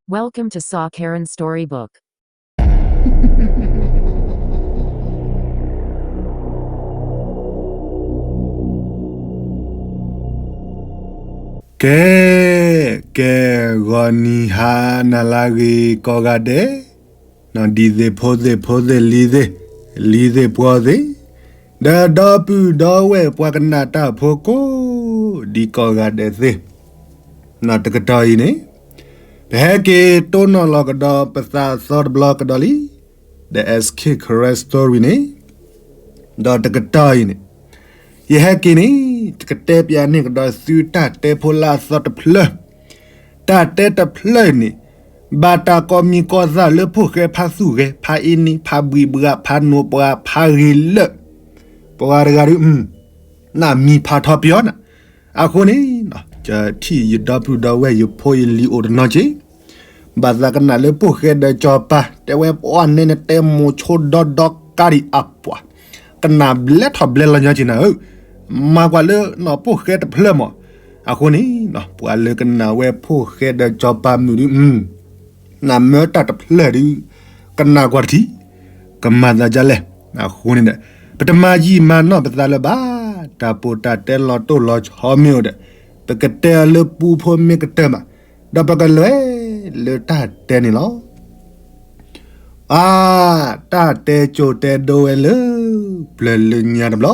Welcome to Saw Karen Storybook. ကဲ, ကဲ, ဂီၤနံၤဟါနၤလၢအဂ့ၤကိးဂၤဒဲး, ဒ်သ့ၣ်ဖိသ့ၣ်ဖိသ့ၣ်လံၤသ့ၣ်, လံၤသ့ၣ်ပှီၤသ့ၣ်, ဒီးဒီပုၢ်ဒီဝဲၢ်ပှၤကနၣ်တၢ်ဖိကိးဒံးကိးဂၤဒဲးသ့ၣ်, တကတီၢ်အံၤန့ၣ် ပဟဲက့ၤတိၢ်နီၣ်လီၤကဒီးပသးအသီတဘျီကဒီးလံ, ဒီး S K Karen Story န့ၣ်, ဒီးတကတီၢ်အံၤန့ၣ်, ယဟဲက့ၤန့ၣ် ယကတဲပၠးန့ၢ်ကဒီးသုတၢ်တဲဖိလၢအသီတဖျၢၣ်, တၢ်တဲတဖျၢၣ်န့ၣ် ဘၣ်တၢ်ကိးမံၤကိးသၣ်လၢဖိၣ်ဃဲဖါသူၣ်ဂဲၤ ဖါအ့န့ ဖါဘှံးဘှါ ဖါနိးပှၤ ဖါဂ့ၤလၢာ်, ပှၤတဂၤဒုး နမံၤဖးထီပယီၤနၤ, အဃိန့ၣ် ယထံၣ်ယဒီပုၢ်ဒီဝဲၢ်ယဖိယလံၤအိၣ်တနီၤက့ၤ, ဘၣ်သးကနၣ်လၢဖိၣ်ဃဲဒီးစီၤပၤ တဲဝဲပှၤနဲနတဲမိၤဆိဒီဒီကါဒံးအပှၤ, ကနၣ်ဘျဲထီၣ်ဘျဲလီၤညီက့ၤနၤဧၢ, မၤကွၢ်လၢနီၢ်ဖိၣ်ဃဲတဖျၢၣ်မး, အဃိန့ၣ် ပှၤလၢကနၣ်ဝဲဖိၣ်ဃဲဒီးစီၤပၤမုၣ်ဒုး နမၢတၢ်တဖျၢၣ်ဒုး ကနၣ်ကွၢ်တထံၣ်, ကမၤသးဒ်လဲၣ်, အဃိန့ၣ်ဒီး ပတမၤယံာ်မၤနီၢ်ပသးလၢၤဘၣ်, တၢ်ပိာ်တၢ်တဲလီၤတိၢ်လီၤဆီမ့ၢ်အိၣ်ဒီး ပကတဲအီၤလၢပူဖိမ့ၢ်ကတၢၢ်မး, ဒီးပကလဲၤလၢတၢ်တဲန့ၣ်လီၤ. အါ, တၢ်တဲကၠိတဲဒိဝဲလၢ ပျၢၤလၢညါတဘျီ,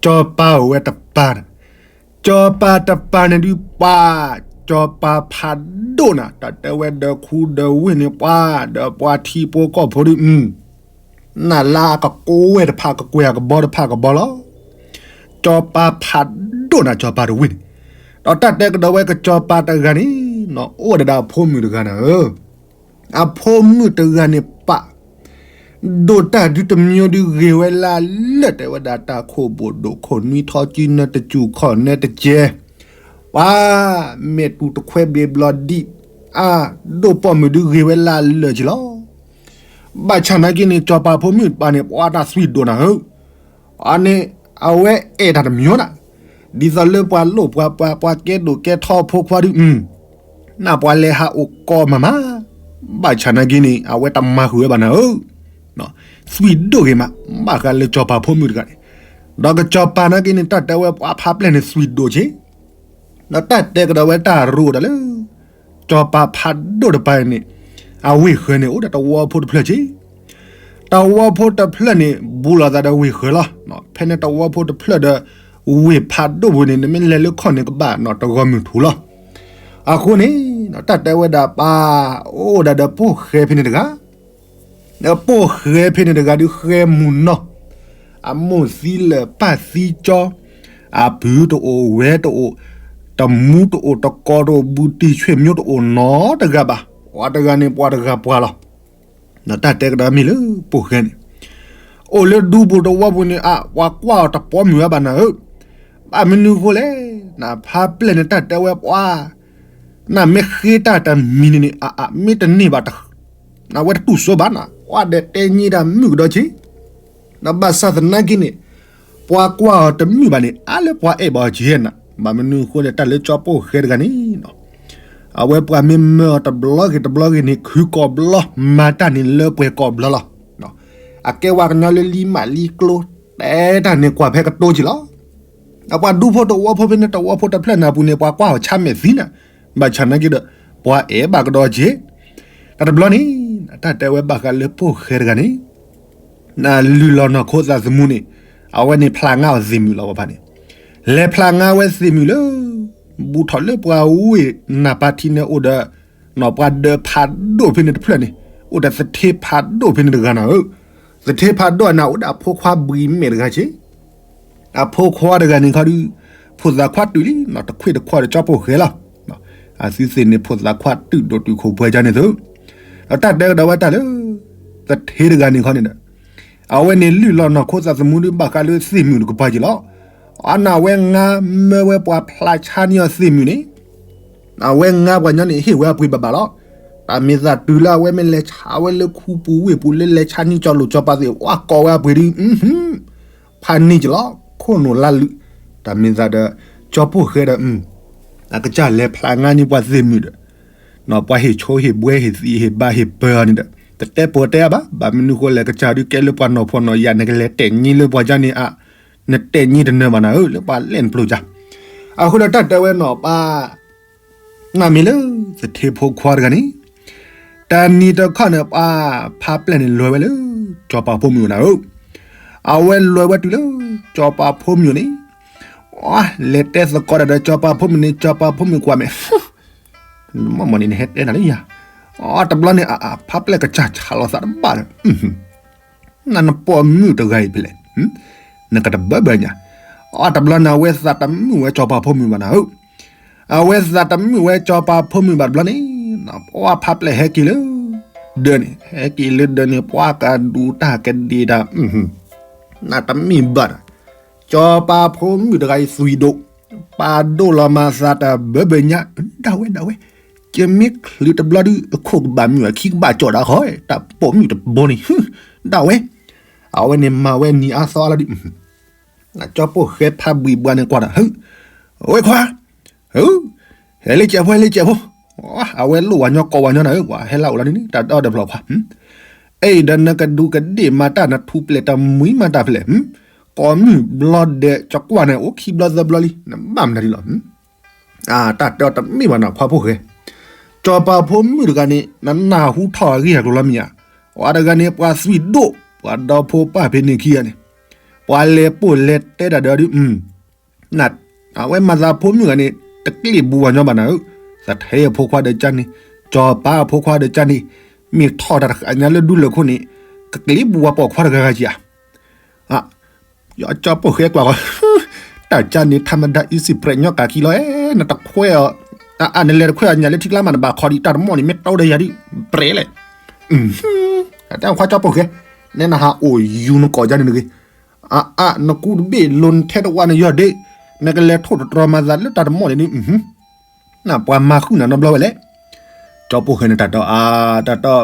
စီၤပၤအိၣ်ဝဲတပၤန့ၣ်, စီၤပၤတပၤန့ၣ်ဒုးပှၤ, စီၤပၤဖးဒိၣ်နၤ, တၢ်တဲဝဲဒီးခူဒီးဝ့ၢ်န့ၣ်ပှၤ, ဒီးပှၤထံဖိကီၢ်ဖိဒုး နၢ်လါအကကိးဝဲတဖၣ်ကကွဲၢ်အကဘီတဖၣ်ကဘီလီၤ. စီၤပၤဖးဒိၣ်နၤ စီၤပၤတဝ့ၢ်န့ၣ်, ဒီးတၢ်တဲကဒီးဝဲကစီၤပၤတဂၤန့ၣ်, အိၣ်ဝဲဒၣ်ဒီးအဖိမုၣ်တဂၤနၤဧၢ, အဖိမုၣ်တဂၤန့ၣ်ပာ် ဒိၣ်တၢ်ဒုးတမံၤဒုးဂ့ၤဝဲလၢလၢာ် တဲဝဲဒၣ်တၢ်ခိၣ်ဘိၣ်ဒိၣ်ခိၣ်နွံထီကံနၢတစူၢ်ခီၣ်နၢတကဲ, ပှၤ မဲာ်တူၤတခွဲဘျ့ဘျီဒံး, အါ, ဒိၣ်ပိာ်မုၣ်ဒုးဂ့ၤဝဲလၢလၢာ်က့ၤလီၤ. ဘၣ်ဆၣ်နာ်က့န့ၣ် စီၤပၤဖိမုၣ်တပၤန့ၣ် ပှၤတၢ်သွံၣ်ဒိၣ်နၤဧၢ, အန့ၣ် အဝဲအဲၣ်တၢ်တမံၤနၤ, ဒ်သိးလၢပှၤလိၣ်ပှၤပှၤ ပှၤကဲဒိၣ်ကဲထီအဖိခွါဒုး နၢ်ပှၤလဲၤဟးအိၣ်ကီမးမး, ဘၣ်ဆၣ်နာ်က့န့ၣ် အဝဲတမၤဃုာ်ဝဲဘၣ်နၤဧၢ, သွံၣ်ဒိၣ်ဂ့ၤမး, ဘၣ်ဃးလၢစီၤပၤဖိမုၣ်တဂၤန့ၣ်, ဒီးကစီၤပၤနာ်က့န့ၣ် တၢ်တဲဝဲပှၤဖးပျဲၢ်န့ၣ်သွံၣ်ဒိၣ်က့ၤ, ဒီးတၢ်တဲကဒီးဝဲတၢ်ရူးဒီးလၢ စီၤပၤဖးဒိၣ်တပၤန့ၣ်, အဝ့ၢ်ဃၢၤန့ၣ် အိၣ်ဒီးတဝီဖိတဖျၢၣ်က့ၤ, တဝီဖိတဖျၢၣ်န့ၣ် ဘူးလိာ်သးဒီးဝ့ၢ်ဃၢၤလီၤ. ဖဲန့ၣ်တဝီဖိတဖျၢၣ်ဒီး ဝ့ၢ်ဖးဒိၣ်ပူၤန့ၣ် နမ့ၢ်လဲၤလၢခီၣ်န့ၣ်ကဘၣ်နီၢ်တဂီၤမုၢ်ထူၣ်လီၤ. အဃိန့ၣ် တၢ်တဲဝဲဒၣ်ပၢ် အိၣ်ဒၣ်ဒီးပိာ်ဃဲဖဲန့ၣ်တဂၤ, ဒီးပိာ်ဃဲဖဲန့ၣ်တဂၤဒုးဃဲမုၢ်နီၢ်, အမိၢ်သံလၢာ်ပၢ်သံကၠီ, အပုၢ်တအိၣ်ဝဲၢ်တအိၣ်, တမူတအိၣ်တကိးတအိၣ် ဘူးတံၢ်ဆွေမျိုးတအိၣ်နီတဂၤဘၣ်, ပှၤတဂၤန့ၣ်ပှၤတဂၤပှၤလီၤ. တၢ်တဲကဒီးမ့ၢ်လၢပိာ်ဃဲန့ၣ်, အိၣ်လၢဒူပူၤတဝီပူၤန့ၣ် အါ ပှၤကွၢ်အီၤတပိာ်မုၣ်ဝဲဘၣ်နၤဧၢ, ဘၣ်မနုၤအဃိလဲၣ်, နဖးပျဲၢ်န့ၣ် တၢ်တဲဝဲပှၤ နမ့ၢ်ဃ့တၢ်တမံၤန့ၣ်န့ၣ် အါအါ မ့ၢ်တန့ၢ်ဘၣ်, အဝဲတတူၢ်စိဘၣ်နၤ, ပှၤဒီးတဲညံတၢ်မုာ်ကဒီးက့ၤ, နဘၣ်ဆၣ်သနာ်က့န့ၣ်, ပှၤကွၢ်အီၤတမုာ်ဘၣ်န့ၣ် အါလၢပှၤအဲၣ်ဘၣ်အီၤက့ၤနၤ, ဘၣ်မနုၤအဃိဒီး တၢ်လၢကၠီပိာ်ဃဲတဂၤန့ၣ် အဝဲပှၤမ့ၢ်မၢအီၤတဘျီဂ့ၤတဘျီဂ့ၤန့ၣ် ခုကိးဘျီ မၤတၢ်န့ၣ်လၢပှဲၤကိးဘျီလီၤ. အကဲဝဲကညီလၢလံမးလံကျိ တဲတၢ်န့ၣ်ကွၢ်ဖဲကတိက့ၤလီၤ. အပှၤဒူဖိတဝီဖိဖဲန့ၣ် တဝီဖိတဖျၢၣ်နၢ်ပူၤန့ၣ် ပှၤကွၢ်အီၤဆါမဲာ်သံနၤ, ဘၣ်ဆၣ်နာ်က့ဒီး ပှၤအဲၣ်ဘၣ်ကဒီးက့ၤ, တၢ်တဘျီန့ၣ် တၢ်တဲဝဲဘၣ်ဃးလၢပိာ်ဃဲတဂၤန့ၣ် နလုၢ်လီၤနီၢ်ခိသးသမူန့ၣ်, အဝဲန့ၣ်ဖျးငါအီၤသ့ၣ်မုၣ်လီၤ ပှၤဖးန့ၣ်, လဲၤဖျးငါဝဲသ့ၣ်မုၣ်လၢ ဘူးထီၣ်လၢပှၤဝ့ၢ်နၢ်ပၤထံန့ၣ်အိၣ်ဒီး နီၢ်ပှၤဒၢးဖးဒိၣ်ဖဲန့ၣ်တဖျၢၣ်န့ၣ်, အိၣ်ဒီးသထ့ဖးဒိၣ်ဖဲန့ၣ်တဂၤနၤဧၢ, သထ့ဖးဒိၣ်အနၢ်အိၣ်ဒီးအဖိခွါဘှံးမဲာ်တဂၤက့ၤ အဖိခွါတဂၤန့ၣ်ခီဒုး ဖိသၣ်ခွါတုာ်လံနီၤ တခွ့ၣ်တခွီၣ်ဒီးကၠီပိၣ်ဃဲလီၤ. အသုသ့ၣ်န့ၣ် ဖိသၣ်ခွါတုာ်ဒိၣ်တုာ်ခိၣ်ပှဲၤကန့ၣ်သု, ဒီးတၢ်တဲကဒီးဝဲတၢ်လၢ သထ့တဂၤန့ၣ်ခီန့ၣ်ဒီး အဝဲန့ၣ်လုၢ်လီၤနီၢ်ခိသးသမူဒုးဘၣ်ဃးလၢသ့ၣ်မုၣ်တကပၤက့ၤလီၤ. အနၢ်ဝဲငါမၢဝဲပှၤဖျးဆါန့ၢ်အီၤသ့ၣ်မုၣ်န့ၣ် အဝဲငါပှၤညီန့ၣ်ဟ့ၣ်ဝဲအပှ့ၤဘၣ်ဘၣ်လီၤ. တၢ်မ့ၢ်သးတုၤလၢအဝဲမ့ၢ်လဲၤဆါဝဲလၢခူပူၤဝ့ၢ်ပူၤလၢလဲၤဆါန့ၢ်ကၠီလိာ်ကၠီပၤသ့ၣ် ဝဲကိးဝဲအပှ့ၤဒုး ဖးန့ၢ်က့ၤလီၤ ခိၣ်နူာ်လါလုာ်. တၢ်မ့ၢ်သးဒီး ကၠီပိၣ်ဃဲဒီး အကစၢ်လဲၤဖျးငါန့ၢ်ပှၤသ့ၣ်မုၣ်ဒီး ပှၤဟ့ၣ်ဆိဟ့ၣ်ဘှဲဟ့ၣ်သံဟ့ၣ်ဘါဟ့ၣ်ပၢၤအီၤန့ၣ်ဒီး တတဲပၢၤတဲအါဘၣ်, ဘၣ်မနုၤဃိလဲၣ် ကစၢ်ဒုးကဲလၢပှၤနီၢ်ဖှီၣ်နီၢ်ယာ် နကလဲၤတဲာ်ညံလၢပှၤကန့ၣ်အါ, နတဲာ်ညံတနၢၤဘၣ်နၤဧၢ လၢပှၤလဲၣ်နပျိၢ်ကါ. အဃိဒီးတၢ်တဲဝဲနီၢ်ပၢ် နမ့ၢ်လၢသထ့ဖိခွါတဂၤန့ၣ် တနံၤတခီန့ၣ် ပှၤဖးပျဲၢ်န့ၣ်လဲၤဝဲလၢ ကၠီၤပၤဖိမုၣ်အအိၣ်နၤဧၢ, အဝဲလဲၤဝဲတုၤလၢ ကၠီၤပၤဖိမုၣ်အအိၣ်န့ၣ်, လဲၤတဲသကိးတၢ်ဒီးကၠီၤပၤဖိမုၣ်န့ၣ် ကၠီၤပၤဖိမုၣ်ကွၢ်မဲာ်, မ့ၢ်န့ၣ်နဟဲတဲနၤလၢယၤ, အတဘျီန့ၣ် အဖးပျဲၢ်ကစၢ်ဆးလီၤသးတဘၣ်ဒီး နနပိာ်မုၣ်တဂၤအံၤဖဲလဲၣ်, နကတဘၢဘၢညါ, အတဘျီန့ၣ် အဝဲသးတမုာ်ဝဲကၠီၤပၤဖိမုၣ်ဘၣ်နၤဧၢ, အဝဲသးတမုာ်ဝဲကၠီၤပၤဖိမုၣ်ဘၣ်တဘျီန့ၣ်, ပှၤဖးပျဲၢ်ဟဲက့ၤလၢ ဒၢးန့ၣ် ဟဲက့ၤလၢဒၢးန့ၣ် ပှၤကဒူးတၢ်ကဒ့ၣ်တၢ်, နတမ့ၢ်ဘၣ်ဒီး ကၠီၤပၤဖိမုၣ်တဂၤအံၤသွံၣ်ဒိၣ်, ပာ်ဒိၣ်လီၤမၤသးတဘၢဘၢညါ, ဒၣ်ဝဲဒၣ်ဝဲ, ကမ့ၢ်ချုးတဘျီဒုး အခိၣ်ကဘၣ်မုာ်အခံကဘၣ်ကၠီၣ်ဒၣ်ဃီ, တၢ်ပိာ်မုၣ်တဘိန့ၣ်, ဒၣ်ဝဲ, အဝဲန့ၣ်မၤဝဲနံၤအါသီအါလီၤဒုး, ကၠီၤပိၢ်ဃဲဖးဘှံးဘှါန့ၣ်ကွၢ်ဒီး, ဝဲခွါ, ဟဲလၢကဲးဖိ ဟဲလၢကဲးဖိ, အဝဲလိၣ်ဝဲညီကိးဝဲညီနၤဧၢ, ပှၤဟဲလၢအိၣ်လီၤဒ်န့ၣ် တၢ်ဒီဒီဖျီခွါ, အဲၣ်ဒီးနကဒူးကဒ့ၣ်မၤတၢ် နထူးပျဲၢ်တမှံၤမၤတၢ်ဖဲလဲၣ်, ကိးမုၢ်ဘျီဒဲး ကကွၢ်န့ၣ် အိၣ်ခံဘျီသၢဘျီလံ နဘၣ်မနုၤဒ်လီၤ, တၢ်တဲအီၤတမ့ၢ်ဘၣ်နီၤ ခွါဖိၣ်ဃဲ, ကၠီၤပၤဖိမုၣ်တဂၤန့ၣ် နနၢ်ဟူထီၣ်အဂ့ၢ်အကျိၤလီၤမ့ၢ်ဧါ, ပှၤတဂၤန့ၣ် ပှၤသွံၣ်ဒိၣ် ပှၤဒီဖိပၢ်ဖဲန့ၣ်ခံဂၤန့ၣ်, ပှၤလဲၤပိာ်လဲၤတဲတၢ်ဒီးဒုး အဝဲမၤသးဖိမုၣ်ဂၤန့ၣ် တကျ့ၣ်ဘူးဝဲညီဘၣ်နၤဧၢ, သထ့အဖိခွါဒီးကန့ၣ်, ကၠီၤပၤအဖိခွါဒီးကန့ၣ်, မ့ၢ်ထီၣ်တၢ်တဃာ်ညါလၢဒူလၢၢ်ခိၣ်န့ၣ်, ကကျ့ၣ်ဘူးဝဲပိာ်ခွါတဂၤဂၤကဧါ, ကၠီၤပိၢ်ဃဲကွၢ်ဃီ, တၢ်ကန့ၣ် ထါမဒါ အံစံးပြဲးညီကၣ်ခံလီၤ, နတခွဲးအီၤ, အါ နလဲၤတခွဲးအီၤညၣ်လၢထံကျါမး နဘၣ်ခီဒံးတၢ်တမီၢ်န့ၣ် မ့ၢ်တီဒီးယၤဒုး ပြဲးလဲၣ်, တၢ်ခွါကၠီၤပိၢ်ဃဲ, နဲနဟးအိၣ်ယူၤနကိးကန့ၣ်တဂ့ၤ အါအါ နကူတဘ့ၣ်လိၤ နထဲတဝါနယီၢ်ဒ့, နကလဲၤထိၣ်တတြီၤမၤသးလၢတၢ်တမီၢ်န့ၣ်ဒုး, နပှၤမၤဃုာ်နၤနီတဘျီဝဲလဲၣ်, ကၠီၤပိၢ်ဃဲန့ၣ်တၢ်တီအါ, တၢ်တီ,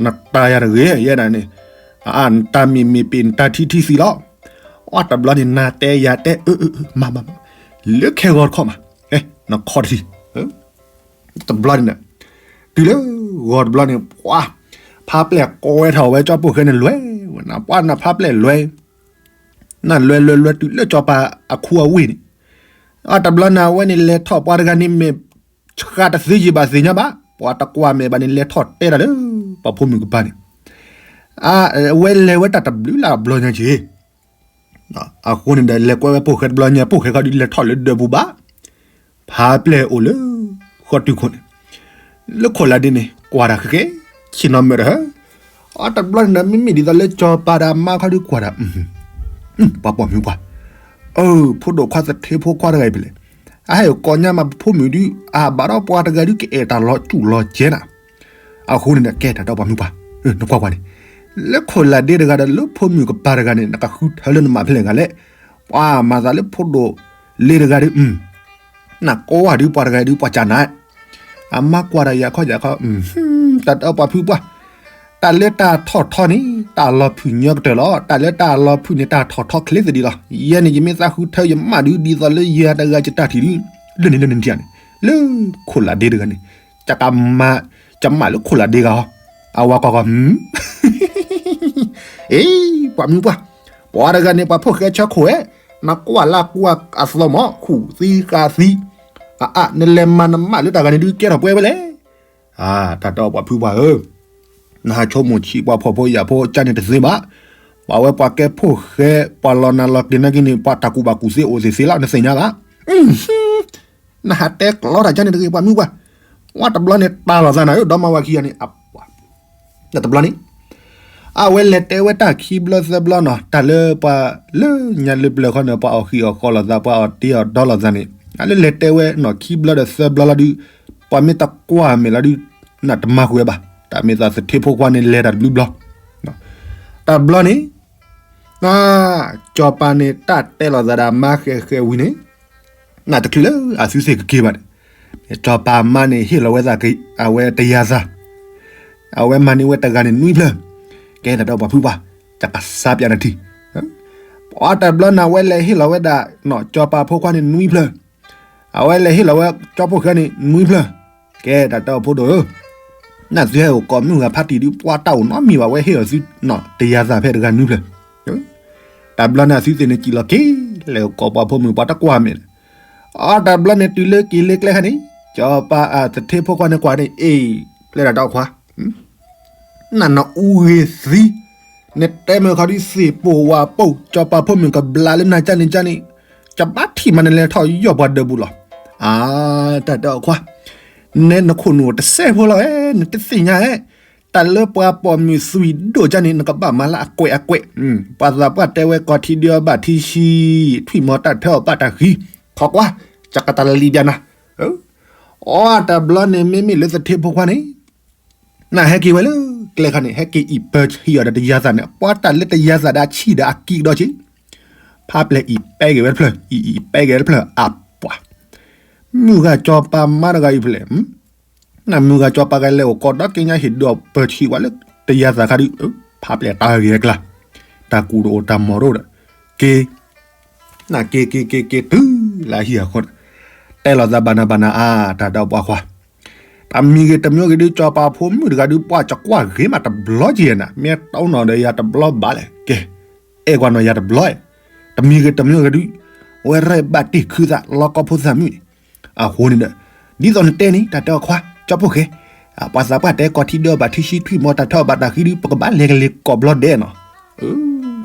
နတၢ်ယၤတဂ့ၤ ယဲဒၣ်န့ၣ်, အါအါ နတၢ်မ့ၢ်မ့ၢ်ပ့ၤ နတၢ်ထံထံသံလီၤ, အတဘျီန့ၣ် နၤတဲယၤတဲ, မၤမၤမၤ, လၢခဲဂီၤတခီမး, နခီတထံ တဘျီန့ၣ်, တုၤလၢဂီၤတဘျီန့ၣ် ပှၤ, ဖးပျဲၢ်ကွဲထီၣ်ဝဲကၠီၤပိၢ်ဃဲန့ၣ်လွဲၢ်, ဝဲနပှၤနဖးပျဲၢ်လွဲၢ်, နလွဲၢ်လွဲၢ်လွဲၢ်တုၤလၢကၠီၤပၤအခိအဝ့ၢ်န့ၣ်, အတဘျီန့ၣ် အဝဲန့ၣ်လဲၤထီၣ်ပှၤတဂၤန့ၣ်မ့ၢ်, ဆှးတသ့ယံာ်ဘၣ်သ့ၣ်ညါဘၣ်, ပှၤတကွၢ်မဲာ်ဘၣ်န့ၣ် လဲၤထီၣ်တဲတၢ်လၢ, ပှၤဖိမုၣ်ကပၤန့ၣ်, အဝဲလဲၤဝဲတၢ်တဘျုးလၢ်ဘျီညါက့ၤ အဃိန့ၣ်ဒီး လဲၤကွဲဝဲပိၢ်ဃဲတဘျီညါ ပိၢ်ဃဲခီဒုးလဲၤထီၣ်လၢဒၢးပူၤဘၣ်, ဖးပျဲၢ်အိၣ်လၢဃီတုၤခိၣ်န့ၣ်, လၢခိၣ်လၢဒ့န့ၣ် ကွၢ်တၢ်ဃဲဃဲ, ဆ့ၣ်နီၤမၢာ်တဟၢ, အတဘျီန့ၣ်ဒီး မ့မ့ၢ်ဒ်သိးလၢကၠီၤပၤဒီးအမါခီဒုးကွၢ်တၢ်, ပှၤပိာ်မုၣ်ပှၢ်, ဖိဒိၣ်ခွါသထ့ဖိခွါတဂၤအံၤဖဲလဲၣ်, အဟဲကိးညါမးပဖိမုၣ်ဒုး အဘၣ်ဒီးပှၤတဂၤဒုးကအဲၣ်တၢ်လီၤစူၣ်လီၤကဲနၤ, အဃိန့ၣ်ဒီး ကဲတၢ်ဒီးပှၤမုၣ်ပှၢ်, နကွၢ်ကွၢ်န့ၣ်, လၢခိၣ်လၢဒ့တဂၤဒီးလၢဖိမုၣ်ကပၤတဂၤန့ၣ် နကဃုထၢလၢနမၤဖဲလဲၣ်ဂၤလဲၣ်, ပှၤမၤသးလၢဖိဒိၣ်လ့တဂၤဒီး, နကိးဝဲဒုးပှၤတဂၤဒုးပှၤကနၣ်, အမါကွၢ်တၢ်ယၤခီယၤခီ, တၢ်ဒီးပှၤဖုပှၢ်, တၢ်လၢတၢ်ထီၣ်ထီန့ၣ် တၢ်လီၤဖုၣ်ညါကတၢၢ်လီၤ, တၢ်လၢတၢ်လီၤဖုၣ်န့ၣ် တၢ်ထီၣ်ထီချ့သဒံးလီၤ, ယဲန့ၣ် ယမ့ၢ်သးဃုထၢယမးဒုး ဒ်သိးလၢယၤတဂၤယတၢ်ထံၣ်ဒုး, လၢန့ၣ်လၢန့ၣ်ဒံးန့ၣ်, လၢခိၣ်လၢဒ့တဂၤန့ၣ်, ကမၤ, ကမၣ်လၢခိၣ်လၢဒ့ဂၤဟီ, အဝၤကွၢ်ကွၢ်, အ့, ပှၤမုၣ်ပှၢ်, ပှၤတဂၤန့ၣ် ပှၤဖိၣ်ဃဲဆၢခိၣ်ဝဲ, နကွၢ်လၢကွၢ်အသီမး ခူၣ်သံဃာ်သံ, အအါ နလဲၤမၤနမးလၢတၢ်ဂၤန့ၣ်ဒုးကဲထီၣ်ပှဲၤဝဲလဲၣ်, တၢ်ဒီးပှၤဖုပှၢ်ဧၢ, နဟးဆိကမိၣ်ဆံးပှၤဖှီၣ်ဖိယာ်ဖိကန့ၣ်တသ့ဘၣ်, ပှၤဝဲပှၤကဲဖိၣ်ဃဲ ပှၤလီၤနၤလီၤကျဲၤနာ်က့န့ၣ် ပှၤတၢ်ကူၣ်ဘၣ်ကူၣ်သ့အိၣ်သ့ၣ်သ့လီၤ နသ့ၣ်ညါဘၣ်, နဟးတဲကျီတၢ်ကန့ၣ်တဂ့ၤ ပှၤမုၣ်ပှၢ်, ဝဲတဘျီန့ၣ် တၢ်လီၤသးနၤဧၢ ဒီမါဝၤခံဂၤန့ၣ်, တဘျီန့ၣ် အဝဲလဲၤတဲဝဲတၢ်ခံဘျီသၢဘျီနီၤ တၢ်လၢပှၤလၢညါလၢပျၢၤခီန့ၣ် ပှၤအီၣ်ဃံးအီၣ်ဃီလိာ်သး ပှၤအီၣ်တ့အီၣ်ဒီလိာ်သးန့ၣ် အလၢလဲၤတဲဝဲနီၤ ခံဘျီဒီးသၢဘျီလီၤဒုး ပှၤမ့ၢ်တကွၢ်မဲာ်လီၤဒုး နတမၤဃုာ်ဝဲဘၣ် တၢ်မ့ၢ်သးသထ့ဖိခွါန့ၣ် လဲၤတၢ်တဘျုးဘျီ တဘျီန့ၣ် စီၤပၤန့ၣ် တၢ်တဲလီၤသးဒီးမါဃဲးဃဲးဝံၤန့ၣ် နတချုးလၢအသုသ့ၣ်ကက့ၤဘၣ်န့ၣ် စီၤပၤမါန့ၣ် ဟ့ၣ်လီၤဝဲသး အဝဲတယၤသး အဝဲမၤန့ၢ်ဝဲတဂၤန့ၣ်နွံဖျၢၣ် ကဲတၢ်ဒီးပှၤဖုပှၢ် တကစၢ်ပျးနထံၣ် ပှၤတဘျီန့ၣ် အဝဲလဲၤဟ့ၣ်လီၤဝဲဒၣ် စီၤပၤဖိခွါန့ၣ်နွံဖျၢၣ် အဝဲလဲၤဟ့ၣ်လီၤဝဲ ကၠီဖိၣ်ဃဲန့ၣ်နွံဖျၢၣ် ကဲတၢ်တဲအီၤဖိဒိၣ်ဧၢ, နသုဟဲအိၣ်ကိးမုၢ်ဂၤဖါတံၢ်ဒုး ပှၤတၢ်အိၣ်နီတမံၤဘၣ် ဝဲဟ့ၣ်အီၤသု တယၤသးဖဲတဂၤနွံဖျၢၣ်. တဘျီန့ၣ်အသုသ့ၣ်န့ၣ်စံၣ်လီၤက့ၤ လဲၤအိၣ်ကိးပှၤဖိမုၣ်ပှၤတကွၢ်မဲာ်န့ၣ်. အတဘျီန့ၣ်တုၤလၢက့ၤလၢကျဲခါန့ၣ် စီၤပၤအသထ့ဖိခွါန့ၣ်ကွၢ်န့ၣ် အ့ၣ် ပျဲတၢ်တဲအီၤခွါ နနအူဂ့ၤသံ, နတဲမ့ၢ်ခီဒုးသ့ၣ်ပိာ်ဝၤပိာ် စီၤပၤဖိမုၣ်ကဘျးလၢနၤကၢ်န့ၣ်ကၢ်န့ၣ်, ကဘၣ်ထံၣ်မးနလဲၤထီၣ်ယီၢ်ပှၤဒၢးပူၤလီၤ. အါ တၢ်တဲအီၤခွါ, နဲနခိၣ်နူာ်တစဲးဖိလီၤဧဲ, နတသ့ၣ်ညါဧဲ, တၢ်လၢပှၤပိာ်မုၣ်သွံၣ်ဒိၣ်ကၢ်န့ၣ် နကဘၣ်မၤလၢအကွဲးအကွဲး, ပှၤသးပှၢ်တဲဝဲကီၢ်ထံဒုးအီၤဘၣ်ထံဆှံ, ထွံၣ်မီၤတၢ်ထၢအီၤဘၣ်တၢ်ဃံ, ခီကွၢ်, ကကတၢ်လံဘျါနၤ. အတဘျီန့ၣ် မ့မ့ၢ်လၢသထ့ဖိခွါန့ၣ် နဟဲက့ၤဝဲလၢကျဲခါန့ၣ် ဟဲက့ၤအံၣ်ပၢၢ်ဆံးအီၤဒီးတယၤသးန့ၣ် ပှၤတၢ်လၢတယၤသးဒီးအဆံးဒီးအကံကဒီးက့ၤ, ဖးပျဲၢ်အံၣ်ပဲဂ့ၤဝဲတဖျၢၣ် အံၣ်အံၣ်ပဲဂ့ၤတဖျၢၣ် အပှၤ မုၢ်ဂၤစီၤပၤမါတဂၤအံၤဖဲလဲၣ်, နမုၢ်ဂၤစီၤပၤဂၤလဲၤအိၣ်ကိးဒီးက့ညါဟ့ၣ်ဒိးပၢၢ်ဆံးဝဲလၢတယၤသးခါဒုး, ဖးပျဲၢ်တၢ်ဂ့ၤအကျါ, တၢ်ကူၣ်တအိၣ်တၢ်မီၤတအိၣ်ဒီး, က့ၤ နက့ၤက့ၤက့ၤက့ၤတုၤလၢဟံၣ်အဃိန့ၣ်, တဲလီၤသးဘၣ်နၤဘၣ်နၤအါ တၢ်ဒီးပှၤခွါ, တမံၤဂ့ၤတမံၤဂ့ၤဒုး စီၤပၤဖိမုၣ်တဂၤဒုး ပှၤကကွၢ်ဂ့ၤမးတဘျီက့ၤနၤ မ့ၢ်တီနီၢ်ဒီးယၤတဘျီဘၣ်လဲၣ် ကဲ, အဲၣ်ကွၢ်နီၢ်ယၤတဘျီ, တမံၤဂ့ၤတမံၤဂ့ၤဒုး, ဝဲရဲၣ်ဘၣ်တ့ၢ်ခုသးလီကီဖိသၣ်မုၣ်န့ၣ်, အဃိန့ၣ်ဒီး, ဒ်သိးနတဲန့ၣ် တၢ်တဲအီၤခွါ ကၠီဖိၣ်ဃဲ, ပှၤသးပှၢ်တဲကီၢ်ထံဒုးအီၤဘၣ်ထံဆှံထွံၣ်မီၤတၢ်ထၢအီၤဘၣ်တၢ်ဃံဒုး ပကဘၣ်လဲၤကလ့ၤကိးဘျီဒဲးနီၤ,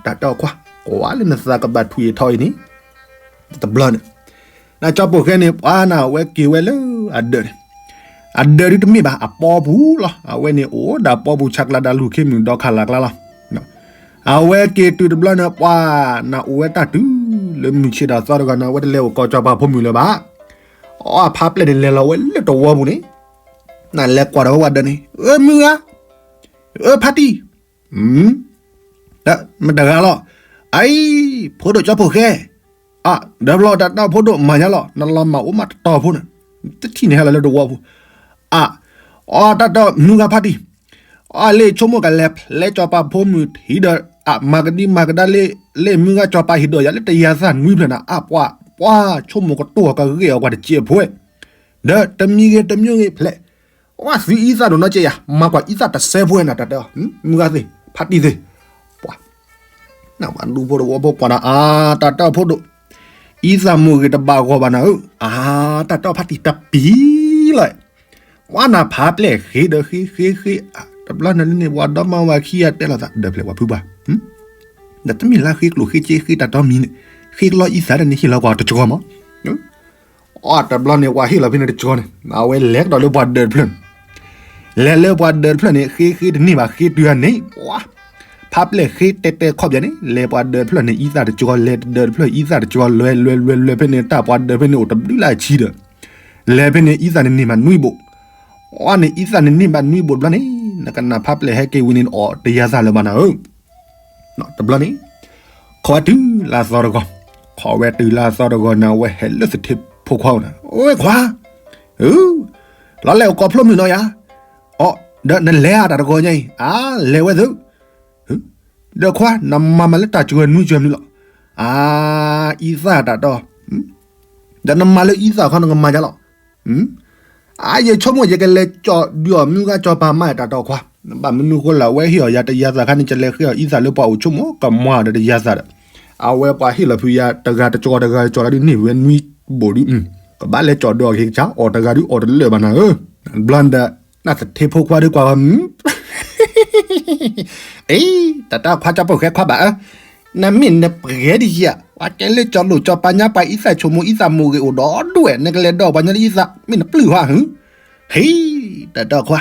တၢ်တဲအီၤခွါ, ကွၢ်လၢနသးကဘၣ်ထွံၣ်အထီအံၤန့ၣ်, တဘျီန့ၣ်, နကၠီဖိၣ်ဃဲန့ၣ် ပှၤနဝဲက့ၤဝဲလၢအဒၢးန့ၣ်, အဒၢးဒုးတမ့ၢ်ဘၣ် အပီပူၤလီၤ အဝဲန့ၣ်အိၣ်ဒၣ်ပီပူၤဆးကျးဒၣ်လူၢ်ခ့မုၢ်ဒီခါလၢ်ကျါလီၤ, အဝဲက့ၤတုၤတဘျီန့ၣ် ပှၤနအိၣ်ဝဲတၢ်တုၤလၢမုၢ်ဆ့ၣ်ဒီးသီတဂီၤန့ၣ် အဝဲတလဲၤအိၣ်ကိးစီၤပၤဖိမုၣ်လၢၤဘၣ်, အဖးပျဲၢ်န့ၣ်လဲၤလီၤဝဲလၢတဝီပူၤန့ၣ်, နလဲၤကွၢ်ဒီးဝဲဝဲဒၢးန့ၣ် အၢမုၢ်ဂၤ, အၢဖါတံၢ် မတဂၤလီၤ, အအံၤ ဖိဒိၣ်ကၠီဖိၣ်ဃဲ, အဒၢးဘျီတၢ်တီဖိဒိၣ်မၤညါလီၤ နလီၤမၢ်အိၣ်မးတတီၤဖိန့ၣ်, တထံၣ်န့ၣ်ဟဲလီၤလၢတဝီပူၤ, အ, အတၢ်တီမုၢ်ဂၤဖါတံၢ်, အလၢဆိကမိၣ်ကလဲၤဖျဲၣ်စီၤပၤဖိမုၣ်ထံဒီး အမၤကဒံမၤကဒါလၢ လၢမုၢ်ဂၤစီၤပၤဟ့ၣ်ဒိးယၤလၢတယၤသၣ်နွံဖျၢၣ်န့ၣ် အပှၤ, ပှၤဆိကမိၣ်ကတိၤအီၤကဂ့ၢ်အီၤကွၢ်တစဲးဖိဝဲ, ဒီးတမံၤဂ့ၤတမံၤဂ့ၤဖျဲၣ် ဝဲသုအံသၣ်ဒိၣ်နီၢ်ကဲယၤ မၤကွၢ်အံသၣ်တစဲးဖိဝဲန့ၣ် တၢ်တဲအီၤ, မုၢ်ဂၤသ့ၣ် ဖါတံၢ်သ့ၣ်, ပှၤ, နဘၣ်ဒူဖိတဝီဖိကွၢ်ဒီး အါ တၢ်တဲအီၤဖိဒိၣ်, အံသၣ်မိၢ်ဂ့ၤတဘၣ်ဂီၢ်ဘၣ်နၤဧၢ, အါ တၢ်တဲအီၤဖါတံၢ်တပံၤလီၤ, ပှၤနဖးပျဲၢ်ဃ့ဒီးဃ့ဃ့ဃ့, တဘျီန့ၣ်လၢန့ၣ် ပှၤဒီမါဝၤခံဂၤတဲလိာ်သး ဒၢးဖျဲၣ်ပှၤဖုပှၤ, ဒီးတမ့ၢ်လၢဃ့ကျိၣ်ဃ့စ့ဃ့တၢ်တီမံၤန့ၣ်, ဃ့ကလီအံသၣ်ဒီးန့ၣ်ဟ့ၣ်လီၤကွၢ်တကီမး အတဘျီန့ၣ် ပှၤဟ့ၣ်လီၤဖဲန့ၣ်တကီန့ၣ် အဝဲလဲၤကဒီးလၢပှၤဒၢးတဖျၢၣ်န့ၣ်, လဲၤလၢပှၤဒၢးတဖျၢၣ်န့ၣ် ဃ့ဃ့တန့ၢ်ဘၣ် ဃ့တုၤအန့ၣ် ပှၤ, ဖးပျဲၢ်ဃ့တဲတဲခီပညီန့ၣ် လဲၤပှၤဒၢးတဖျၢၣ်န့ၣ် အံသၣ်တကီ လဲၤတဒၢးတဖျၢၣ် အံသၣ်တကီ လဲၤလဲၤလဲၤလဲၤဖဲန့ၣ် တၢ်ပှၤဒၢးဖဲန့ၣ်အိၣ်တဘျုးလၢအဆံဒီး, လဲၤဖဲန့ၣ် အံသၣ်န့ၣ်န့ၢ်မးနွံဘိး, အန့ၣ် အံသၣ်န့ၣ်န့ၢ်မးနွံဘိးတဘျီန့ၣ် နကနၣ်ဖးပျဲၢ်ဟဲက့ၤဝံၤန့ၣ် အီၣ်တယၤသၣ်လၢၤဘၣ်နၤဧၢ တဘျီန့ၣ်, ခိးဝဲတုၤလၢအသီတဂီၤ, ခိးဝဲတုၤလၢအသီတဂီၤန့ၣ် အဝဲဟဲလၢသထ့ဖိခွါအိၣ်န့ၣ် အိခွါ, လီၤလဲၤအိၣ်ကိးဖျိမုၣ်နီၤယၤ, အီ ဒီးနလဲၤဧါတၢ်တဂီၤညါအံၤ အါ လဲၤဝဲသု, ဒီးခွါ နမၤမၤလၢတၢ်စှၤနွံစှၤမနုၤလီၤ, အါ အံသၣ်တၢ်တီ, ဒီးနမၤလၢအံသၣ်ခီနကမၤယၤလီၤ အါ ယဆိကမိၣ်ယကလဲၤကၠီၣ်ဒုးအီၣ်မုၢ်ဂၤစီၤပၤမါတၢ်တီခွါ, ဘၣ်မနုၤဃိလဲၣ် အဝဲဟ့ၣ်အီၣ်ယၤတယၤသၣ်ခါန့ၣ် ကလဲၤဃ့အီၣ်အံသၣ်လၢပှၤအိၣ်ဆိကမိၣ်ကမၤဒီးတယၤသၣ်ဒီး, အဝဲပှၤဟ့ၣ်လီၤဖုးယၤတဂၤတကီတဂၤတကီလၢဒုးန့ၢ်ဝဲနွံဘိးဒုး, ကဘၣ်လဲၤကၠီၣ်ဒုးအီၣ်က့ၤကစၢ် အီၣ်တဂၤဒုးအီၣ်တလၢာ်ဘၣ်နၤဧၢ, ဘျီဒီး, နသထ့ဖိခွါဒုးကွၢ်ဂီၤမုၢ် အ့ တၢ်တၢ်ခွါကၠီဖိၣ်ဃဲခွါဘၣ်ဧၢ, နမ့ၢ်နပှဲၤဒ်ယၤ ပှၤကဲလၢကၠီၣ်လိၣ်ကၠီၣ်ပၤညါပှၤအံသၣ်ဆိကမိၣ်အံသၣ်မိၢ်ဂ့ၤအိၣ်ဒီးဒွဲၣ် နကလဲၤဒီးပှၤညီလၢအံသၣ် မ့ၢ်နပျုၢ်ဟီဧါဟု, ဟ့ တၢ်တၢ်ခွါ,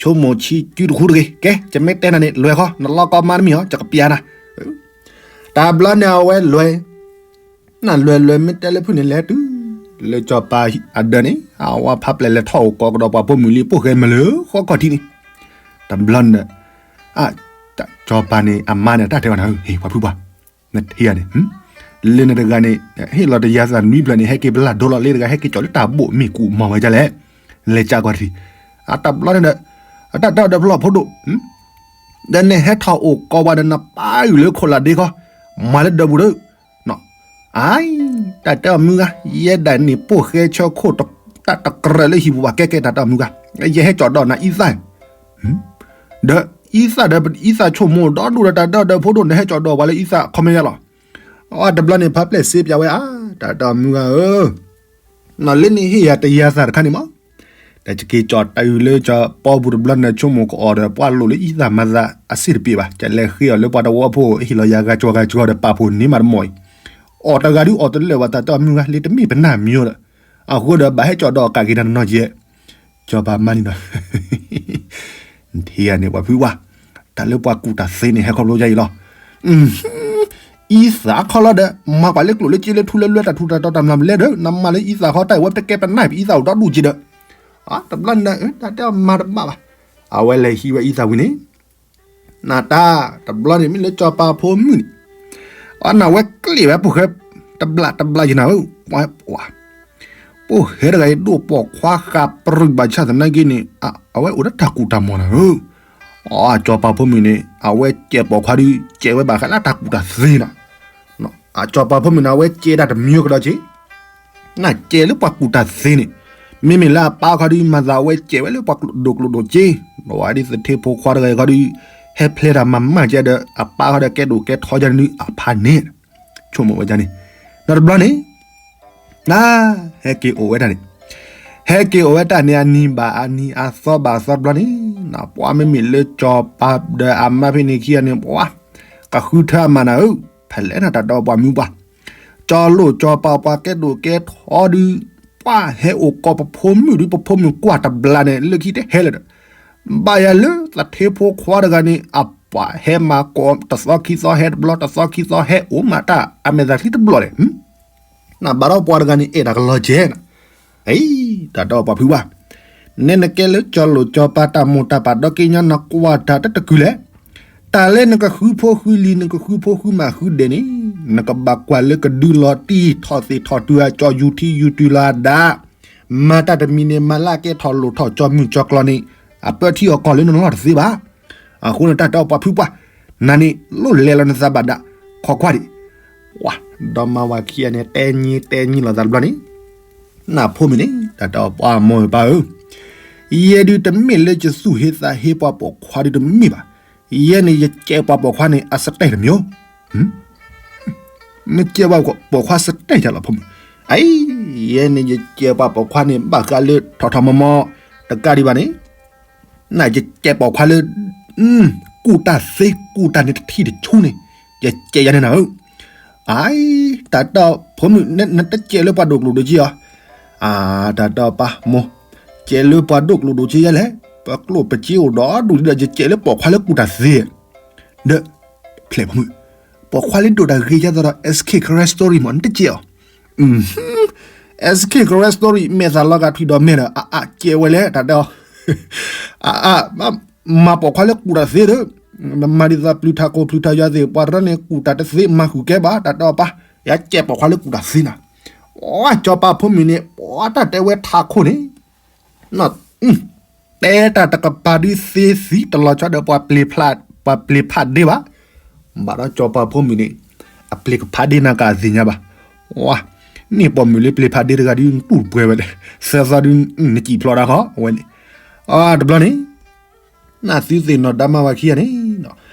ဆိကမိၣ်ဆံကုတဃူတဂ့ၤ ကဲ ယမ့ၢ်တဲနၤန့ၣ် လွဲၢ်ဃီ နလီၢ်ကီမါတမံၤဟီ ယကပျးနၤ, တၢ်ဘျီန့ၣ်အဝဲလွဲၢ် နလွဲၢ်လွဲၢ်မ့ၢ်တဲလၢဖုၣ်န့ၣ်လဲၤတုၤ, လၢစီၤပၤအဒၢးန့ၣ် အဝဲဖးပျဲၢ်လဲၤထီၣ်အိၣ်ကိးကဒီးပှၤဖိမုၣ်လံ ပိၢ်ဃဲမုၢ်လၢဃီခီၣ်ထံးန့ၣ်, တဘျီန့ၣ်, စီၤပၤန့ၣ် အမါန့ၣ် တၢ်တဲဘၣ်နၤဧၢ ဟ့ၣ်ပှၤဖုပှၤ, နထံၣ်ဧါန့ၣ်, လၢနတဂၤန့ၣ် ဟ့ၣ်လီၤတယၤသၣ်နွံဖျၢၣ်န့ၣ် ဟဲက့ၤပလၢ်ဒိလီၤလၢတဂၤ ဟဲက့ၤကၠီၣ်လၢတၢ်ဘိၣ်မ့ၢ်ကူၣ်မၤဝဲဒ်လဲၣ်, လဲၤကၠးကွၢ်ထံး, အတဘျီန့ၣ်ဒီး, အတၢ်တဲအီၤဒီးဖျီၣ်ဖိဒိၣ် ဒီးနဟဲထီၣ်အိၣ်ကိးပှၤဒီးနပၢ်ဂုာ်လၢခိၣ်လၢ်ဒ့ခီ, မၤလၢဒၢးပူၤဒီး, အါ, တၢ်တဲအီၤမုၢ်ဂၤ ယဲဒၣ်န့ၣ်ပိၢ်ဃဲဆၢခိၣ်တ တၢ်တကြၢးလၢဟံၣ်ပူၤဘၣ် ကဲကဲတၢ်တၢ်မုၢ်ဂၤ, ယဟဲကၠီၣ်ဒီးနၤအံသၣ်, ဒီးအံသၣ်ဒီး အံသၣ်ဆိကမိၣ်ဒီဒူၣ်ဒီးတၢ်ဒီဒီဖိဒိၣ် နဟဲကၠီၣ်ဒီးပှၤလၢအံသၣ်ခီမ့ၢ်ယါလီၤ. အတဘျီန့ၣ် ဖါပျဲၢ်စ့ပၠးဝဲဧါ, တၢ်တၢ်မုၢ်ဂၤဧၢ, နလၢနဟ့ၣ်ယၤတယၤသၣ်တခါန့ၣ်မး, ဒီးယက့ၤကၠီၣ်တၢ်အုၣ်လၢကၠီၣ်ပီပူၤတဘျီ နဆိကမိၣ်ကအီၣ်ဒီးပှၤလိၣ်လၢအံသၣ်မၤသးအစ့ၢ်တပ့ၤဘၣ်, ကလဲၤဃ့အီၤလၢပှၤတဝီဖိ ဟ့ၣ်လီၤယၤဂၤကၠီဂၤကၠီဒီးပာ်ဖှိၣ်န့ၢ်မးတမီၢ်အံၤ, အီၣ်တဂၤဒုးအီၣ်တလၢာ်ဘၣ် တၢ်တၢ်မုၢ်ဂၤ လၢတမ့ၢ်ပနၢ်မံၤဒီး, အဃိဒီးဘၣ်ဟဲကၠီၣ်ဒီးကးက့ၤတၢ်နီၢ်ကဲ, ကၠီၣ်ပၤမါန့ၣ်ဒီး ထံဂၤန့ၣ် ပှၤဖုဝါ, တၢ်လၢပှၤကူၣ်တၢ်သ့န့ၣ် ဟဲခီဖျိယါအံၤလီၤ. အံသၣ်ခီလီၤဒီး မၤကွၢ်လၢကျိၣ်လၢစ့လၢထူလၢလွဲတၢ်ထူးတၢ်တီၤတၢ်မျၢ်မလဲၣ်ဒီး နမၤလၢအံသၣ်ခီတၢ်အံၤဝဲတကဲပနၢ်ပအံသၣ်အိၣ်ဒီဒူၣ်က့ဒီး, တဘျီန့ၣ်ဒီး တၢ်တဲအီၤမၤတဘၣ်ဘၣ်. အဝဲလဲၤဟံးဝဲအံသၣ်ဝံၤန့ၣ် နတၢ်တဘျီန့ၣ် မ့ၢ်လၢကၠီၣ်ပၤဖိမုၣ်န့ၣ်, အနဝဲကျ့ၣ်ဝဲပိၢ်ဃဲ တဘျးတဘျးယနၤဧၢ, ပိၢ်ဃဲတဂၤအံၤဒိၣ်ပိာ်ခွါဃာ်ပြံၢ်ဘၣ်ဆၣ်သနာ်က့န့ၣ်, အဝဲအိၣ်ဒီးတၢ်ကူၣ်တၢ်မီၢ်နၤဧၢ, အကၠီၣ်ပၤဖိမုၣ်န့ၣ် အဝဲကဲးပိာ်ခွါဒုး ကဲးဝဲဘၣ်ဃးလၢတၢ်ကူၣ်တၢ်သ့နၤ အကၠီၣ်ပၤဖိမုၣ်န့ၣ် အဝဲကဲးတၢ်တမံၤကဒီးက့, နကဲးလၢပှၤကူၣ်တၢ်သ့န့ၣ်, မ့မ့ၢ်လၢအပၢ်ခီဒုး မၤသးအဝဲကဲးဝဲလၢပှၤဒိၣ်ကျိၣ်ဒိၣ်စ့, ဒီးဝဲဒ်သထ့ဖိခွါတဂၤအံၤခီဒုး, ဟဲဖျဲးတၢ်မၤမၢ်ကဲဒီး အပၢ်ခီဒီးကဲဒိၣ်ကဲထီယါန့ၣ် အဖါန့ၣ်, ဆိကမိၣ်ဝဲဒ်န့ၣ်, ဒီးတဘျီန့ၣ် နဟဲက့ၤအိၣ်ဝဲဒၣ်န့ၣ်, ဟဲက့ၤအိၣ်ဝဲတၢ်န့ၣ် အနံၤဘၣ်အနံၤ အသီဘၣ်အသီတဘျီန့ၣ်, ပှၤမ့မ့ၢ်လၢကၠီၣ်ပၤဒီးအမါဖဲန့ၣ်ခံဂၤန့ၣ် ပှၤ ကဃုထၢအမၤနၤဧၢ, ဖဲလဲၣ်နတၢ်ဒီးပှၤမုၢ်ပှၢ်, ကၠီၣ်လိၣ်ကၠီၣ်ပၤပှၤကဲဒိၣ်ကဲထီဒုး, ပှၤဟဲအိၣ်ကီၢ်ပဖိမုၣ်ဒုး ပဖိမုၣ်ကွၢ်တဘျီန့ၣ် လၢခံတဟဲလၢာ်ဒီး ဘၣ်ယၤလၢသထ့ဖိခွါတဂၤန့ၣ် အပှၤဟဲမၤကိးတသီခံသီဟဲတဘျီ တသီခံသီဟဲအိၣ်မးတၢ်အမဲာ်သးချံတဘျီလဲၣ်, နဘၣ်ဒီးပှၤတဂၤန့ၣ် အဲၣ်တၢ်ကလီၤကဲနၤ, အံၤ တၢ်ဒီးပှၤဖုဝါ, နဲနကဲလၢကၠီၣ်လိၣ်ကၠီၣ်ပၤတၢ်မိၢ်တၢ်ပၢ်ဒီက့ညါ နကွၢ်တၢ်တတကုာ်လဲၣ်, တၢ်လၢနကဃုဖိဃုလံၤ နကဃုဖိဃုမးဃုဒဲးန့ၣ်, နကဘၣ်ကွၢ်လၢကဒုလီၤတံၢ်ထီၣ်သ့ၣ်ထီၣ်တုၤအကၠီၣ်ယူၤထံယူၤတုၤလီၤအဒၣ် မၤတၢ်တမံၤန့ၣ် မၤလၢအကဲထီၣ်လိၣ်ထီၣ်ကၠီမုၢ်ကၠီကျီန့ၣ်, အပၢထံအီၣ်ကီၢ်လၢနလီၢ်တသ့ဘၣ်. အဃိန့ၣ် တၢ်တဲအီၤပှၤဖုပှၢ်, နၤန့ၣ် လိၣ်လဲၤလီၤနသးဘၣ်ဒၣ် ခိးကွၢ်ဒံး, ဝၤ, ဒီမါဝၤခံဂၤန့ၣ် တဲညံတဲညံလိာ်သးတဘျီန့ၣ်, နဖိမုၣ်န့ၣ် တၢ်တဲအီၤပှၤမိၢ်ပၢ်ဧၢ, ယဲဒုးတမ့ၢ်လၢယသူၣ်ဟ့သးဟ့ပှၤပိာ်ခွါဒုးတမ့ၢ်ဘၣ်, ယဲန့ၣ်ယကဲပှၤပိာ်ခွါန့ၣ် အစတဲတမံၤ နကဲပှၤပိာ်ခွါစတဲယၤလီၤဖိမုၣ်, အံၤ, ယဲန့ၣ်ယကဲပှၤပိာ်ခွါန့ၣ် ဘၣ်ဃးလၢထီၣ်ထီၣ်မီၤမီၤ တကးဒံးဘၣ်န့ၣ်, နယကဲပိာ်ခွါလၢ ကူၣ်တၢ်သ့ကူၣ်တၢ်န့ၣ်တထံၣ်တဆူန့ၣ်, ယကဲယၤန့ၣ်နၤဧၢ, အံၤ, တၢ်တဲအီၤဖိမုၣ် နတကဲလၢပှၤဒိၣ်ကျိၣ်ဒိၣ်က့ဧါ, အါ, တၢ်တဲအီၤပၢ်မိၢ်, ကဲလၢပှၤဒိၣ်ကျိၣ်ဒိၣ်က့ယါလဲၣ်, ပကျိၣ်ပစ့အိၣ်ဒီးဒိၣ်ဒီး ယကဲလၢပိာ်ခွါလၢကူၣ်တၢ်သ့ ဒီး ဖျဲၣ်ဖိမုၣ်, ပိာ်ခွါလၢဒိၣ်တၢ်ဂ့ၤယါသးဒီး SK Karen Story မး နတကဲအီၤ, SK Karen Story မဲာ်သၣ်လီၤဂာ်ထွံၣ်ဒီးမဲာ်ဒီး အအကဲဝဲလဲၣ် တၢ်တဲအီၤ, အအ, မၤပိာ်ခွါလၢကူၣ်တၢ်သ့ဒီး, နမၤဒ်သိးပျုၤထးကိၢ်ပျုၤထးယွၤသ့ၣ် ပှၤတရၢန့ၣ် ကူၣ်တၢ်တသ့ မၤဃုာ်ကဲဘၣ် တၢ်တဲအီၤပၢ်, ယကဲပိာ်ခွါလၢကူၣ်တၢ်သ့နၤ, အီ, ကၠီၤပၤဖိမုၣ်န့ၣ် ပှၤတၢ်တဲဝဲထးခိၣ်န့ၣ် တဲတၢ်တကပၤဒုးသ့သံတလီၤဆီဒီး ပှၤပျ့ၤဖးဒ့ဘၣ်, ဘၣ်ဒီးကၠီၤပၤဖိမုၣ်န့ၣ် အပျ့ၤကဖးဒ့နၤကသ့ၣ်ညါဘၣ်, ဝါ, န့ၢ်ပိာ်မုၣ်လၢပျ့ၤဖးဒ့တဂၤဒုး တူၢ်ပှဲၤဝဲလဲၣ်, သၢသီဒုး နစံၣ်ဖျိးတၢ်ဃီ အဝဲန့ၣ်, အတဘျီန့ၣ် နသုသ့ၣ်နီၣ်ဒါမါဝၤခံဂၤန့ၣ်,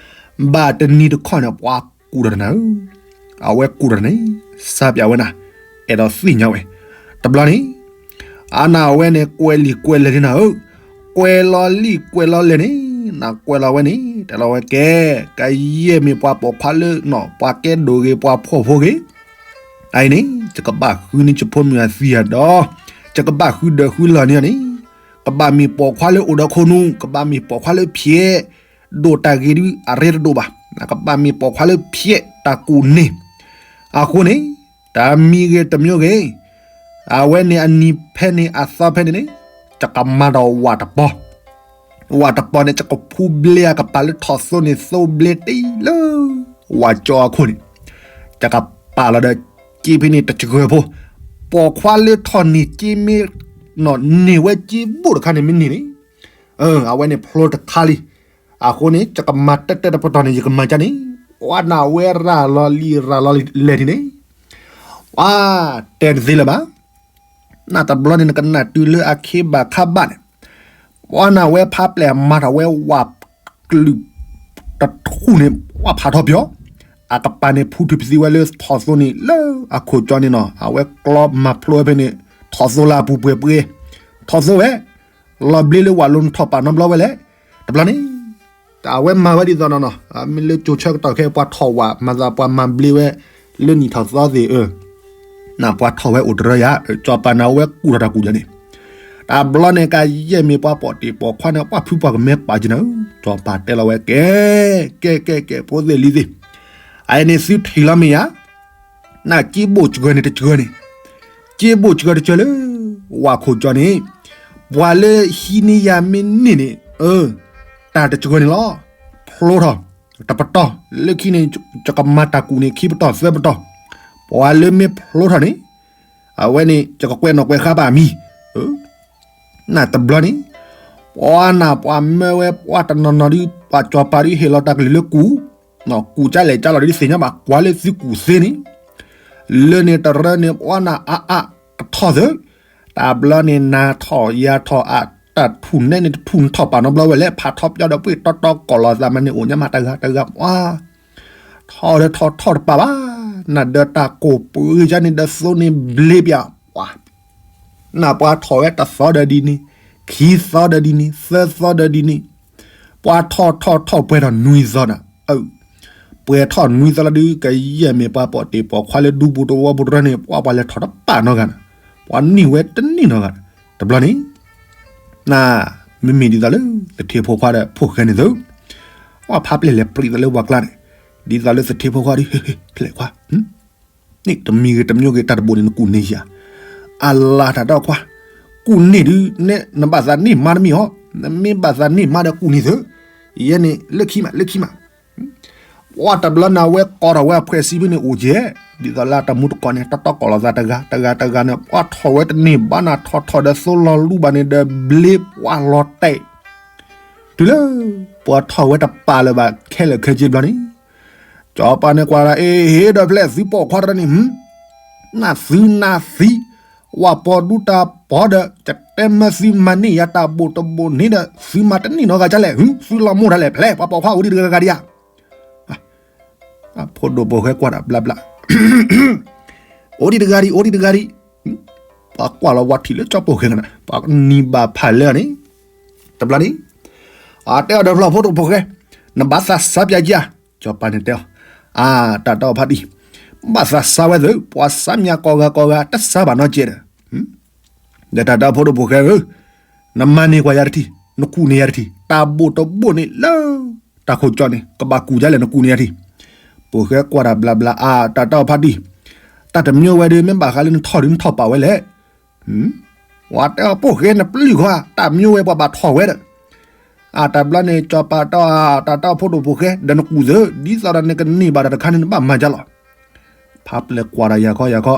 ဘၣ်တနံၤတခီန့ၣ် ပှၤကူၣ်ဒီးနၤဧၢ, အဝဲကူၣ်ဒီးနၤန့ၣ် စါပၠးဝဲနၤ, အဲၣ်ဒိးသ့ၣ်ညါဝဲ, တဘျီန့ၣ် အနဝဲန့ၣ် ကွဲးလံာ်ကွဲးလဲၢ်န့ၣ်နၤဧၢ, ကွဲးလီၤလံာ်ကွဲးလီၤလဲၢ်န့ၣ်, နကွဲးလီၤဝဲန့ၣ် တဲလီၤဝဲကဲ, ကယဲၢ်မ့ၢ်ပှၤပိာ်ခွါလၢနီၢ် ပှၤကဲဒိၣ်ဂ့ၤ ပှၤဖှီၣ်ဖိဂ့ၤ အအံၤန့ၣ် ယကဘၣ်ဃုန့ၢ်ယဖိမုၣ်အသံအဒီး, ယကဘၣ်ဃုဒၢးဃုလီၢ်န့ၢ်အီၤန့ၣ်, ကဘၣ်မ့ၢ်ပိာ်ခွါလၢအိၣ်ဒီးခိၣ်နူာ်, ကဘၣ်မ့ၢ်ပိာ်ခွါလၢဖျဲး, ဒိၣ်တၢ်ဂ့ၤဒုးအရ့တဒိၣ်ဘၣ်, ကဘၣ်မ့ၢ်ပိာ်ခွါလၢဖျဲးတၢ်ကူၣ်န့ၢ်, အဃိန့ၣ်, တမံၤဂ့ၤတမံၤဂ့ၤ, အဝဲန့ၣ်အနံၤဖဲန့ၣ်အသီဖဲန့ၣ်န့ၣ်, ယကမၤဒီးဝၣ်တပီၤ ဝၣ်တပီၤန့ၣ် ယကဖူဘျ့အကပၤလၢထီၣ်သိန့ၣ် သိဘျ့တံၢ်လၢ ဝၣ်ကၠီအခိၣ်န့ၣ်, ယကပာ်လီၤဒီး က့ဖဲန့ၣ်တစှၤဖိ, ပိာ်ခွါလၢထီၣ်န့ၢ်က့မ့ၢ်, န့ၢ်ဝဲက့ဘိၣ်တခါန့ၣ်မ့ၢ်န့ၢ်န့ၣ်, အဝဲန့ၣ်ဖျိတခါလံ, အဃိန့ၣ် ယကမၤတၢ်တၢ်တပတီၢ်န့ၣ် ယကမၤကန့ၣ်, ဝါနဝဲရၤလီၤလံာ်ရၤလီၤလဲၢ်န့ၣ်န့ၣ်, ဝါ, တဲတသ့လၢၤဘၣ် နတဘျီန့ၣ် နကနၣ်တုၤလၢအခ့ဘၣ်ခါဘၣ်န့ၣ်, ပှၤနၢ်ဝဲဖးပျဲၢ်မၤထီၣ်ဝဲဝးကလုာ်တထူၣ်န့ၣ် ပှၤဖးထီၣ်ပယီၤ, အကပၤန့ၣ်ဖူထုးပသံဝဲလၢထီၣ်သိန့ၣ် လၢအခိၣ်ကၠီန့ၣ်နီၤ, အဝဲကျီမၤဖျိဝဲဖဲန့ၣ် ထီၣ်သိလၢအပူၤပှဲၤပှဲၤ, ထီၣ်သိဝဲ လီၤဘျ့လၢဝးလိနထီၣ်ပာ်နီတဘျီဝဲလဲၣ်. တဘျီန့ၣ် အဝဲမၤဝဲဒ်သိးနီၤနီၤ, မ့ၢ်လၢကၠိဆၢကတီၢ်ခဲအံၤ ပှၤထီၣ်ဝးမၤသးပှၤမၤဘျ့ဝဲ လၢနံၣ်ထီၣ်သီသ့ၣ်ဧၢ, နပှၤထီၣ်ဝဲအိၣ်တရၢယၤ, ကၠီၤပၤန့ၣ် အဝဲကူၣ်ထီၣ်တၢ်ကူၣ်ယၤန့ၣ်, တဘျီန့ၣ် ကယဲၢ်မ့ၢ်ပှၤပိာ်တ့ၢ်ပိာ်ခွါန့ၣ် ပှၤဖုပှၤကမဲပာ်ကနၤဧၢ, ကၠီၤပၤတဲလီၤဝဲကဲ, ကဲကဲကဲ ဖိသ့ၣ်လံၤသ့ၣ်, အအံၤန့ၣ်သုထံၣ်လီၤမ့ၢ်ယၤ နက့ဘိၣ်စှၢၤန့ၣ်တစှၢၤန့ၣ်, က့ဘိၣ်စှၢၤတစှၢၤလၢ ဝၤခိၣ်ကၠီန့ၣ်, ပှၤလၢဟံးန့ၢ်ယၤမ့ၢ်န့ၢ်န့ၣ်, အၢ, တၢ်တစှၢၤန့ၣ်လီၤ, ဖျိထီၣ်, တပတီၢ်, လၢခံန့ၣ် ယကမၤတၢ်ကူၣ်န့ၣ် ခံပတီၢ်သၢပတီၢ်, ပှၤလၢမ့ၢ်ဖျိထီၣ်န့ၣ်, အဝဲန့ၣ် ယကကွဲးနီၣ်ကွဲးဃါဘၣ်အမံၤ, နတဘျီန့ၣ်, ပှၤနၢ်ပှၤမၢဝဲပှၤတနီၤနီၤဒ် ပှၤကၠီၤပၤဒ်ဟ့ၣ်လီၤတၢ်ကလုၢ်လၢကူၣ်, ကူၣ်ကလဲၣ်ကလဲီၤဒ်သ့ၣ်ညါဘၣ် ကွၢ်လၢသုကူၣ်သ့န့ၣ်, လၢန့ၣ်တရၢန့ၣ် ပှၤနၢ်အါအါကထီၣ်သၢ, တဘျီန့ၣ် နၤထီၣ်ယၤထီၣ်အတၢ်ထူၣ်နဲန့ၣ် တထူၣ်နထီၣ်ပာ်နီတဘျီဝဲလဲၣ် ဖးထီပျီဒီးပှ့ၢ်တီတီကိးလီၤသးမးန့ၣ် အိၣ်ညါမးတဂၤတဂၤပှၤ ထီၣ်ဒီးထီၣ်ထီၣ်တပာ်ဘၣ်, နဒီးတၢ်ကိၢ်ပှ့ၤယါန့ၣ်ဒီးသိန့ၣ်ဘျ့ပၠးပှၤ, နပှၤထီၣ်ဝဲတသီဒီးဒ်န့ၣ်, ခံသီဒီးဒ်န့ၣ်, သၢသီဒီးဒ်န့ၣ်, ပှၤထီၣ်ထီၣ်ထီၣ်ပှဲၤထီၣ်နွံသီနၤ, ပှဲၤထီၣ်နွံသီလၢဒုး ကယဲၢ်မ့ၢ်ပှၤပိာ်တ့ၢ်ပိာ်ခွါလၢဒူပူၤတဝီပူၤတရၢန့ၣ် ပှၤပှၤလဲၤထီၣ်တပာ်နီတဂၤနၤ, ပှၤန့ၢ်ဝဲတန့ၢ်နီတဂၤ, တဘျီန့ၣ် နမ့မ့ၢ်ဒ်သိးလၢ သထ့ဖိခွါဒီးဖိၣ်ဃဲန့ၣ်သု, ပှၤဖးပျဲၢ်လဲၤပြံးသးလၢပှၤကျါန့ၣ်, ဒ်သိးလၢသထ့ဖိခွါဒီး ဖျဲၣ်ခွါ, န့ၣ်တမံၤဂ့ၤတမံၤဂ့ၤ တၢ်တဘိၣ်န့ၣ် နကူၣ်န့ၢ်ယၤ, အလါတၢ်တီခွါ, ကူၣ်န့ၢ်ဒုး နဘၣ်သးန့ၢ်မါတမံၤအီၤ, နမ့ၢ်ဘၣ်သးန့ၢ်မါဒီးကူၣ်န့ၢ်သု, ယဲန့ၣ် လၢခံမး လၢခံမး ပှၤတဘျီနၤဝဲကိးထီၣ်ဝဲအဖှဲးစံးဖဲန့ၣ်အိၣ်ကဲ, ဒ်သိးလၢတမူတကိးန့ၣ် တီတီကိးလီၤသးတဂၤ တဂၤတဂၤန့ၣ် ပှၤထီၣ်ဝဲတန့ၢ်ဘၣ်နၤ ထီၣ်ထီၣ်ဒီးသိလီၤလူဘၣ်န့ၣ်ဒီးဘျ့ပှၤလီၤတဲာ်, တုၤလၢ ပှၤထီၣ်ဝဲတပာ်လၢၤဘၣ်ခဲလၢာ်ခဲဆ့ဘျီန့ၣ်, ကၠီၤပၤန့ၣ်ကွၢ်ဒၣ် အ့ ဟ့ၣ်ဒီးဖျဲၣ်သုပိာ်ခွါတရၢန့ၣ် နၢ်သုနၢ်သံ, ဝၤပီၤဒူတၢ်ပီၤဒီး ယတဲမၢသုမၤန့ၢ်ယၤတၢ်ဘိၣ်တဘိၣ်န့ၣ်ဒီး သုမၤတန့ၢ်နီတဂၤဒ်လဲၣ်, သုလီၤမိၢ်ဒ်လဲၣ် ဖျဲၣ် ပှၤပိာ်ခွါအိၣ်ဒံးတဂၤဂၤဒံးဧါ, ဖိဒိၣ်ပိာ်ဃဲကွၢ်တၢ်ဘျါဘျါ, အိၣ်ဒံးတဂၤဒံး အိၣ်ဒံးတဂၤဒံး, ပှၤကွၢ်လီၤဝဲထံၣ်လၢကၠီၤပိာ်ဃဲကနၣ် ပှၤနံၤဘၣ်ဖးလၢန့ၣ်, တဘျီန့ၣ်, အတဲအီၤဒီးဖျီၣ်ဖိဒိၣ်ပိာ်ဃဲ, နဘၣ်သးစါပၠးကၠါ, ကၠီၤပၤန့ၣ်တဲအီၤ, အါ တၢ်တီဖါတံၢ်, ဘၣ်သးစါဝဲသ့ၣ် ပှၤစါမၠးကိးဂၤကိးဂၤ တစါဘၣ်နီတကဲးဒီး, ဒီးတၢ်တီဖိဒိၣ်ပိာ်ဃဲဧၢ, နမၤန့ၢ်ကွၢ်ယၤတထံၣ် နကူၣ်န့ၢ်ယၤတထံၣ် တၢ်ဘိၣ်တဘိၣ်န့ၣ်လၢ တၢ်ခိၣ်ကၠီန့ၣ် ကဘၣ်ကူၣ်ဒ်လဲၣ် နကူၣ်န့ၢ်ယၤတထံၣ်, ပိာ်ဃဲကွၢ်တၢ်ဘျါဘျါ အါ တၢ်တီဖါတံၢ်, တၢ်တမံၤဝဲဒီး မ့ၢ်ဘၣ်ဃးလၢနထီၣ်ဒုးနထီၣ်ပာ်ဝဲလဲၣ် ပှၤတဲအီၤပိာ်ဃဲနပျုၢ်ခီ တၢ်မံၤဝဲပှၤဘၣ်ထီၣ်ဝဲဒီး, အတၢ်ဘျီန့ၣ် ကၠီၤပၤတီ တၢ်တီဖိဒိၣ်ပိာ်ဃဲ ဒီးနကူၣ်သ့ ဒ်သိးဒီးနကန့ၢ်ဘၣ်တၢ်တခါန့ၣ် နဘၣ်မၤဒ်လဲၣ်, ဖးပျဲၢ်ကွၢ်ဒီးယၤခီယၤခီ,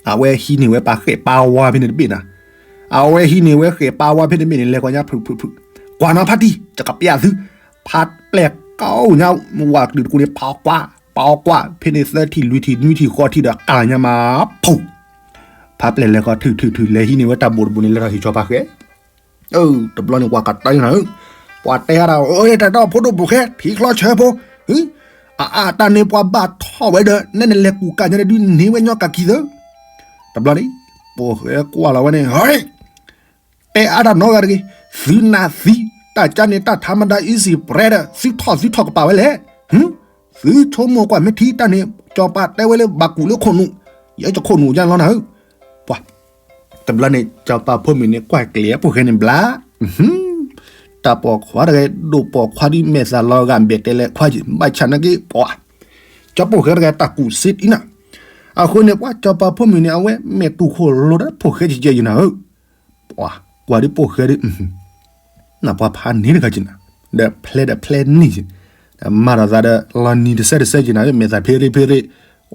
အဝဲဟံးန့ၢ်ဝဲပှၤဃဲၣ်ပာ်ဝါဖဲန့ၣ်တဘ့ၣ်နၤ, အဝဲဟံးန့ၢ်ဝဲဃဲၣ်ပာ်ဝါဖဲန့ၣ်တဘ့ၣ်န့ၣ် လဲၤကွၢ်ညါဖုၣ်ဖုၣ်ဖုၣ်, ကွၢ်နီၤဖါတံၢ် ယကပျးသု, ဖးပျဲၢ်ကိးညါ ဝၤကလုာ်တကူၣ်န့ၣ် ပာ်ကွၢ် ပာ်ကွၢ် ဖဲန့ၣ်သၢထံၣ်လွံၢ်ထံၣ်နွံထံၣ်ဃိးထံၣ်ဒီး ကၢ်ညါမး ဖုၣ်, ဖးပျဲၢ်လဲၤဃီ ထုၣ်ထုၣ်ထုၣ် လဲၤဟံးန့ၢ်ဝဲတၢ်ဘိၣ်တဘိၣ်န့ၣ် လဲၤထီၣ်ဟ့ၣ်ကၠီၤပၤဃဲ တဘျီန့ၣ် ပှၤကတၢၢ်နၤဧၢ, ပှၤတဲဟါဒီး တၢ်တီဖိဒိၣ်ပိာ်ဃဲ ထံချီဆၢဖိ, အအတၢ်န့ၣ်ပှၤဘၣ်ထီၣ်ဝဲဒီး နဲနလဲၤကူၣ်ကၢ်ညါန့ၣ်ဒုးန့ၢ်ဝဲညီကၢ်ခံသၢ, တဘျီန့ၣ် ပိာ်ဃဲကွၢ်လီၤဝဲန့ၣ် တဲအါတၢ်နီတဂၤတဂ့ၤ, သုနၢ်သံ, တၢ်ကါန့ၣ် တၢ်ထါမဒါ easy bread သုထီၣ်သုထီၣ်ကပာ်ဝဲလဲၣ်, သုဆိကမိၣ်ကွၢ်မ့ၢ်ထံတၢ်န့ၣ် ကၠီၤပၤတဲဝဲလၢဘၣ်ကူၣ်လၢခိၣ်နူာ်, ယဲယခိၣ်နူာ်ယါလီၤနၤဧၢ, ပှၤ တဘျီန့ၣ် ကၠီၤပၤဖိမုၣ်န့ၣ် ကွၢ်ကျဲၤပိာ်ဃဲန့ၣ်ဘျါ, တၢ်ပိာ်ခွါတဂၤ ဒိၣ်ပိာ်ခွါဒ်မဲာ်သၣ်လီၤဂာ်ဘဲၣ်တဲလဲၣ်ခွါယံၤ ဘၣ်ဆၣ်နာ်က့ ပှၤ ကၠီၤပိာ်ဃဲတဂၤတၢ်ကူၣ်စ့တအံၤနၤ, အဃိန့ၣ် ပှၤကၠီၤပၤဖိမုၣ်န့ၣ် အဝဲမဲာ်တူၢ်ခိၣ်လိၤဒီးပိာ်ဃဲကကဲယံၤနၤဧၢ, ပှၤ ကွၢ်ဒ်ပိာ်ဃဲဒ် နပှၤဖးန့ၢ်တဂၤက့ၤနၤ, ဒီးဖျဲးဒီးဖျဲးန့ၢ်က့ၤ, မၤထီၣ်သးဒီးလီၤနံၤတစဲးတစဲးက့ၤနၤ မဲာ်သၣ်ဖ့ရ့ဖ့ရ့,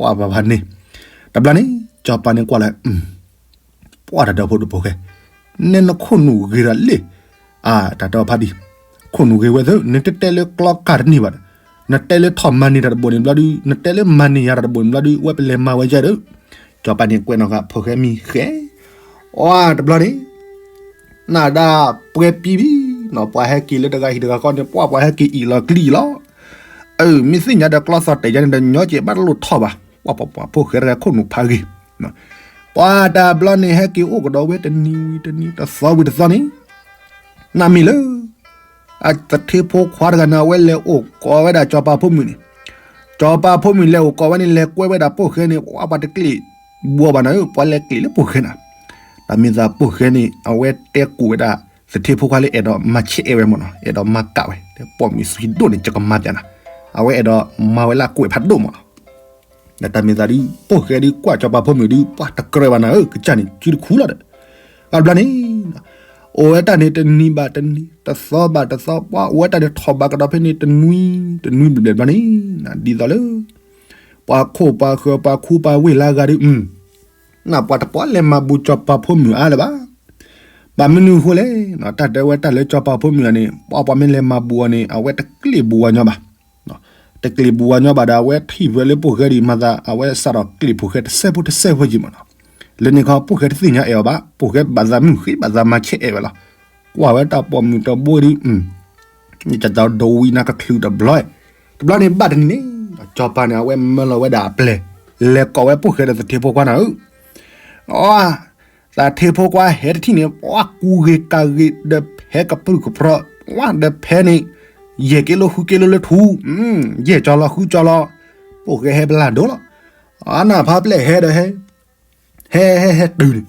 ဝဲပှၤဖးန့ၢ်, တဘျီန့ၣ် ကၠီၤပၤန့ၣ်ကွၢ်လၢ ပှၤတၢ်တီဖိဒိၣ်ပိာ်ဃဲ, နဲနခိၣ်နူာ်ဂ့ၤဒီးလ့ၣ်, အါ တၢ်တီဖါတံၢ်, ခိၣ်နူာ်ဂ့ၤဝဲသ့ၣ် နတတဲလၢကျီကၢ်တန့ၢ်ဘၣ်ဒီး, နတဲလၢထီၣ်မၤန့ၢ်တၢ်တဘိန့ၣ်ဘျီဒုး နတဲလၢမၤန့ၢ်ယၤတၢ်တဘိန့ၣ်ဘျီဒုး ဝဲပလဲၤမၤဝဲယဲဒီး, ကၠီၤပၤန့ၣ်ကွဲးနီၣ်ဃာ်ဖိၣ်ဃဲမံၤဃဲ အတဘျီန့ၣ် နဒၣ်ပှဲၤပံၤဘံနီၤ ပှၤဟဲက့ၤလၢတဂၤဟံၣ်တဂၤဃီန့ၣ် ပှၤပှၤဟဲက့ၤအံၣ်လီၤကျံအံၤလီၤ. အၢ မ့ၢ်သ့ၣ်ညါဒီးကျီသီၣ်တဲာ်ယါန့ၣ်ဒီး ညီကဲဘၣ်တလိၣ်ထီၣ်ဘၣ် ပှၤပှၤပှၤဖိၣ်ဃဲတဂၤခိၣ်နူာ်ဖးဂ့ၤ ပှၤတဘျီန့ၣ် ဟဲက့ၤအိၣ်ကဒီးဝဲတနံၤဝံၤတနံၤ တသီဝံၤတသီန့ၣ် နမ့ၢ်လၢ အသထ့ဖိခွါတဂၤန့ၣ် အဝဲလဲၤအိၣ်ကိးဝဲဒၣ်စီၤပၤဖိမုၣ်န့ၣ်, စီၤပၤဖိမုၣ်လဲၤအိၣ်ကိးဝဲန့ၣ် လဲၤကွဲဝဲဒၣ်ပိၢ်ဃဲန့ၣ် ပှၤပှၤတကျ့ၣ်ဘှီဘၣ်နၤဧၢ ပှၤလဲၤကျ့ၣ်လၢပိၢ်ဃဲနၤ. တၢ်မ့ၢ်သးပိၢ်ဃဲန့ၣ် အဝဲတဲကူၣ်ဝဲဒၣ် သထ့ဖိခွါလၢအဲၣ်ဒိးမၤဆဲးအဲၣ်ဝဲမ့ၢ်နီၤ အဲၣ်ဒိးမၤကၣ်ဝဲ ပိာ်မုၣ်ဆံးဒိၣ်န့ၣ် ယကမၤပျဲနၤ, အဝဲအဲၣ်ဒိးမၤဝဲလၢအကွဲးဖးဒိၣ်မ့ၢ်နီၤ. ဒီးတၢ်မ့ၢ်သးဒ် ပိၢ်ဃဲဒ်ကွၢ်စီၤပၤဖိမုၣ်ဒ် ပှၤတကြၢးဘၣ်နၤဧၢ ကစၢ်န့ၣ် စုတခူလီၤဒီး အဘျီန့ၣ် အိၣ်ဝဲတၢ်န့ၣ်တနံၤဘၣ်တနံၤ တသီဘၣ်တသီ ပှၤအိၣ်ဝဲတၢ်န့ၣ်ထီၣ်ဘးကဒီးဖဲန့ၣ်တနွံ တနွံဘျဲၣ်ဘျဲၣ်ဘျီန့ၣ် ဒ်သိးလၢ ပှၤခိၣ်ပှၤဃၢၤပှၤခူပှၤဝ့ၢ်လၢအဂၤဒ် နပှၤတပီၣ်လဲၤမၤဘူးစီၤပၤဖိမုၣ်အါလၢၤဘၣ်. ဘၣ်မနုၤအဃိလဲၣ် တၢ်တဲဝဲတၢ်လၢစီၤပၤဖိမုၣ်အံၤန့ၣ် ပှၤပှၤမ့ၢ်လဲၤမၤဘူးအီၤန့ၣ် အဝဲတကျ့ၣ်ဘူးဝါညီဘၣ် တကျ့ၣ်ဘူးဝါညီဘၣ်ဒီး အဝဲထံၣ်ဖဲလၢပိၢ်ဃဲဒ်မၤသး အဝဲစးထီၣ်ကျ့ၣ်ပိၢ်ဃဲတစဲးဖိတစဲးဖိက့ၤမ့ၢ်နီၤ. လၢန့ၣ်ခီ ပိၢ်ဃဲတသ့ၣ်ညါအဲၣ်အီၤဘၣ် ပိၢ်ဃဲဘၣ်သးမုၢ်ဃ့ဘၣ်သးမၤဆဲးအဲၣ်ဝဲလီၤ. ကွၢ်ဝဲတၢ်ပိာ်မုၣ်တဘိဒ် ကၠီဒိဝံနၤကချုးတဘျီ, တဘျီန့ၣ်ဘၣ်တနံၤန့ၣ် စီၤပၤန့ၣ် အဝဲမၢလီၤဝဲဒၣ်အပျဲၢ် လဲၤကိးဝဲပိၢ်ဃဲဒီးသထ့ဖိခွါနၤဧၢ သထ့ဖိခွါဟဲတထံၣ်န့ၣ် ပှၤကူဂ့ၤကၤဂ့ၤဒီးဖဲကပြုၢ်ကပြီၤ ဝါဒီးဖဲန့ၣ် ယဲၢ်က့လိဃုက့လိလၢထူ, ယဲၢ်ကၠီလီၤဃုကၠီလီၤ, ပိၢ်ဃဲဟဲပလၢ်ဒိလီၤ. အနၢ်ဖးပျဲၢ်ဟဲဒီးဟဲ ဟဲဟဲဟဲတုၤန့ၣ်,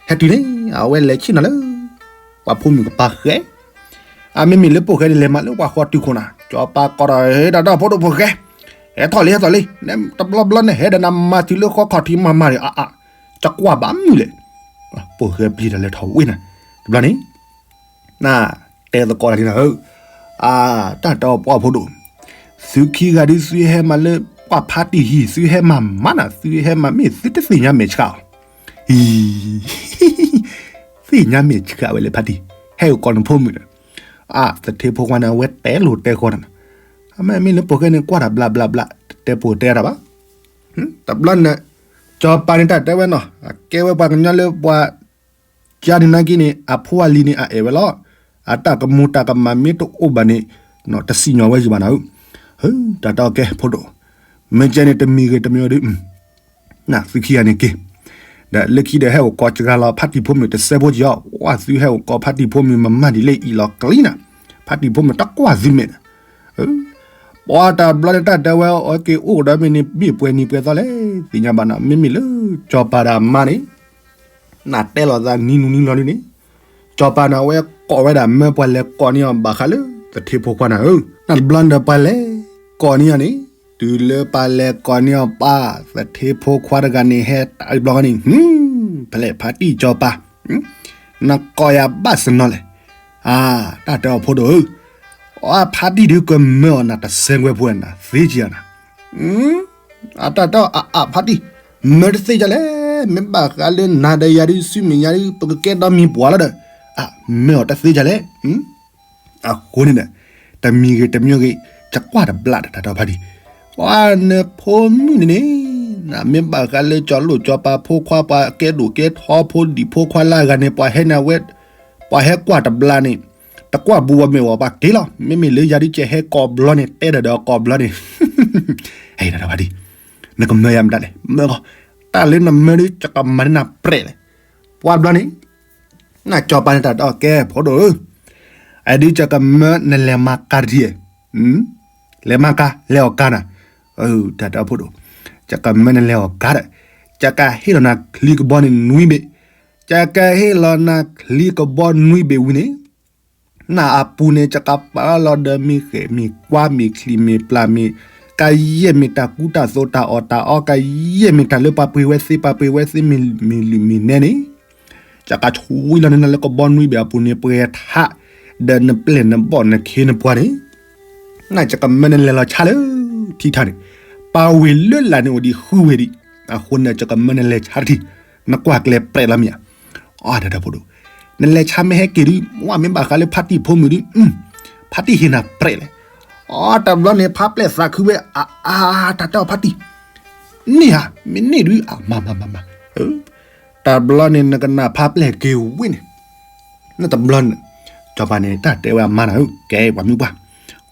ဟဲတုၤန့ၣ် အဝဲလဲၤဆ့ၣ်နီၤလၢ ပှၤဖိမုၣ်ကပၤဃဲ အမ့မ့ၢ်လၢပိၢ်ဃဲန့ၣ် လဲၤမၤလၢပှၤဃီတုၤခိၣ်နၤ စီၤပၤကိးဒီး ဟဲတၢ်ဒီဖိဒိၣ်ပိၢ်ဃဲ, ဟဲထီၣ်လံ ဟဲထီၣ်လံ, တဘျီဘျီန့ၣ် ဟဲဒီးနမၤတုၤလၢဃီခီၣ်ထံးမၤမၤန့ၣ် အအါ, ကကွၢ်ဘၣ်မုာ်လဲၣ်. ပိၢ်ဃဲပျံၤတၢ်လဲၤထီၣ်ဝ့ၢ်နၤ, တဘျီန့ၣ် နတဲသကိးတၢ်န့ၣ်နၤဧၢ, အတၢ်တဲအီၤပှၤဖိဒိၣ်, သုခံဂၤဒုး သုဟဲမၤလၢပှၤဖါတံၢ်ဟံၣ် သုဟဲမၤမၤနၤ သုဟဲမၤမ့ၢ်သုတသ့ၣ်ညါမဲာ်ဆှးအီၤ, အံၤ သ့ၣ်ညါမဲာ်ဆှးဝဲလၢဖါတံၢ်, ဟဲအိၣ်ကိးနဖိမုၣ်ဒီး, အသထ့ဖိခွါန့ၣ် အဝဲတဲလိာ်တဲဃီနၤ, အမ့မ့ၢ်လၢပိၢ်ဃဲန့ၣ် ကွၢ်တၢ်ဘျးဘျးဘျး, တတဲပိၢ်တဲတၢ်ဘၣ်, တဘျီန့ၣ် စီၤပၤန့ၣ်တၢ်တဲဝဲနီၤ, အကဲဝဲပှၤကညီလၢပှၤ ကါန့ၣ်နာ်က့န့ၣ် အဖိအလံၤန့ၣ် အအဲၣ်ဝဲလီၤ. အတၢ်ကမူၤတၢ်ကမၣ်မ့ၢ်တအိၣ်ဘၣ်န့ၣ် တစံၣ်ညီၣ်ဝဲယံၤဘၣ်နၤဧၢ, ဟၢ တၢ်တဲအီၤကဲဖိဒိၣ်, မ့ၢ်ကဲန့ၣ်တမံၤဂ့ၤတမံၤဂ့ၤဒီး နသုခံဂၤန့ၣ်က့ၤ, ဒီးလၢခံဒီးဟဲအိၣ်ကိးစှၤလီၤ ဖါတံၢ်ဖိမုၣ်တစဲးဖိက့ၤအီၤ, ဝဲသုဟဲအိၣ်ကိးဖါတံၢ်ဖိမုၣ်မၤမၤဒ်လဲၣ်အံၤလီၤကျံနၤ, ဖါတံၢ်ဖိမုၣ်တကွၢ်သုမဲာ်ဒီး ပှၤတဘျီန့ၣ် တၢ်တဲဝဲအီၤက့ၤအိၣ်ဒီးမ့ၢ်န့ၣ် ဘ့ၣ်ပှဲၤနံၤပှဲၤသီလဲၣ် သ့ၣ်ညါဘၣ်နၤ, မ့မ့ၢ်လၢစီၤပၤဒီးအမါန့ၣ် နတဲလိာ်သးနံၤနုၤနံၤလီၤဒ်န့ၣ်, စီၤပၤန့ၣ် အဝဲကိးဝဲဒၣ်မၢပှၤလဲၤကိးန့ၢ်အီၤဘၣ်ဃးလၢသထ့ဖိခွါနၤဧၢ, နတဘျီန့ၣ်ဒီးပှၤလဲၤကိးန့ၢ်အီၤန့ၣ်, တုၤလၢပှၤလဲၤကိးန့ၢ်အီၤပၢ် သထ့ဖိခွါတဂၤန့ၣ် ဟဲတၢ်ဘျီန့ၣ် ဖဲလဲၣ်ဖါတံၢ်စီၤပၤ နကိးယၤဘၣ်စနီၤလဲၣ်, အါ တၢ်တဲအီၤဖိဒိၣ်ဧၢ, အဖါတံၢ်ဒုးကမၢအီၤနၤတစဲးဝဲဖိနၤ သ့က့ၤနၤ, အတၢ်တဲအီၤအအါဖါတံၢ်, မၢတသ့ဒ်လဲၣ်, မ့ၢ်ဘၣ်ဃးလၢနၤဒီးယၤဒုး ဆူမဲာ်ညါဒုး ပကကဲဒီမံၤပှၢ်လီၤဒီး, အမၢအီၤတသ့ဒ်လဲၣ် အဃိန့ၣ်ဒီး တမံၤဂ့ၤတမံၤဂ့ၤ ကကွၢ်တဘျးဒီးတၢ်တဲအီၤဖါတံၢ်, ပှၤနဖိမုၣ်န့ၣ်န့ၣ်, နမ့ၢ်ဘၣ်ဃးလၢစီၤလိၣ်စီၤပၤဖိခွါ ပှၤကဲဒိၣ်ကဲထီဖိဒံးဖိခွါလၢအဂၤန့ၣ် ပှၤဟဲန့ၢ်ဝဲ, ပှၤဟဲကွၢ်တဘျးန့ၣ်, တကွၢ်ဘူးဝဲမဲာ်ဝဲပှၤက့ၤလီၤ, မ့မ့ၢ်လၢယၤဒုးကဟဲကိးဘျီန့ၣ် တဲဒီးဒီးကိးဘျီန့ၣ်, ဟဲတၢ်တဲအီၤဖါတံၢ်, နကမၢယၤမတၤလဲၣ်, မၢဂီၤ, တၢ်လၢနမၢဒုး ကကမၤန့ၢ်နၤပြဲးလဲၣ်, ပှၤဘျီန့ၣ် နစီၤပၤန့ၣ်တၢ်တဲအီၤကဲဖိဒိၣ်ဧၢ, အဒုးကကမၢနလဲၤမၤကါတထံၣ်, လဲၤမၤကါ လဲၤအီၣ်ကါနၤ, တၢ်တဲအီၤဖိဒိၣ်, ကကမၢနလဲၤအီၣ်ကါဒီး, ကကဟ့ၣ်လီၤနၤချံကဘီန့ၣ်နွံဘ့ၣ်, ကကဟ့ၣ်လီၤနၤချံကဘီနွံဘ့ၣ်ဝံၤန့ၣ် နအပူၤန့ၣ် ကကပာ်လီၤဒီးမ့ၢ်ဃဲၣ်မ့ၢ်ကွါမ့ၢ်ချံမ့ၢ်ပျၢ်မ့ၢ်, ကယဲၢ်မ့ၢ်တၢ်ကူတၢ်သိးတၢ်အီၣ်တၢ်အီ ကယဲၢ်မ့ၢ်တၢ်လၢပှၤပှ့ၤဝဲသ့ပှၤပှ့ၤဝဲသ့မ့ၢ်လုၢ်မ့ၢ်နဲန့ၣ်, ကကဆှံလီၤန့ၢ်နၤလၢကဘီနွံဘ့ၣ်အပူၤန့ၣ် ပှဲၤထး, ဒီးနပျဲၢ်နဘီၣ်နခ့နပှၤန့ၣ် နကကမၢနလဲၤလီၤဆါလၢထံထါန့ၣ်, ပာ်ဝ့ၤလၢလာ်န့ၣ်အိၣ်ဒံးဃုဝ့ၤဒံး, အဃိန့ၣ် ကကမၢနလဲၤဆါတထံၣ်, နကွၢ်ကျဲပြဲးလီၤမ့ၢ်ဧါ, အတၢ်ဖိဒိၣ်, နလဲၤဆါမ့ၢ်ဟဲက့ၤဒုး ဝဲမ့ၢ်ဘၣ်ဃးလၢဖါတံၢ်ဖိမုၣ်ဒုး, ဖါတံၢ်ဟ့ၣ်နၤပြဲးလဲၣ်, အတၢ်ဘျီန့ၣ် ဖါပျဲၢ်သးခုဝဲ အါအါ တၢ်တဲအီၤဖါတံၢ်, န့ၢ်ဧါ, မ့ၢ်န့ၢ်ဒုး အမၤမၤမၤမၤ, တဘျီန့ၣ်နကနၣ်ဖါပျဲၢ်က့ၤဝံၤန့ၣ် နတဘျီန့ၣ် စီၤပၤန့ၣ် တၢ်တဲဝဲအမါနၤဧၢ, ကဲပှၤမုၣ်ပှၢ်,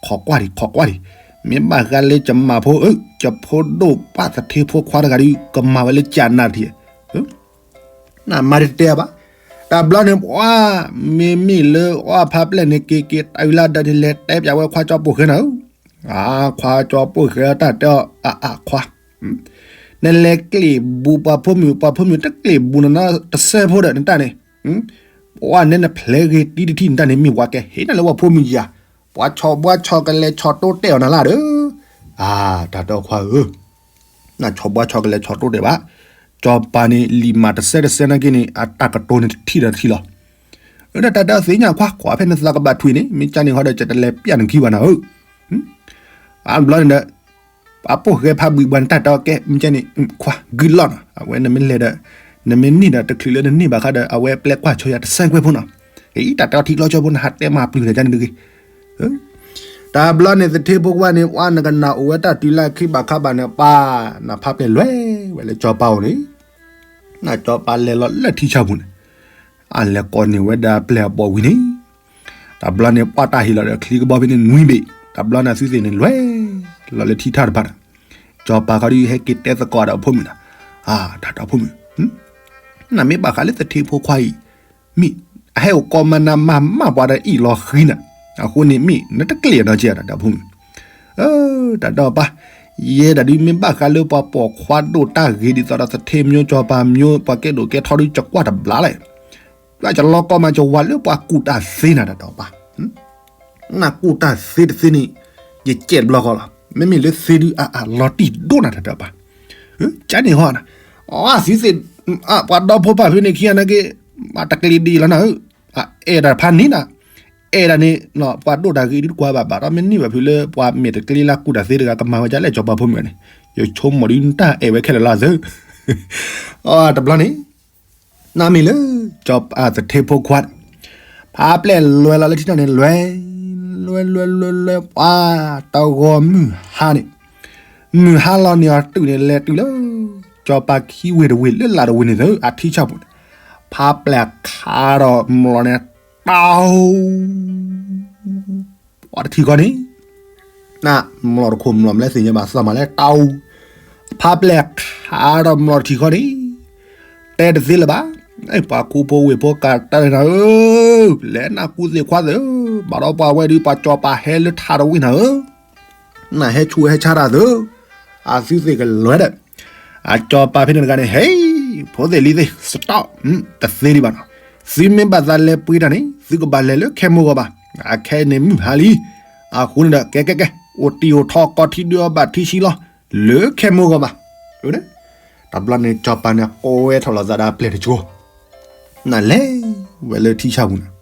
ခိးကွၢ်ဒံး ခိးကွၢ်ဒံး, မ့ၢ်ဘၣ်ဃးလၢယမါဖိဧၢ, ယဖိဒိၣ်ပှၢ်သထ့ဖိခွါတဂၤဒီး ကမၤဝဲလၢကနၣ်တထံး, နမါတတဲဘၣ်, တဘျီန့ၣ်ပှၤ မ့မ့ၢ်လၢအီၣ်ဖါပျဲၢ်န့ၣ် က့ၤက့ၤတၢ်အုလၢဒၢးန့ၣ် လဲၤတဲပၠးဝဲခွါကၠီပိၢ်ဃဲနၤဧၢ, ခွါကၠီပိၢ်ဃဲတၢ်တဲအီၤ အအခွါ နလဲၤကျ့ၣ်ဘူးပှၤဖိမုၣ် ပှၤဖိမုၣ်တကျ့ၣ်ဘူးနၤနီတစဲးဖိဒီးနတၢ်န့ၣ်, ပှၤနဲနဖျဲးဂ့ၤတံတထံၣ်နတၢ်န့ၣ် မ့ၢ်ပှၤကဟ့ၣ်နၤလၢပှၤဖိမုၣ်ယၤ, ပှၤဆီဘှါဆီကလဲၤဆီတိတဲာ်အီၤနၤလၢဒီး, တၢ်တဲအီၤခွါဧၢ, နဆီဘှါဆီကလဲၤဆီတိတဲာ်ဘၣ်, စီၤပၤန့ၣ်လံာ်မးတစဲးတစဲးနာ်က့န့ၣ် အတၢ်ကတိၤန့ၣ်တထံၣ်ဒီးတထံၣ်လီၤ. ဒီးတၢ်တဲအီၤသ့ၣ်ညါခွါ ကွၢ်ဖဲနသးကဘၣ်ထွံၣ်န့ၣ် မ့ၢ်ကန့ၣ်ဃီဒီး ယတလဲၤပျၢ်နခံဘၣ်နၤဧၢ, အဘျီန့ၣ်ဒီး ပှၤပိာ်ဃဲဖးဘှံးပှၤန့ၣ် တၢ်တဲအီၤကဲ မ့ၢ်ကဲန့ၣ် ခွါ ဂုၢ်လီၢ်နီၤ အဝဲနမ့ၢ်လဲၤဒီး နမ့ၢ်န့ၢ်ဒီးတချုးလၢနန့ၢ်ဘၣ်ဃးဒီး အဝဲပျဲကွၢ်ဆိယၤတစဲးကွဲးဖိနီၤ, အံၤတၢ်တဲအီၤထံကျိဆၢဖိန့ၣ် ဟးတဲမၤပျုၤတၢ်ကန့ၣ်တဂ့ၤ, တဘျီန့ၣ်သထ့ဖိခွါန့ၣ် ပှၤနကနၣ်အိၣ်ဝဲတၢ်တုၤလၢခံဘၣ်ခါဘၣ်န့ၣ် ပှၤနဖးပျဲၢ်လဲၤဝဲလၢစီၤပၤအိၣ်န့ၣ်, နစီၤပၤလဲၤလီၤလၢထံဆၣ်ပူၤန့ၣ် အလဲၤကိးန့ၢ်ဝဲဒၣ်ပျဲၢ်အပိာ်ဝံၤန့ၣ်, တဘျီန့ၣ်ပှၤတၢ်ဟ့ၣ်လီၤဒီးချံကဘီဖဲန့ၣ်နွံဘ့ၣ်, တဘျီန့ၣ်သုသ့ၣ်န့ၣ်လဲၤလီၤလၢထံထၣ်တဖၣ်န့ၣ်, စီၤပၤခီဒုးဟဲက့ၤတဲသကိးဒီးအဖိမုၣ်နီၤ, တၢ်ဒီးဖိမုၣ်, နမ့ၢ်ဘၣ်ဃးလၢသထ့ဖိခွါအံၤ, မ့ၢ်အဟဲအိၣ်ကိးမၤနၤမၤမၢ်ပှၤဒီးအ့ၣ်လီၤဃံနၤ, အဃိန့ၣ်မ့ၢ်နတကျ့ၣ်နီၤကဲဒီးဖိမုၣ် တၢ်ဒီးပၢ်, ယဲဒၣ်ဒုးမ့ၢ်ဘၣ်ဃးလၢပှၤပိာ်ခွါဒိၣ်တၢ်ဂ့ၤဒ်သိးဒီးသထ့မျိုးစီၤပၤမျိုး ပှၤကဲဒိၣ်ကဲထီဒုး ယကွၢ်တဘျါလဲၣ်, ယကလီၤကီမး ယဝၤလၢပှၤကူၣ်တၢ်သ့နၤတၢ်ဒီးပၢ်, နကူၣ်တၢ်သ့တသ့န့ၣ် ယကဲတဘျီဃီလီၤ, မ့မ့ၢ်လၢသ့ဒုးအအလီၤတံၢ်ဒိၣ်နၤတၢ်ဒီးပၢ်, ကန့ၣ်ဟီနၤ, အသုသ့ၣ်, ပှၤဒီဖိပၢ်ဖုန့ၣ်ခံဂၤနာ်က့, တကျ့ၤဒ်အံၤလီၤနၤဧၢ, အဲၣ်ဒၣ်တဖၣ်န့ၣ်နၤ, အဲၣ်ဒၣ်န့ၣ် ပှၤဒိၣ်တၢ်ဂ့ၤဒုးတကွၢ်ဘၣ်ဘၣ်ဒီး မ့ၢ်န့ၢ်ဘၣ်ဖုလၢပှၤမဲာ်တကျ့လၢကူၣ်တၢ်သ့တဂၤကမၤဝဲဒ်လဲၣ်စီၤပၤဖိမုၣ်န့ၣ်, ယဆိကမိၣ်ဒုးနတၢ်အဲၣ်ဝဲခဲလၢာ်လီၤသၢ, တဘျီန့ၣ်, နမ့ၢ်လၢ စီၤပၤသထ့ဖိခွါန့ၣ်, ဖးပျဲၢ်လဲၤလီၤလၢထံထၣ်န့ၣ် လဲၤ, လဲၤလဲၤလဲၤလဲၤ ပှၤတဂီၤမုၢ်ဟါန့ၣ်, မုၢ်ဟါလီၤန့ၣ်အီၤတုၤန့ၣ် လဲၤတုၤလၢ စီၤပၤခံဝ့ၢ်တဝ့ၢ်လၢလၢ်တဝ့ၢ်န့ၣ်သၢ အထံဆၣ်ပူၤန့ၣ်, ဖးပျဲၢ်ခးဒီးမျိာ်န့ၣ် တၢ် ပှၤတထံၣ်ဃီန့ၣ်, နမျိာ်တခိၣ်မျိာ်မလဲၣ်သ့ၣ်ညါဘၣ်သးမၤလဲၣ်တၢ်, ဖးပျဲၢ်ခးဒီးမျိာ်တထံၣ်ဃီန့ၣ်, တဲတသ့လၢၤဘၣ်, ပှၤခူဖိဝ့ၢ်ဖိကးတၢ်န့ၣ်နၤဧၢ, လဲၤနကူၣ်သ့ၣ်ခွါသၢ, ဘၣ်ဒီးပှၤဝဲဒုးပှၤစီၤပၤဟဲလၢထးတဝ့ၢ်နၤဧၢ နဟဲဆူးဟဲဆါတၢ်သၢ, အသုသ့ၣ်ကလဲၤဒီး, အစီၤပၤဖဲန့ၣ်တဂၤန့ၣ် ဟဲ, ဖိသ့ၣ်လံၤသ့ၣ် stop, တသ့ဒံးဘၣ်နီၤ, သုမ့ၢ်ဘၣ်သးလဲၤပှ့ၤတၢ်န့ၣ် သုကဘၣ်လဲၤလၢခဲမိၢ်ဂီၤဘၣ်, အခဲအံၤန့ၣ်မုၢ်ဟါလံ, အဃိန့ၣ်ဒီး ကဲကဲကဲ, အိၣ်တံၢ်အိၣ်ထီၣ်ကီၢ်ထံဒုးအီၣ်ဘၣ်ထံဆံလီၤ, လၢခဲမိၢ်ဂီၤဘၣ်, တဘျီန့ၣ် စီၤပၤန့ၣ် ကိးဝဲထီၣ်လိာ်သးဒီးပျဲၢ်တကၠိ နလဲၤဝဲလၢထံဆၣ်ပူၤန့ၣ်,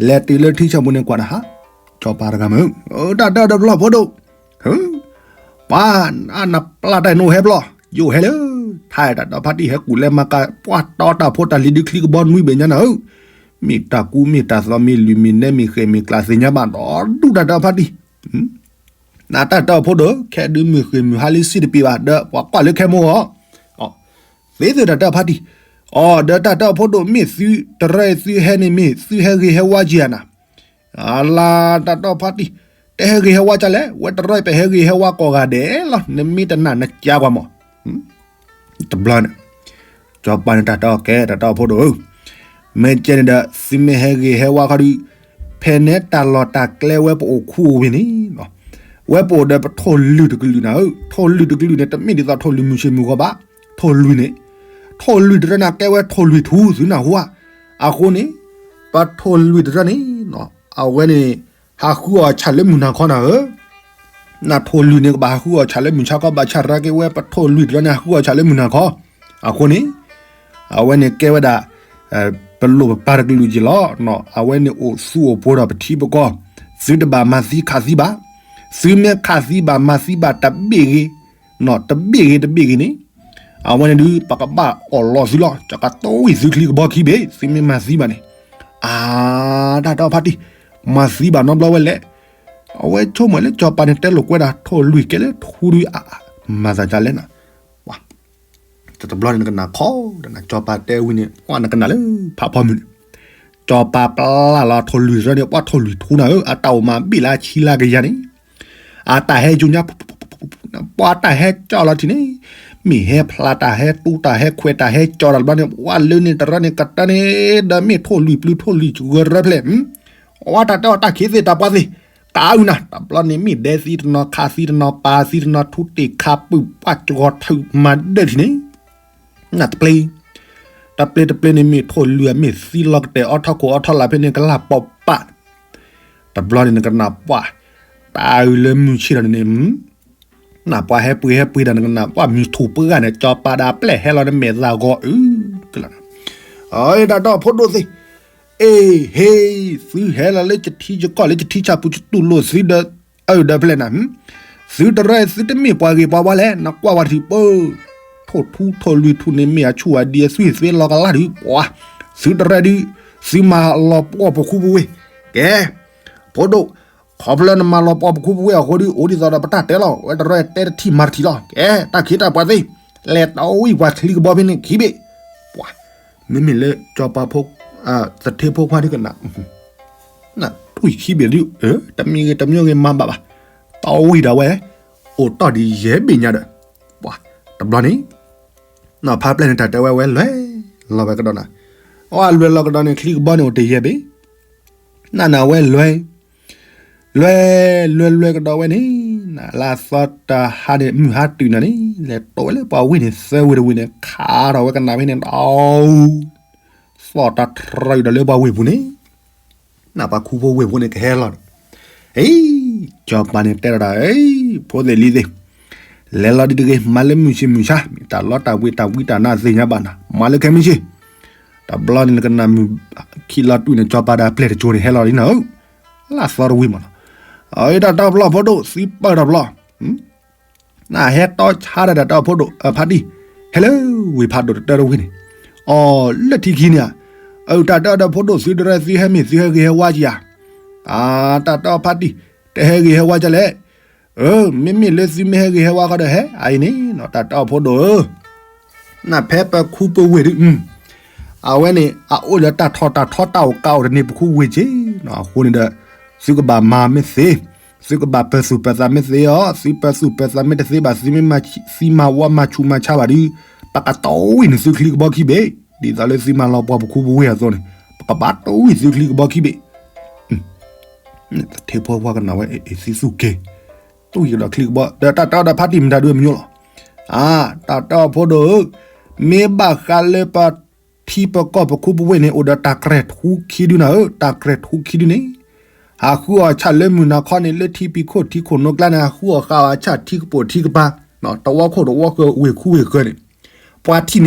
လဲၤတုၤလၢထံဆၣ်ပူၤန့ၣ်ကွၢ်တဟါ, စီၤပၤတဂၤမုၢ်, တၢ်တၢ်တဘျီဖိဒိၣ်, ပှၤ, နပျၢ်တၢ်နအိၣ်ဟဲဘျီ, ယအိၣ်ဟဲလၢ, ထါတၢ်ဒီဖးတံၢ်ဟဲကူၣ်လဲၤမၤကၤ ပှၢ်တီတၢ်ဖိတၢ်လံၤဒုးချံကဘီနွံဘ့ၣ်ညါနၤဧၢ, မ့ၢ်တၢ်ကူမ့ၢ်တၢ်သိးမ့ၢ်လွံၢ်မ့ၢ်နဲမ့ၢ်ဃဲၢ်မ့ၢ်ကျါသ့ၣ်ညါဘၣ်ဒီးဒူၣ်တၢ်ဒီဖးတံၢ် နတၢ်တၢ်အိၣ်ဖှိၣ်ဒိၣ် ခဲဒုးမုၢ်ဃ့ၢ်မုၢ်ဟါလံစံးတပ့ၤဘၣ် ဒီးပှၤကွၢ်လၢခဲမိၢ်ဂီၤ, သ့သုးတၢ်တၢ်အိၣ်ဖှိၣ်တံၢ်, အီၤဒီးတၢ်တၢ်အိၣ်ဖှိၣ်ဒိၣ်မ့ၢ်သုတရၢသုဟဲန့ၣ်မ့ၢ်သုဟဲဂ့ၤဟဲဝါကံဧါနၤ, အလါတၢ်တၢ်အိၣ်ဖှိၣ်တံၢ်, တဟဲဂ့ၤဟဲဝါကလဲၣ် ဝဲတရၢပဟဲဂ့ၤဟဲဝါကိးဂၤဒဲးလီၤ နမ့ၢ်တနာ်နကၢကွၢ်မး တဘျီန့ၣ်, စီၤပၤန့ၣ်တၢ်တဲအီၤကဲတၢ်တၢ်အိၣ်ဖှိၣ်ဒိၣ်ဧၢ, မ့ၢ်ကဲန့ၣ်ဒီး သုမ့ၢ်ဟဲဂ့ၤဟဲဝါခီဒုး, ဖဲန့ၣ်တၢ်လီၢ်တၢ်ကျဲဝဲပအိၣ်ခူအိၣ်ဝ့ၢ်န့ၣ်, ဝဲပအိၣ်ဒီးပထိၣ်လွံၢ်တကလုာ်နၤဧၢ, ထိၣ်လွံၢ်တကလုာ်န့ၣ် တမ့ၢ်ဒ်သိးထိၣ်လွံၢ်မုၢ်ဆ့ၣ်မုၢ်ဂီၤဘၣ်, ထိၣ်လွံၢ်န့ၣ်, ထိၣ်လွံၢ်တရၢန့ၣ်ကဲဝဲထိၣ်လွံၢ်ထူသုနၢ်ဟူဧါ, အဃိန့ၣ်, ပထိၣ်လွံၢ်တရၢန့ၣ်, အဝဲန့ၣ်, ဟးဃုအီၣ်ဆၣ်လၢမုၢ်နၤခီနၤဧၢ နထိၣ်လွံၢ်န့ၣ်ကဘၣ်ဟးဃုအီၣ်ဆၣ်လၢမုၢ်ဆါခီ ဘၣ်ဆၣ်ရၢက့ၤဝဲပထိၣ်လွံၢ်တရၢန့ၣ် ဟးဃုအီၣ်ဆၣ်လၢမုၢ်နၤခီ, အဃိန့ၣ်, အဝဲန့ၣ်ကဲဝဲဒၣ်, ပလိၣ်ပပၤတကလုာ်က့ၤလီၤ, အဝဲန့ၣ်အိၣ်သူအိၣ်ဖိဒီးပထံပကီၢ်, သုတဘၣ်မၤသံခးသံဘၣ်, သုမ့ၢ်ခးသံဘၣ်မၤသံဘၣ်တဘ့ၣ်ဂ့ၤ, တဘ့ၣ်ဂ့ၤတဘ့ၣ်ဂ့ၤန့ၣ်, အဝဲန့ၣ်ဒုး ပကဘၣ်အီၣ်လီၤသုလီၤ, ကကတီဝံၣ်သုချံကဘီခံဘ့ၣ် သုမ့ၢ်မၤသံဘၣ်န့ၣ်, အါ, တၢ်တၢ်ဖါတံၢ်, မၤသံဘၣ်နီတဘျီဝဲလဲၣ်, အဝဲဆိကမိၣ်လၢစီၤပၤန့ၣ်တဲလိာ်ကွဲဒၣ်ထိၣ်လွံၢ်ကဲလၢထူဒုးအါ, မၤသးဒ်လဲၣ်နၤ, ပှၤ တဘျီန့ၣ်နကနၣ်ခီဒီးနၤ စီၤပၤတဲဝံၤန့ၣ် နကနၣ်လၢဖးဖီမုၢ်န့ၣ် စီၤပၤပျၢ်လီၤထိၣ်လွံၢ်တရၢန့ၣ် ပှၤထိၣ်လွံၢ်ထူနၤဧၢ အတၢ်အိၣ်မးဘ့ၣ်လၢအဆံလၢကယၤန့ၣ် အတၢ်ဟဲယိၤညါ ပှၤတၢ်ဟဲကၠီလီၤထံၣ်န့ၣ် မ့ၢ်ဟဲဖျါတၢ်ဟဲတူတၢ်ဟဲခွဲးတၢ်ဟဲကၠီတၢ်တဘျီန့ၣ် ပှၤလၢန့ၣ်တရၢန့ၣ်ကတၢၢ်န့ၣ် ဒီးမ့ၢ်ထိၣ်လွံၢ်ပျုၤထိၣ်လွံၢ်ကရၢဖျဲၣ် အဝဲတၢ်တဲအီၤတၢ်ခံးသ့ၣ်တၢ်ပှၤသ့ၣ် ကးအုၣ်နၤ တဘျီန့ၣ်မ့ၢ်ဒဲသံတနီၤ ခးသံတနီၤ ပာ်သံတနီၤ ထူတ့ၢ်ခးပုၢ် ပှၤကဂီၤထုးမၤဒၢၣ်ထံၣ်န့ၣ် နတပျ့ၤ တပျ့ၤတပျ့ၤန့ၣ်မ့ၢ်ထိၣ်လွံၢ်အမ့ၢ်သံလီၤကတဲာ်အီထီၣ်ခိၣ်အီထီၣ်လာ်ဖဲန့ၣ် ကလၢ်ပီးပာ် တဘျီန့ၣ်နကနၣ်ပှၤ တၢ်အုၣ်လၢမုၢ်ဆ့ၣ်ထီၣ်န့ၣ်န့ၣ် နၢ်ပှၤဟဲပှ့ၤဟဲပှ့ၤဒီးနကနၣ်ပှၤမုၢ်ထူၣ်ပှဲၤဂၤန့ၣ် စီၤပၤဒၣ်ပျဲၢ်ဟဲလီၤနမဲာ်သၣ်ဂီၤအုၣ်ကလၢ် အတၢ်တီၢ်ဖိဒိၣ်သ့ၣ် အ့ၣ် ဟ့ၣ် သုဟဲလီၤလၢယထံယကီၢ်လၢယထံဆၣ်ပူၤ ယတူၢ်လိာ်သုဒီး အၢၣ်ဒီးဖဲလဲၣ်နၤ သုတရၢသုတမ့ၢ်ပှၤဂ့ၤပှၤဝါလဲၣ် နကွၢ်ဝဲတထံၣ်ပၢ ထိၣ်ထူထိၣ်လွံၢ်ထူၣ်န့ၣ်မ့ၢ်အဆူၣ်အဒံအသွံၣ်သွဲလီၤကလၢ်ဒုး ပှၤ သုတရၢဒုး သုမၤလီၤပှီၢ်ပခူပဝ့ၢ် ကဲ ဖိဒိၣ် ခီဖျိနမၤလီၤပှီၢ်ပခူပဝ့ၢ်အဃိဒုး အိၣ်ဒ်သိးဒီးပတၢ်တဲလီၤ ဝဲတရၢတဲတထံၣ်မၤတထံၣ်လီၤ ကဲ တၢ်ခံးတၢ်ပှၤသ့ၣ် လဲၤတီဝံၤပှၤချံကဘီဖဲန့ၣ်ခံဘ့ၣ် ပှၤ မ့မ့ၢ်လၢစီၤပၤဖိ သထ့ဖိခွါဒုးကနၣ် နတွံၢ်ခံဘ့ၣ်ဒုး တမံၤဂ့ၤတမံၤဂ့ၤမၤဘၣ်ဘၣ် တီဝံၤဒီးဝဲ အိၣ်တီၢ်ဒံးယဲၢ်ဘ့ၣ်ညါဒီး ပှၤ တဘျီန့ၣ် နီၢ်ဖါပျဲၢ်န့ၣ်တၢ်တဲဝဲဝဲလဲၤလီၤဝဲကဒီးနၤ အဝဲလဲၤလီၤကဒီးန့ၣ် ချံကဘီန့ၣ်အိၣ်တယဲၢ်ဘ့ၣ် နနၤဝဲလဲၤ လဲၤ လဲၤလဲၤကဒီးဝဲန့ၣ် နလၢအသီတဟါန့ၣ် မုၢ်ဟါတုၤနၤန့ၣ် လဲၤတိဝဲလၢပှၤဝ့ၢ်န့ၣ် သၢဝ့ၢ်တဝ့ၢ်န့ၣ် ခးထီၣ်ဝဲကနၣ်ဖဲန့ၣ် သီၣ်တထြၢဒီးလၢပှၤဝ့ၢ်ပူၤန့ၣ် နပှၤခူဖိဝ့ၢ်ဖိန့ၣ်ကဟဲလီၤဒီး အံၤ စီၤပၤန့ၣ်တဲဒီး အံၤ ဖိသ့ၣ်လံၤသ့ၣ် လဲၤလီၤဒ်တဂ့ၤ မၤလၢမုၢ်ဆ့ၣ်မုၢ်ဆါ မ့ၢ်တၢ်လီတၢ်ဝ့ၤတၢ်ဝံတၢ်နါသ့ၣ်ညါဘၣ်နၤ မၤလၢခဲမုၢ်ဆ့ၣ် တဘျီန့ၣ်နကနၣ်မုၢ်ခံလီၤတွံၢ်န့ၣ် စီၤပၤဒၣ်ပျဲၢ်တကၠိန့ၣ် ဟဲလီၤလံနၤဧၢ လၢအသီတဝံၤမးနီၤ အတၢ်တီဖျီၣ်ဖိဒိၣ်သံပၢၢ်တဘျီ နဟဲတီဆါဒၣ်တၢ်တီဖးဒိၣ် ဖါတံၢ် ဟဲလၢဝ့ၢ်ဖးဒိၣ်တတၢတဝံၤန့ၣ် အီၤလၢထံခံန့ၣ်ဧါ အတၢ်တီဒီးဖိဒိၣ် သုတရၢသုဟဲမ့ၢ်သုဟဲဂ့ၤဟဲဝါကယၤ အတၢ်တီဖါတံၢ် တဟဲဂ့ၤဟဲဝါကလဲၣ် မ့မ့ၢ်လၢသုမ့ၢ်ဟဲဂ့ၤဟဲဝါဃီဒီးဟဲ အအံၤန့ၣ်နီၤ တၢ်တီဖိဒိၣ်ဧၢ နဖဲပခူပဝ့ၢ်ဒုး အဝဲန့ၣ် အအိၣ်လၢတၢ်ထီၣ်တၢ်ထီတၢ်အိၣ်ကးအိၣ်တန့ၢ်ပခူဝ့ၢ်က့နီၤ အဃိန့ၣ်ဒီး သုကဘၣ်မၤမ့ၢ်သ့ သုကဘၣ်ပၢၤသူၣ်ပၢၤသးမ့ၢ်သ့အီၤ သုပၢၤသူၣ်ပၢၤသးမ့ၢ်တသ့ဘၣ် သုမ့ၢ်သံမၤဝီမၤဆူးမၤဆါဘၣ်ဒုး ပကတီဝံၤန့ၣ်သုချံကဘီခံဘ့ၣ် ဒ်သိးလၢသုမၤလီၤပှီၢ်ပခူပဝ့ၢ်အသိးန့ၣ် ပကဘၣ်တီဝံၤသုချံကဘီခံဘ့ၣ် သထ့ဖိခွါကနၣ်ဝဲ အ့ၣ် သံသူၣ်က့ၤ တီဝံၤကဒီးချံကဘီ ဒီးတၢ်တီဒီးဖါတံၢ်မတၤဒုးမညိလီၤ အါ တၢ်တီဖိဒိၣ်ဧၢ မ့ၢ်ဘၣ်ဃးလၢပထံပကီၢ်ပခူပဝ့ၢ်န့ၣ် အိၣ်ဒီးတၢ်ကြဲၢ်ထူခံဒုနၤဧၢ တၢ်ကြဲၢ်ထူခံဒုန့ၣ် ဟးဃုအီၣ်ဆၣ်လၢမုၢ်နၤခီန့ၣ် လၢထံဖံးခိၣ်ထံခိၣ်နိကျါန့ၣ် ဟးဃုအီၣ်ဃာ်အီၣ်ဆၣ်ထံကပိာ်ထံကပၤ တဝီခိၣ်တဝီဃၢၤဝ့ၢ်ခူဝ့ၢ်ဃၢၤန့ၣ် ပှၤထံၣ်န့ၣ်ပှၤကွၢ်တဘျီလီၤ ပှၤ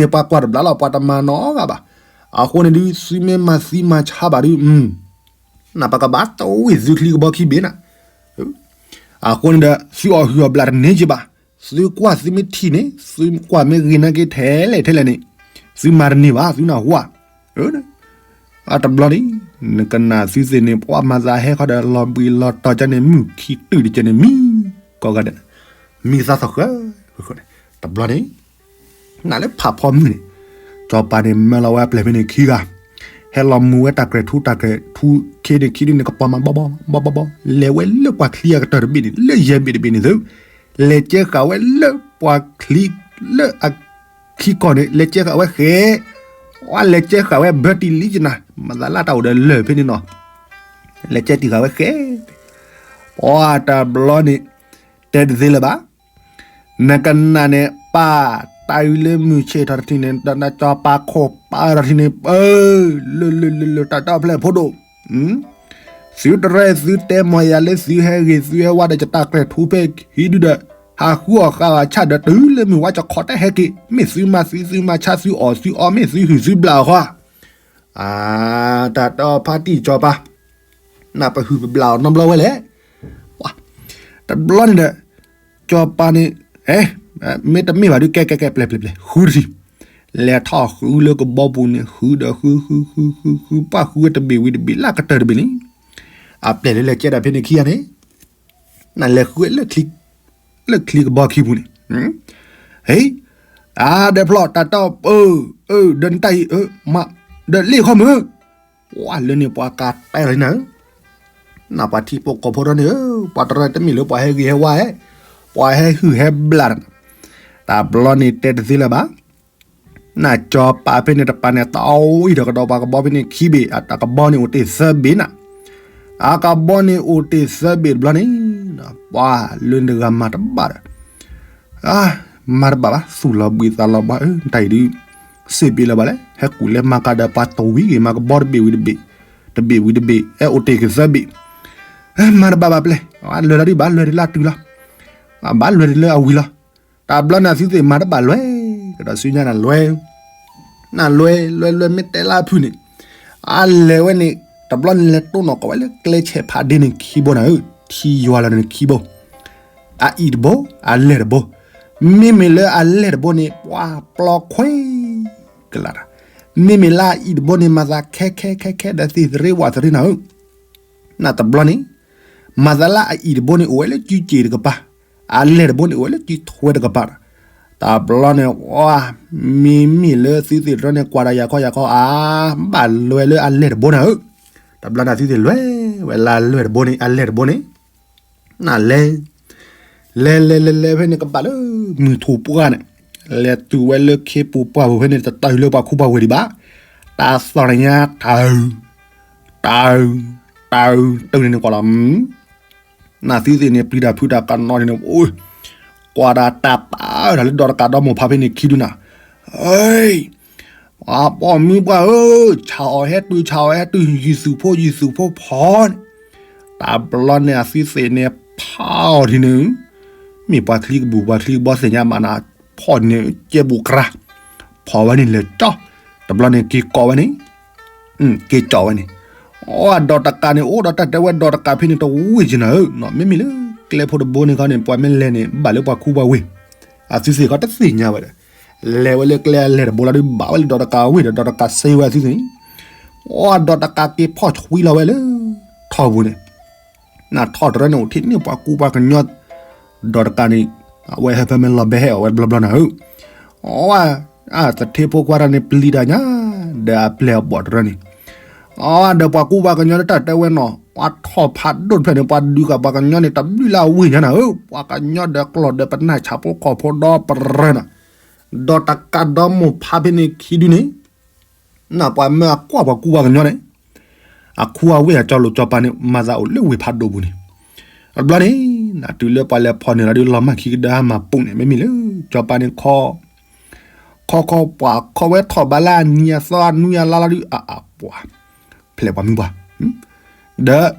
တမၤနီတဂၤဘၣ် အဃိန့ၣ်ဒုး သုမ့ၢ်မၤသံမၤဆါဘၣ်ဒုး နပကဘၣ်တီဝံၤသုချံကဘီခံဘ့ၣ်နၤ အဃိန့ၣ်ဒီး သုအီၣ်ဟုၣ်အီၣ်ဘျၣ်တန့ၢ်က့ၤဘၣ်, သုကွၢ်သုမ့ၢ်ထံၣ်န့ၣ် သုကွၢ်မ့ၢ်ဂ့ၤနာ်က့ထဲလဲၣ်ထဲလဲၣ်န့ၣ် သုမၤတန့ၢ်ဘၣ် သုနၢ်ဟူဧါ. အတဘျီန့ၣ် နကနၣ်သုသ့ၣ်န့ၣ် ပှၤမၤသးဟဲခီဒီး လီၤဘှံးလီၤတီၤကန့ၣ် မုၢ်ခံတုၤတကန့ၣ် မံကီးဂၤဒဲး, မံသးသီၣ်ဃၢဃၢဃၢန့ၣ်, တဘျီန့ၣ် နလၢဖးဖီမုၢ်န့ၣ် စီၤပၤန့ၣ် မၢလီၤဝဲအပျဲၢ်ဖဲန့ၣ်ခံဂၤ, ဟဲလီၤမူဝဲတၢ်ကြဲၢ်ထူတၢ်ကြဲၢ်ထူခံန့ၣ်ခံဒုန့ၣ် ကပီၤမးဘီဘီဘီဘီဘီ, လဲၤဝဲလၢပှၤချံအကတၢၢ်တဘ့ၣ်န့ၣ် လၢယဲၢ်ဘ့ၣ်တဘ့ၣ်န့ၣ်သု, လဲၤကဲဃာ်ဝဲလၢပှၤချံလၢအခံကီၢ်န့ၣ် လဲၤကဲဃာ်ဝဲဃဲ, ဝဲလဲၤကဲဃာ်ဝဲဘၢတံၢ်လံကနၤ, မၤသးလၢတၢ်အိၣ်ဒီးလၢၢ်ဖဲန့ၣ်နီၤ, လဲၤကဲတံၢ်ဃာ်ဝဲဃဲ, ပှၤတဘျီန့ၣ် တဲတသ့လၢၤဘၣ် နကနၣ်န့ၣ် ပၢ်တၢ်အုးလၢမုၢ်ဆ့ၣ်ထီၣ်တထံၣ်န့ၣ် ဒီးနစီၤပၤခိၣ်ပၢ်ထီၣ်တထံၣ်န့ၣ် ပၢ်, လၢလၢလၢလၢတၢ်တီၢ်ဖျဲၣ်ဖိဒိၣ်, သုတရဲၣ်သုတဲမီၢ်ယၤလၢသုဟဲဂ့ၤသုဟဲဝါဒီးယတၢ်ကြဲၢ်ထူဖဲခံဒုဒီး, ဟးဃုအီၣ်ဃာ်အီၣ်ဆၣ်ဒီးတုၤလၢမုၢ်ဝါကခီတဟဲက့ၤ, မ့ၢ်သုမၤသံသုမၤဆါသုအီၣ်သုအီမ့ၢ်သုဟုၣ်သုဘျၣ်အီၤဃီ အတၢ်တီၢ်ဖါတံၢ်စီၤပၤ, နပဟုၣ်ပဘျၣ်အီၤနီတဘျီဝဲလဲၣ်. တဘျီန့ၣ်ဒီး စီၤပၤန့ၣ် မ့တမ့ၢ်ဘၣ်ဒုး ကဲကဲကဲ ပျဲၢ်ပျဲၢ်ပျဲၢ် ဃုတထံၣ်, လဲၤထီၣ်ဃုလၢကဘီပူၤန့ၣ် ဃုဒီးဃုဃုဃုဃုဃု ပှၤဃုဝဲတဘ့ၣ်ဝံၤတဘ့ၣ်လၢအကတၢၢ်တဘ့ၣ်န့ၣ်, အပျဲၢ်လၢလဲၤကဲဒၣ်ဖဲန့ၣ်ခံဂၤန့ၣ် နလဲၤဃုဝဲ လၢချံကဘီခံပူၤန့ၣ်, ဟဲ, အါ ဒီးဖျီၣ်တၢ်တီၢ် အၢ အၢ ဒီးနတၢ်အံၤ အၢ မး ဒီးလ့ၣ်ခီမုၢ် ပှၤလၢန့ၣ်ပှၤကတဲလီၤနၤဧၢ, နပှၤထံဖိကီၢ်ဖိထီၣ်န့ၣ်ဧၢ, ပှၤတရၢတမ့ၢ်လၢပှၤဟဲဂ့ၤဟဲဝါဧဲ, ပှၤဟဲဟုၣ်ဟဲဘျၣ်တၢ်, တဘျီန့ၣ်တဲတသ့လၢၤဘၣ်. နစီၤပၤဖဲန့ၣ်တပၤန့ၣ် တၢ်အိၣ်အံၤဒီးကဒီးပှၤကဘီဖဲန့ၣ်ခံဘ့ၣ်, အတၢ်ကဘီန့ၣ်အိၣ်တ့ၢ်သၢဘ့ၣ်နၤ, အကဘီန့ၣ်အိၣ်တ့ၢ်သၢဘ့ၣ်တဘျီန့ၣ်, ပှၤလၢန့ၣ်တဂၤမၤတဘၣ်ဒီး မၤတဘၣ်ဘၣ် သူၣ်လီၤဘှံးသးလီၤဘှါဧၢ, တၢ်အံၤဒုး စ့ၢ်ဘ့ၣ်လၢၤဘၣ်လဲၣ်, ဟဲကူၣ်လဲၤမၤကၤဒီးပှၤတဝံၤဂ့ၤ မၤကဘီတဘ့ၣ်ဝံၤတဘ့ၣ်, တဘ့ၣ်ဝံၤတဘ့ၣ် အဲၣ်အိၣ်တ့ၢ်က့ၤသၢဘ့ၣ်, မၤတဘၣ်ဘၣ်ပျဲၢ်, လွဲၢ်လီၤဒုးဘၣ်လွဲၢ်ဒံးလၢအတုၤလီၤ, ဘၣ်လွဲၢ်ဒံးလၢအဝံၤလီၤ, တဘျီန့ၣ်အသုသ့ၣ်မၤတဘၣ်လွဲၢ်, ကဒီးဆူညါန့ၣ်လွဲၢ် နလွဲၢ်လွဲၢ်လွဲၢ်မ့ၢ်တဲလၢအဖုၣ်န့ၣ်, အလဲၤဝဲန့ၣ်, တဘျီန့ၣ်လဲၤတိၢ်နီၣ်ကီးဝဲလၢကျဲဆဲးဖးဒ့န့ၣ်ခံဘိနၤဧၢ, ထံယွၤလီၤန့ၣ်ခံဘိ, အအံၤတဘိ, အလဲၢ်တဘိ, မ့မ့ၢ်လၢအလဲၢ်တဘိန့ၣ် ပှၤပျီခွဲကလးတၢ်, မ့မ့ၢ်လၢအအံၤတဘိန့ၣ် မၤသးခဲခဲခဲခဲဒီးသ့ၣ်သရ့ဝးသရ့နၤဧၢ, နတဘျီန့ၣ် မၤသးလၢအအံၤတဘိန့ၣ် အိၣ်ဝဲလၢစုစ့ၤတကပၤ, အလဲၢ်တဘိန့ၣ် အိၣ်ဝဲလၢစုထွဲတကပၤ, တဘျီန့ၣ် မ့မ့ၢ်လၢသုသ့ၣ်တြီန့ၣ် ကွၢ်တၢ်ယၤခီယၤခီ အါ ဘၣ်လွဲၢ်လၢအလဲၢ်တဘိနၤဧၢ, တဘျီန့ၣ်သုသ့ၣ်လွဲၢ်ဝဲလၢအလဲၢ်တဘိန့ၣ် အလဲၢ်တဘိန့ၣ်, နလဲၤ လဲၤလဲၤလဲၤလဲၤဖဲန့ၣ်ကဘၣ်လၢ မုၢ်ထူၣ်ပှၢ်န့ၣ်, လဲၤတုၤဝဲလၢခ့ပူၤပှၢ်ပူၤဖဲန့ၣ် တတၢ်အုးလၢပှၤခူပှၤဝ့ၢ်ဒံးဘၣ်, တၢ်သီၣ်တညါတၢ်အုး, တၢ်အုး, တၢ်အုး တုၤန့ၣ်န့ၣ်ကွၢ်လီၤ, နသုသ့ၣ်န့ၣ် ပျံၤတၢ်ဖုးတၢ်ကနီၤန့ၣ်န့ၣ် ကွၢ်ဒၣ်တၢ်ပာ်ဝဲဒၣ်လၢဒီးတကးဒီးမိၢ်ဖါဖဲန့ၣ်ခံဒုနၤ, ဟ့ ပှၤပိာ်မုၣ်ပှၢ်ဧၢ, ဆၣ်အီၤဟဲတုၤ ဆၣ်အီၤဟဲတုၤ ယုၢ်သူၣ်ဖိ ယုၢ်သူၣ်ဖိဖီန့ၣ်, တဘျီန့ၣ်အသုသ့ၣ်န့ၣ် ဖးအီၤဒ်န့ၣ်, မ့ၢ်ပှၤချံကဘူၣ် ပှၤချံကဘီသ့ၣ်ညါမးနၤ, ဖီၣ်န့ၣ် ကဲဘူးကြါ, ဖီၣ်ဝဲန့ၣ်လဲၤကၠီ, တဘျီန့ၣ်က့ၤကိးဝဲန့ၣ် က့ၤကၠီဝဲန့ၣ်, အဒီးတကးန့ၣ် အိၣ်ဒီးတၢ်တဲဝဲဒီးတကးဖဲန့ၣ်တဝံၣ်က့နၤဧၢ, မ့မ့ၢ်လၢကျဲဖိတဘိန့ၣ်ခီန့ၣ် ပှၤမ့ၢ်လဲၤန့ၣ် ဘၣ်လၢပှၤခူပှၤဝ့ၢ်, အသုသ့ၣ်ခီတသ့ၣ်ညါဝဲဒီး, လဲၤဝဲလၢကျဲအလဲၢ်တဘိလီၤဒုး ဘၣ်ဝဲလၢဒီးတကးဝ့ၢ်ဒီး ဒီးတကးစ့ဝဲအသုသ့ၣ်န့ၣ်, အဒီးတကးက့ၤဖီၣ်ဆွံလီၤဝဲလၢ ထီၣ်ပူၤန့ၣ် နထီၣ်တရၢန့ၣ် အိၣ်ထံၣ်န့ၢ်ပှၤကူပှၤကညီ, ဒီးတကးန့ၣ် အဝဲဟဲဖဲမ့ၢ်လီၤဘဲဟဲအီၣ်ဝဲတဘျီဘျီနၤဧၢ, အဝဲ အသထ့ဖိခွါတဂၤန့ၣ် ပျံၤတၢ်ညါ ဒီးအပျဲၢ်အဘီၣ်တရၢန့ၣ်, အဒီးပှၤကူပှၤကညီလၢတၢ်တဲဝဲနီၤ ပှၤထီၣ်ဖးဒိၣ်တဖျၢၣ်န့ၣ် ပှၤဒုးကးပှၤကညီန့ၣ် တဘျုးလၢအဝ့ၢ်ညါနၤဧၢ, ပှၤကညီဒီးကျီၢ်ဒီးပနၢ်ဆၣ်ဖိကီၢ်ဖိဒီပရၢနၤ, ဒီးတကးဒီးမိၢ်ဖါဖဲန့ၣ်ခံဒုန့ၣ် နပှၤမၢအကွၢ်ပှၤကူပှၤကညီန့ၣ်, အခူအဝ့ၢ်အကၠီလိာ်စီၤပၤန့ၣ် မၤသးအိၣ်လၢဝ့ၢ်ဖးဒိၣ်ပူၤန့ၣ်, တဘျီန့ၣ် နတုၤလၢပှၤလဲၤဖီၣ်န့ၢ်လီၤဒုး လီၤမၢ်ခံကဒါမၤပူၤန့ၣ် မ့မ့ၢ်လၢ စီၤပၤန့ၣ်ခီ, ခီခီပှၤခီဝဲထီၣ်ဘးလၢအနံၤအသီအနွံအလါလီၤဒုး အအပှၤ, ဖဲလဲၣ်ပှၤမုၢ်ပှၢ်, ဒီး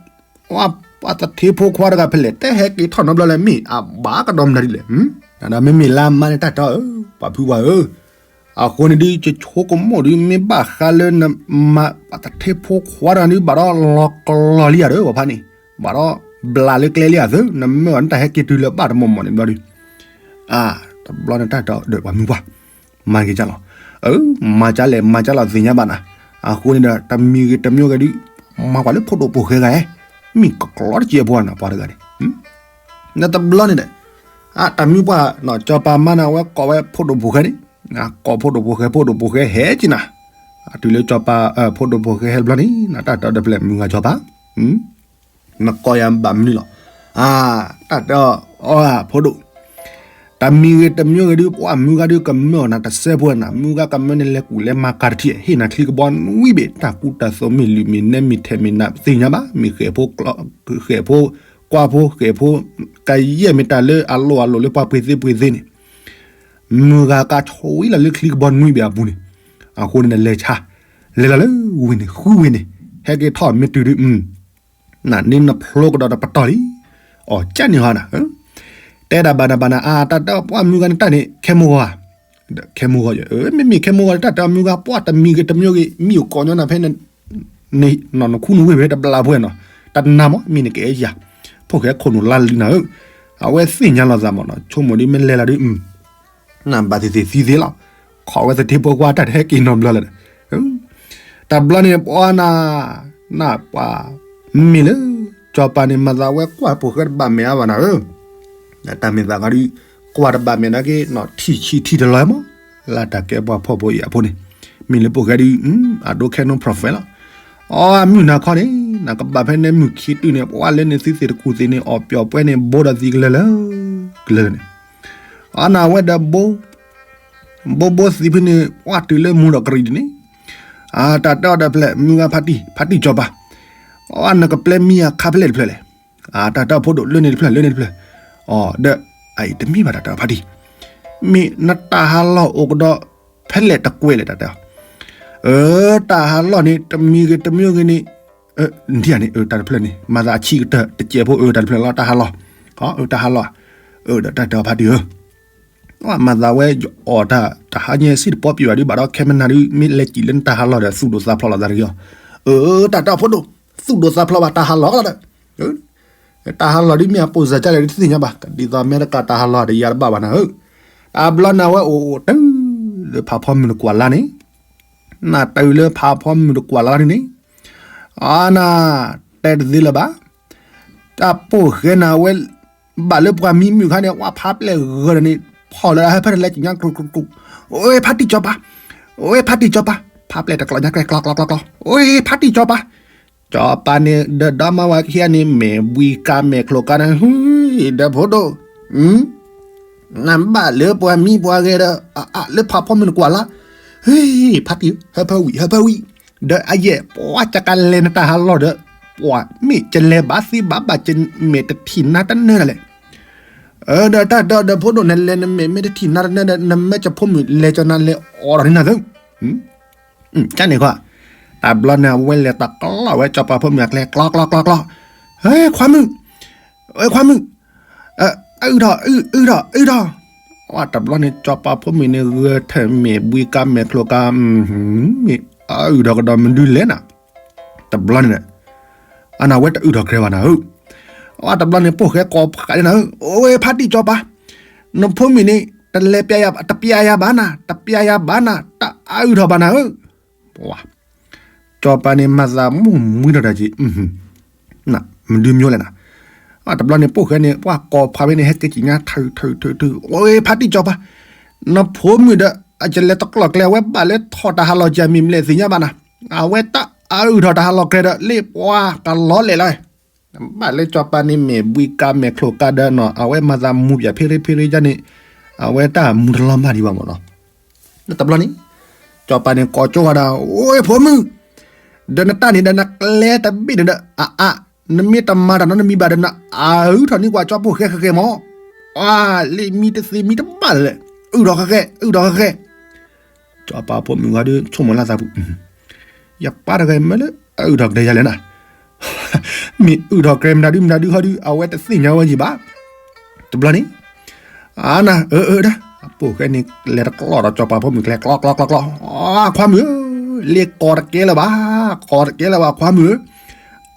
ပှၤသထ့ဖိခွါတဂၤဖဲလဲၣ် တဟဲက့ၤထီၣ်နီတဘျီလၢၤ မ့ၢ်အဘၣ်ကဒီးမနုၤဒ်လဲၣ်, ဒီးမ့မ့ၢ်လၢအမါန့ၣ်တၢ်တီဧၢ, ပှၤဖုပှၢ်ဧၢ, အဃိန့ၣ်ဒုး ယဆိကမိၣ်ဒုး မ့ၢ်ဘၣ်ဃးလၢနမါ ပှၤသထ့ဖိခွါတဂၤဒုး ဘၣ်ဒီးလီၤကလီၤလံဧါဒီး ပှၤဖါန့ၣ်, ဘၣ်ဒီးဘျးလၢကျဲလံဧါသၢ, နမၢအီၤနတၢ်ဟဲက့ၤတုၤလၢၤဘၣ်တမီၢ်မီၢ်န့ၣ်ဘျီဒုး, အါ တဘျီန့ၣ်တၢ်တီဒီးပှၤမုၢ်ပှၢ်, မၤက့ၤကၢ်လီၤ, အၢ မၤကၢ်လဲၣ် မၤကၢ်လီၤသ့ၣ်ညါဘၣ်နၤ, အဃိန့ၣ်ဒီး တမံၤဂ့ၤတမံၤဂ့ၤဒုး မၤပှၤလၢဖိဒိၣ်ဖိၣ်ဃဲဂၤဧဲ, မ့ၢ်ကကျီတစဲးဖိနၤ ပှၤတဂၤန့ၣ် နတဘျီန့ၣ်ဒီး အတၢ်မုၢ်ပှၢ် စီၤပၤမါန့ၣ် အဝဲကိးဝဲဖိဒိၣ်ဖိၣ်ဃဲန့ၣ်, ကိးဖိဒိၣ်ဖိၣ်ဃဲ ဖိဒိၣ်ဖိၣ်ဃဲဟဲက့ၤနၤ, တုၤလၢစီၤပၤ ဖိဒိၣ်ဖိၣ်ဃဲဟဲတဘျီန့ၣ် နတၢ်တီဒီးဖဲလဲၣ်မုၢ်ဂၤစီၤပၤ, နကိးယၤဘၣ်မနုၤလီၤ, အါ တၢ်တီအီၤဖိဒိၣ် တမံၤဂ့ၤတမံၤဂ့ၤဒုး ပှၤမုၢ်ဂၤဒုးကမၢအီၤနၤတစဲးဖိနၤ, မုၢ်ဂၤကမၢန့ၣ် လဲၤကူၣ်လဲၤမၤကၤတထံၣ် ဟ့ၣ်နၤချံကဘီနွံဘ့ၣ်, တၢ်ကူတၢ်သိးမ့ၢ်လုၢ်မ့ၢ်နဲမ့ၢ်ထဲးမ့ၢ်နး သ့ၣ်ညါဘၣ်, မ့ၢ်ဃဲၣ်ဖိ ဃဲၣ်ဖိကွၢ်ဖိ ဃဲၣ်ဖိကယဲၢ်မ့ၢ်တၢ်လၢအလိၣ်အလိၣ်လၢပှၤပှ့ၤသ့ပှ့ၤသ့န့ၣ်, မုၢ်ဂၤကဆိဝံလီၤလၢချံကဘီနွံဘ့ၣ်အပူၤန့ၣ်, အဃိန့ၣ်လဲၤဆါ, လဲၤလီၤလၢဝ့ၢ်န့ၣ် ဃုဝ့ၢ်န့ၣ်, ဟဲက့ၤထီၣ်မ့ၢ်တုၤဒုး နန့ၣ်နဖျိကဒီးတပတီၢ်လံ, အီၣ်ကၠၢ်န့ၢ်ဟီနၤ, တဲဒၣ်ဘၣ်နၤဘၣ်နၤ အါ တၢ်တဲပှၤမုၢ်ဂၤန့ၣ်တၢ်န့ၣ် ခဲမိၢ်ဂီၤဧါ, ခဲမိၢ်ဂီၤ, မ့မ့ၢ်ခဲမိၢ်ဂီၤန့ၣ် တၢ်တဲမုၢ်ဂၤ ပှၤတမံၤဂ့ၤတမံၤဂ့ၤ မ့ၢ်အိၣ်ကိးညီနၤဖဲန့ၣ် နခူနဝ့ၢ်ဖဲတဘျါဖိနီၤ, တနၤမး မ့ၢ်နကအဲၣ်ယၤ, ဖိၣ်ဃဲခိၣ်နူာ်လါလံနၤဧၢ, အဝဲသ့ၣ်ညါလီၤသးမးနီၤ ဆိကမိၣ်ဒ်မ့ၢ်လဲၤလီၤဒုး နဘၣ်သ့ၣ်သ့ၣ်သံသ့လီၤ, ခိးဝဲသထ့ဖိခွါတၢ်တဟဲက့ၤနီတဘျီလၢၤဒီး, တဘျီန့ၣ်ပှၤနၤ, နပှၤ, မ့ၢ်လၢ, စီၤပၤန့ၣ်မၤသးဝဲကွၢ်ဖိၣ်ဃဲတဘၣ်မဲာ်အါဘၣ်နၤဧၢ, တၢ်မ့ၢ်သးဂၤဒုး, ကွၢ်တဘၣ်မဲာ်နာ်က့ ထံၣ်ဆံးထံၣ်တလီၤမး လၢတၢ်ကဲပှၤဖှီၣ်ဖိယာ်ဖိန့ၣ်, မ့ၢ်လၢပိၣ်ဃဲဒုး အဒိခဲ no profit လီၤ. အီ မုၢ်နၤခီန့ၣ် နကဘၣ်ဖဲန့ၣ်မုၢ်ခံတုၤန့ၣ် ပှၤလၢန့ၣ်သုသ့ၣ်တကူၣ်သ့ၣ်န့ၣ် အီၣ်ပျီၣ်ပှဲၤန့ၣ် ဘိဒီးသံကလၢာ်လၢ ကလၢာ်န့ၣ်, အီ နဝဲဒီးဘိ ဘိဘိသံဖဲန့ၣ် ပှၤတုၤလၢမူဒီးကရံၣ်ဒ်န့ၣ်, အတၢ်တဲအီၤတဖျၢၣ် မုၢ်ဂၤဖါတံၢ် ဖါတံၢ်စီၤပၤ, အီ နကပျဲမံအခါဖဲလဲၣ်တဖျၢၣ်လဲၣ်. အတၢ်တဲအီၤဖိဒိၣ် လၢန့ၣ်တဖျၢၣ် လၢန့ၣ်တဖျၢၣ်, အီ ဒီး အအံၤတမ့ၢ်ဘၣ်တၢ်တဲအီၤဖါတံၢ်, မ့ၢ်နတၢ်ဟးလီၢ်အိၣ်ကဒီး ဖဲလဲၣ်တကွဲးလဲၣ်တၢ်တဲအီၤ, အၢ တၢ်ဟးလီၢ်န့ၣ် တမံၤဂ့ၤတမံၤဂ့ၤန့ၣ် ဒ်န့ၣ် အၢ တၢ်တဖျၢၣ်န့ၣ် မၤသးအဆံးကတၢၢ် တစဲးဖိ အၢ တၢ်တဖျၢၣ်လီၤ တၢ်ဟးလီၢ်, အၢ တၢ်ဟးလီၢ်, အၢ ဒီးတၢ်တဲအီၤဖါတံၢ်ဧၢ, မၤသးဝဲယအီၣ်တၢ် တဟါညါစံၣ်တပီပံးဘၣ်ဒုး ဘၣ်ဒီးခဲမနၤဒုး မ့ၢ်လဲၤစံၣ်လၢနတၢ်ဟးလီၢ်ဒီး သူၣ်ဒိၣ်သးဖျိးလိာ်သးတဂ့ၤအီၤ, အၢ တၢ်တဲအီၤဖိဒိၣ် သူၣ်ဒိၣ်သးဖျိးဘၣ် တၢ်ဟးလီၢ်လီၤဒီး တၢ်ဟးလီၢ်ဒ်မ့ၢ်အပိၢ်စၢၤကလဲၣ်ဒ်တသ့ၣ်ညါဘၣ် ကဒ်သိးအမဲရကၤတၢ်ဟးလီၢ်ဒီးယၤတဘၣ်ဘၣ်နၤဧၢ, တၢ်ဘျီနၤဝဲအိၣ်အိၣ်တုၤ လၢဖးဖီမုၢ်တကွၢ်လါန့ၣ်, နတုၤလၢဖးဖီမုၢ်တကွၢ်လါန့ၣ်န့ၣ်, အနၤ တဲတသ့လၢၤဘၣ်, တၢ်ပိၢ်ဃဲနၤဝဲ ဘၣ်လၢပှၤမံမုၢ်ခါန့ၣ် ဝဲဖးပျဲၢ်ဂၢၢ်ဒီးန့ၣ် ဖီၣ်လၢဟဲဖဲတလဲကညါကြူးကြူးကြူး, အိ ဖါတံၢ်စီၤပၤ, အိ ဖါတံၢ်စီၤပၤ, ဖးပျဲၢ်တကျီညါကျဲ ကျီကျီကျီကျီ, အိ ဖါတံၢ်စီၤပၤ, စီၤပၤန့ၣ် ဒီးဒီမါဝၤခံဂၤန့ၣ် မဲာ်ဘှံးကၤမဲာ်ချိုကၤန့ၣ် ဟူ ဒီးဖိဒိၣ်, နဘၣ်လၢပှၤမံပှၤဂဲၤဒီး အအၣ်လၢဖးဖီမုၢ်နကွၢ်လါ, ဟူ ဖါတံၢ် ဟဲဖၢဝံၣ် ဟဲဖၢဝံၣ်, ဒီးအယဲၢ် ပှၤကကလဲၤနတၢ်ဟးလီၢ်ဒီး ပှၤမ့ၢ်ကလဲၤဘၣ်သ့ဘၣ်ဘၣ် မဲာ်တထံၣ်နါတနၢၤဒၣ်လဲာ်, ဒီးတၢ်ဒီးဒီးဖိဒိၣ်န့ၣ်လဲၤနမဲာ်မ့ၢ်တထံၣ်နါတနၢၤဒီး နမ့ၢ်ကဖိမုၣ်လဲၤကၠီနၤလဲၤအီၣ်ဒီးန့ၣ်နၤသု ကန့ၣ်ခီ, တၢ်ဘျီန့ၣ် အဝဲလဲၤတကျီဝဲ စီၤပၤဖိမုၣ်အကျဲ ကျီကျီကျီကျီ, ဟဲ ခွါမုၣ်, ဟဲ ခွါမုၣ်, အုၣ်ထီၣ် အုၣ် အုၣ်ထီၣ် အုၣ်ထီၣ်, တဘျီန့ၣ် စီၤပၤဖိမုၣ်န့ၣ် ဂၢၢ်ထၢၣ်မဲာ်ဘှံးကၤမဲာ်ချိုကၤ, မ့ၢ်အုၣ်ထီၣ်ကဒီးမနုၤလဲၣ်နၤ, တဘျီန့ၣ် အနဝဲတအုၣ်ထီၣ်ကြဲဘၣ်နၤဧၢ, အတဘျီန့ၣ် ပိၢ်ဃဲကိးဖးန့ၣ်နၤဧၢ, အိ ဖါတံၢ်စီၤပၤ, နဖိမုၣ်န့ၣ် တလဲၤ တပျဲယၤဘၣ်နၤ, တပျဲယၤဘၣ်နၤ, တအုၣ်ထီၣ်ဘၣ်နၤဧၢ, စီၤပၤန့ၣ် မၤသးမုၢ်မှံထီၣ်တၢ်က့ၤ, မဒုးမၠိလဲၣ်နၤ, တဘျီန့ၣ် ပိၢ်ဃဲန့ၣ် ပှၤကိးဖးဖဲန့ၣ် ဟဲက့ၤကညါ ထုထုထုထု, အိ ဖါတံၢ်စီၤပၤ, နဖိမုၣ်ဒီး အကလဲၤတကျီၢ်ကျဲ အဝဲဘၣ်လၢထီၣ်တၢ်ဟးလီၢ်ကမံၤမလဲၣ်သ့ၣ်ညါဘၣ်နၤ, အဝဲတအုၣ်ထီၣ်တၢ်ဟးလီၢ်ကျဲဒီး လၢပှၤကလီလဲၣ်လီၤ, ဘၣ်လၢစီၤပၤန့ၣ် မဲာ်ဘှံးကၤမဲာ်ချိုကၤဒီးနီၤ အဝဲမၤသးမူၤပၠးဖ့ရ့ဖ့ရ့ဒ်န့ၣ်, အဝဲတၢ်မူၤတလီၤမၢ်ဒံးဘၣ်မ့ၢ်နီၤ, တဘျီန့ၣ် စီၤပၤန့ၣ် ကိးကၠိဝဲဒၣ်, အိ ဖိမုၣ်, ဒီးနတၢ်န့ၣ်ဒီးနကျဲတဘ့ၣ်န့ၣ်ဒီး အအါ, နမ့ၢ်တမၤတၢ်နီတမံၤဘၣ်ဒီး နအုၣ်ထီၣ်န့ၢ်ကွၢ်ကၠီပိၢ်ဃဲဃဲဃဲမး, အါ, လၢမံတသ့မံတဘၣ်လဲၣ်, အုၣ်ထီၣ်ဃဲဃဲ အုၣ်ထီၣ်ဃဲဃဲ, စီၤပၤဖိမုၣ်ဂၤဒုး ဆိကမိၣ်လၢသးပူၤ, ယပၢ်တဂၤမ့ၢ်လၢအအုၣ်ထီၣ်ကတဲယၤလဲၣ်နၤ, မ့ၢ်အုၣ်ထီၣ်ကတဲမတၤဒုမတၤဒုဟီဒု အဝဲတသ့ၣ်ညါဝဲယံၤဘၣ်, တဘျီန့ၣ် အါနၤ အၢ အၢ ဒၣ် အပိၢ်ဃဲန့ၣ် လဲၤတကျီၢ်ဒီးစီၤပၤဖိမုၣ်ကျဲ ကျီ ကျီ ကျီ ကျီ, ခွါမုၣ်ဧၢ, လ့ကိးတကဲလၢၤဘၣ်, ကိးတကဲလၢၤဘၣ် ခွါမုၣ်ဧၢ,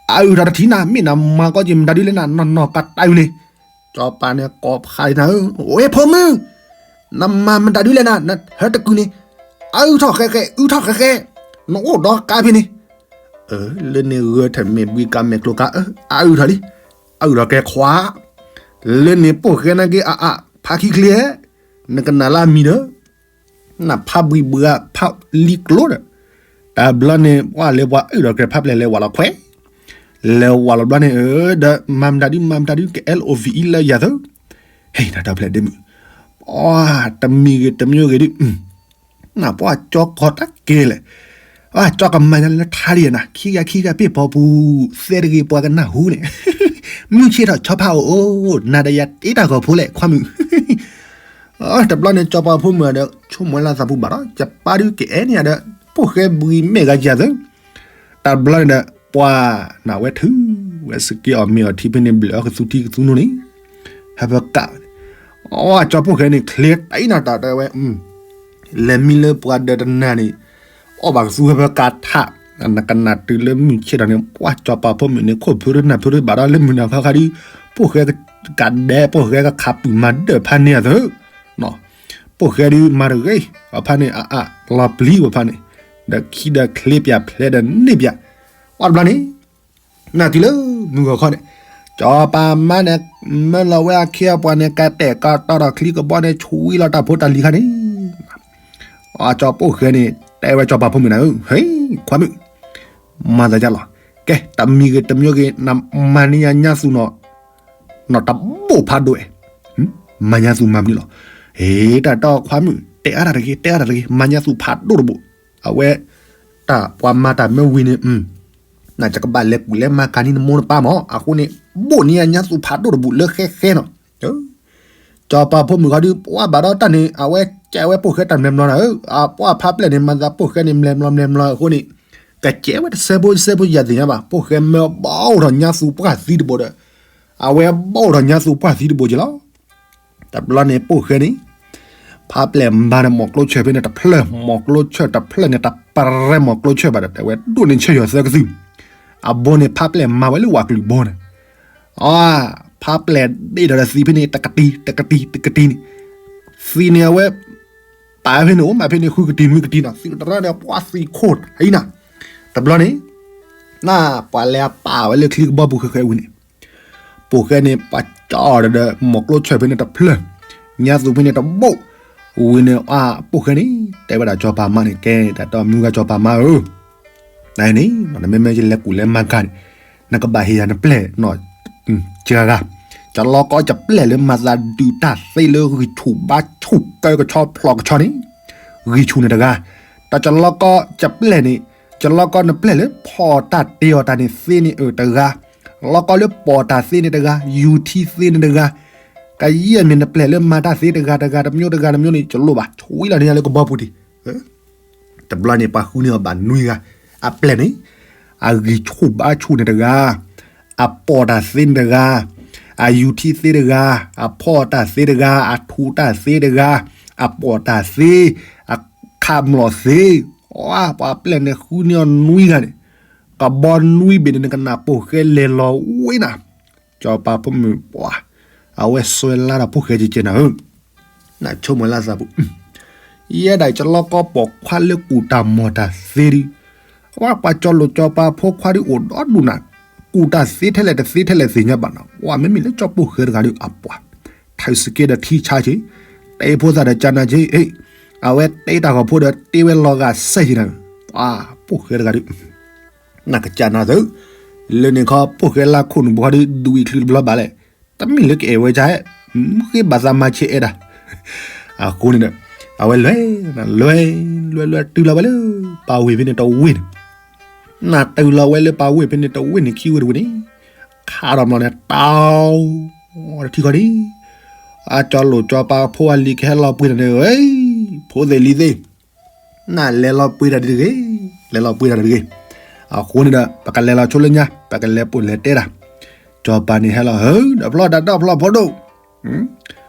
အအုၣ်ထီၣ်တထံၣ်နၤ မ့ၢ်နမၤကီက့ၤမတၤဒုလဲၣ်နၤ နီၢ်နီၢ်ကတၢၢ်န့ၣ်, စီၤပၤန့ၣ်ကိးဖးနၤဧၢ, အိ ဖိမုၣ်, နမၤမတၤဒုလဲၣ်နၤ နဟဲတကုၤန့ၣ်, အအုၣ်ထီၣ်ဃဲဃဲ အုၣ်ထီၣ်ဃဲဃဲ, နအိၣ်ဒီးကါဖဲန့ၣ် လၢန့ၣ်ဂၢၢ်ထၢၣ်မဲာ်ဘှံးကၤမဲာ်ချိုကၤ အအုၣ်ထီၣ်လံ, အအုၣ်ထီၣ်ကဲခွါ, လၢန့ၣ်ပိၢ်ဃဲနာ်က့အအါ ဖးခံချ့ဧဲ, နကနၣ်လၢအမံၤဒီး, နဖးဘှံးဘှါဖးလံကျိဒီး, တဘျီန့ၣ် ပှၤလဲၤပှၤအုၣ်ထီၣ်ကဲဖးပျဲၢ်လဲၤဝးလီၤခွဲး, လဲၤဝးလီၤဘျီန့ၣ် ဒီးမၤမတၤဒု မၤမတၤဒု က L O V E လၢယၤသၢ, ဟဲ တၢ်တဖျဲၣ်ဒ့မုၣ်, ပှၤတမံၤဂ့ၤတမံၤဂ့ၤဒုး နပှၤကၠီကီတၢ်ကဲလဲၣ်, ပှၤကၠီကမၤညါလၢထါဒံးနၤ ခံဂၤခံဂၤပ့ၢ်ပီပူၤ, သဲတဂ့ၤပှၤကနၢ်ဟူန့ၣ်, မုၢ်ဆ့ၣ်ထီၣ်ဆီဖါအိၣ်အိၣ် နၤဒီးယၤတ့တၢ်ဂီၤဖိလဲၣ် ခွါမုၣ်, တဘျီန့ၣ် စီၤပၤဖိမုၣ်ဒီး ဆိကမိၣ်လၢသးပူၤဘၣ်ဒီး ယပၢ်ဒုးကအဲၣ်န့ၢ်ယၤဒီး ပိၢ်ဃဲဘှံးမဲာ်ဂၤယၤသၢ, တဘျီန့ၣ်ဒီး ပှၤနဝဲထုးဝဲစက့အီၣ်မ့ၤအီထံဖဲန့ၣ် ဘျဲၣ်အီကသူထံကသူနိန့ၣ်, ဟဲဖဲကး, အကၠီပိၢ်ဃဲန့ၣ် ချ့တၢ်အံၤနၤတၢ်တဲဝဲ, လဲၤမံလၢပှၤဒီးတနၤန့ၣ်, အီၣ်ဘၣ်ကသူဟဲဖဲကးထး, နကနၣ်တုၤလၢမုၢ်ဆ့ၣ်ထီၣ်န့ၣ် ပှၤကၠီပၤဖိမုၣ်န့ၣ် ခိၣ်ဖုရ့နၢ်ဖုရ့ဘၣ်ဒီးလၢမုၢ်နၤခီခါဒုး, ပိၢ်ဃဲကဒဲ ပိၢ်ဃဲကခးပုၢ်မၤဒၢၣ်ဖးန့ၢ်အသၢ, ပိၢ်ဃဲဒုးမၤတဂ့ၤ, အဖါန့ၣ်အအါ လီၤပျံၤဝဲဖါန့ၣ်, ဒီးခံဒီးချ့ပၠးဖျဲးဒီးန့ၢ်ပၠး, ပှၤတဘျီန့ၣ် နတုၤလၢမုၢ်ဂီၤခီန့ၣ်, ကၠီပၤမါန့ၣ် မၢလီၤဝဲအခ့အပှၤန့ၣ် ကတဲာ်ကတီၤဒီးချံကဘီန့ၣ် ဆွံလီၤတၢ်ဖိတၢ်လံၤခါန့ၣ်, အကၠီပိၣ်ဃဲန့ၣ် တဲဝဲကၠီပၤဖိမုၣ်န့ၣ်ဧၢ, ဟဲ ခွါမုၣ်, မၤသးဒ်လဲၣ်, ကဲ တမံၤဂ့ၤတမံၤဂ့ၤ နမၤန့ၢ်ယၤညါသူၣ်နီၤ, နီၤတဘိၣ်ဖးဒိၣ်, မၤညါသူၣ်မၤမနုၤလီၤ, ဟ့ တၢ်တီခွါမုၣ် တဲအါတၢ်တဂ့ၤ တဲအါတၢ်တဂ့ၤ မၤညါသူၣ်ဖးဒိၣ်တဘိၣ်, အဝဲ တၢ်ပှၤမၤတၢ်မ့ၢ်ဝံၤန့ၣ် နကဘၣ်လဲၤကူၣ်လဲၤမၤကၤန့ၢ်နမိၢ်နပၢ်မး, အဃိန့ၣ် ဘိၣ်န့ၢ်ယၤညါသူၣ်ဖးဒိၣ်တဘိၣ်လၢဃဲဃဲနီၤ, ကၠီပၤဖိမုၣ်ခီဒုး ပှၤဘၣ်ဒီးတၢ်န့ၣ် အဝဲကဲဝဲပိၣ်ဃဲတၢ်မဲာ်မျီနီၤဧၢ, အပှၤဖးပျဲၢ်န့ၣ် မၤသးပိၣ်ဃဲန့ၣ် မဲာ်မျီမဲာ်မျီအဃိန့ၣ်, ကကဲဝဲတစဲးဖိတစဲးဖိယၤသ့ၣ်ညါဘၣ်, ပိၣ်ဃဲမ့ၢ်ဘၣ်အိၣ်ထီၣ်ညါသူၣ်ပှၢ်သံတဘိဒီး, အဝဲဘၣ်အိၣ်ထီၣ်ညါသူၣ်ပှၢ်သံတဘိက့ၤလီၤ. တဘျီန့ၣ်ပိၣ်ဃဲန့ၣ် ဖးပျဲၢ်မၤဒီးမီၢ်ကျိဆၢၣ်ဖဲန့ၣ်တဖျၢၣ်, မီၢ်ကျိဆၢၣ်တဖျၢၣ်န့ၣ် တပရဲမီၢ်ကျိဆၢၣ်ဘၣ်ဒီး တဲဝဲဒိၣ်န့ၢ်ဆၢၣ်ယီၤသၢကသုၣ်, အဘိန့ၣ်ဖးပျဲၢ်မၤဝဲလၢဝးကလုာ်ဘီန့ၣ်, အ ဖးပျဲၢ်ဒ့ၣ်ဒီးသံဖဲန့ၣ် တကတံၤ တကတံၤ တကတံၤန့ၣ်, သံန့ၣ်အဝဲ ပာ်ဖဲန့ၣ် အိၣ်မးဖဲန့ၣ် ဃုကတံၤနွံကတံၤနီၤ, သံတရၢန့ၣ် ပှၤသံခိၣ်ထံနၤ, တဘျီန့ၣ် နပှၤလဲၤပာ်ဝဲလၢချံကဘီပူၤဃဲဃဲဝံၤန့ၣ် ပိၣ်ဃဲန့ၣ် ပှၤကၠီဒီးမီၢ်ကျိဆၢၣ်ဖဲန့ၣ်တဖျၢၣ်, ညါသူၣ်ဖဲန့ၣ်တဘိၣ်, ဝံၤန့ၣ် အပိၣ်ဃဲန့ၣ် တဲဝဲဒၣ်ကၠီပၤမါန့ၣ် ကဲ တၢ်တီမုၢ်ဂၤကၠီပၤမါဧၢ, နန့ၣ် နမ့မ့ၢ်ယလဲၤကူၣ်လဲၤမၤကၤန့ၣ် နကဘၣ်ဟ့ၣ်ယၤနပျဲၢ်နီၤ, ကဂၤ, ကလီကီကပျဲၢ်လၢမၤသးဒုးတၢ်သ့လၢဂံၢ်ဆူၣ်ဘါဆူၣ်ကၢကဆီဖျိးကဆီန့ၣ်, ဂံၢ်ဆူၣ်န့ၣ်တဂၤ, တၢ်ကလီကီကပျဲၢ်န့ၣ်, ကလီကီနပျဲၢ်လၢဖီၣ်တၢ်တ့အီၤတၢ်န့ၣ်သ့န့ၣ်အၢတဂၤ, လီကီလၢပိာ်တၢ်သ့န့ၣ်တဂၤ, ယူၤထံသ့န့ၣ်တဂၤ, ကယဲၢ်မ့ၢ်နပျဲၢ်လၢမၤတၢ်သ့တဂၤတဂၤတမျိုးတဂၤတမျိုးန့ၣ် တလိၣ်ဘၣ်, ဆွံလီၤန့ၢ်ယၤလၢကဘီပူၤဒံး. တဘျီန့ၣ် ပှၤဃုန့ၢ်အီၤဘၣ်နွံဂၤ, အပျဲၢ်န့ၣ်, အဂံၢ်ဆူၣ်ဘါဆူၣ်န့ၣ်တဂၤ, အပိာ်တၢ်သ့န့ၣ်တဂၤ, အယူၤထံသ့တဂၤ, အဖီၣ်တၢ်သ့တဂၤ, အထူးတၢ်သ့တဂၤ, အပိာ်တၢ်သ့, အခးမျိာ်သ့, ပှၤပျဲၢ်န့ၣ်ဃုန့ၢ်အီၤနွံဂၤန့ၣ်, ကဘီနွံဘ့ၣ်န့ၣ် နကနၣ်ပိၣ်ဃဲလဲၤလီၤဝဲနၤ, ကၠီပၤဖိမုၣ်ပှၤ, အဝဲစွဲလၢထီၣ်ပိၣ်ဃဲကကဲနၤဧၢ နဆိကမိၣ်လၢသးပူၤ, ယဲဒၣ်ကလီကီပိာ်ခွါလၢကူၣ်တၢ်မီၢ်တၢ်သ့ဒုး, ပှၤကၠီလိာ်ကၠီပၤဖိခွါဒုးအိၣ်ဒီဒူၣ်နၤ, ကူၣ်တၢ်သ့ထဲလဲၣ်တသ့ထဲလဲၣ်သ့ၣ်ညါဘၣ်နီၤ, ပှၤမ့မ့ၢ်လၢကၠီပိၣ်ဃဲတဂၤဒုးအပှၤ, ထၢၣ်စကဲဒီးထံဆါဆ့, တဲဖိသၣ်ဒီးကၢနၤဆ့, အဝဲတဲတၢ်ဂီၤဖိဒီးတ့ဝဲလီၤဂာ်စဲၣ်ဆ့နၤ, ပှၤပိၣ်ဃဲတဂၤဒုး နကစၢ်နၤသု, လၢန့ၣ်ခီ ပိၣ်ဃဲလၢခိၣ်နူာ်ဘီဒုး ဒူအံၤချုးတဘျီဘၣ်လဲၣ်, တမ့ၢ်လၢကအဲၣ်ဝဲဒ်, ဃ့ဘၣ်သးမၤဆဲးအဲၣ်ဒၣ်, အဃိန့ၣ်ဒီး, အဝဲလဲၤ, လဲၤ, လဲၤလဲၤတုၤလီၤဝဲလၢပၢ်ဝ့ၢ်ဖဲန့ၣ်တဝ့ၢ်န့ၣ်, နတုၤလီၤဝဲလၢပၢ်ဝ့ၢ်ဖဲန့ၣ်တဝ့ၢ်န့ၣ် ခံဝ့ၢ်တဝ့ၢ်န့ၣ်, ခးဒီးမျိာ်န့ၣ် တၢ်, တထံၣ်ဃီဒံး, အကၠီလိာ်ကၠီပၤဖိအလံၤကဟဲလီၤပှ့ၤတၢ်န့ၣ်, ဖိသ့ၣ်လံၤသ့ၣ် နလဲၤလီၤပှ့ၤတၢ်ဒ်တဂ့ၤ, လဲၤလီၤပှ့ၤတၢ်တဂ့ၤ, အဃိန့ၣ်ဒီး ပကလဲၤလီၤဆိလၢညါ ပကလဲၤပိာ်လဲၤတဲတၢ်, ကၠီပၤန့ၣ်ဟဲလီၤဧၢ, ဒီးဖျီတၢ်တီၢ်ဖျီဖိဒိၣ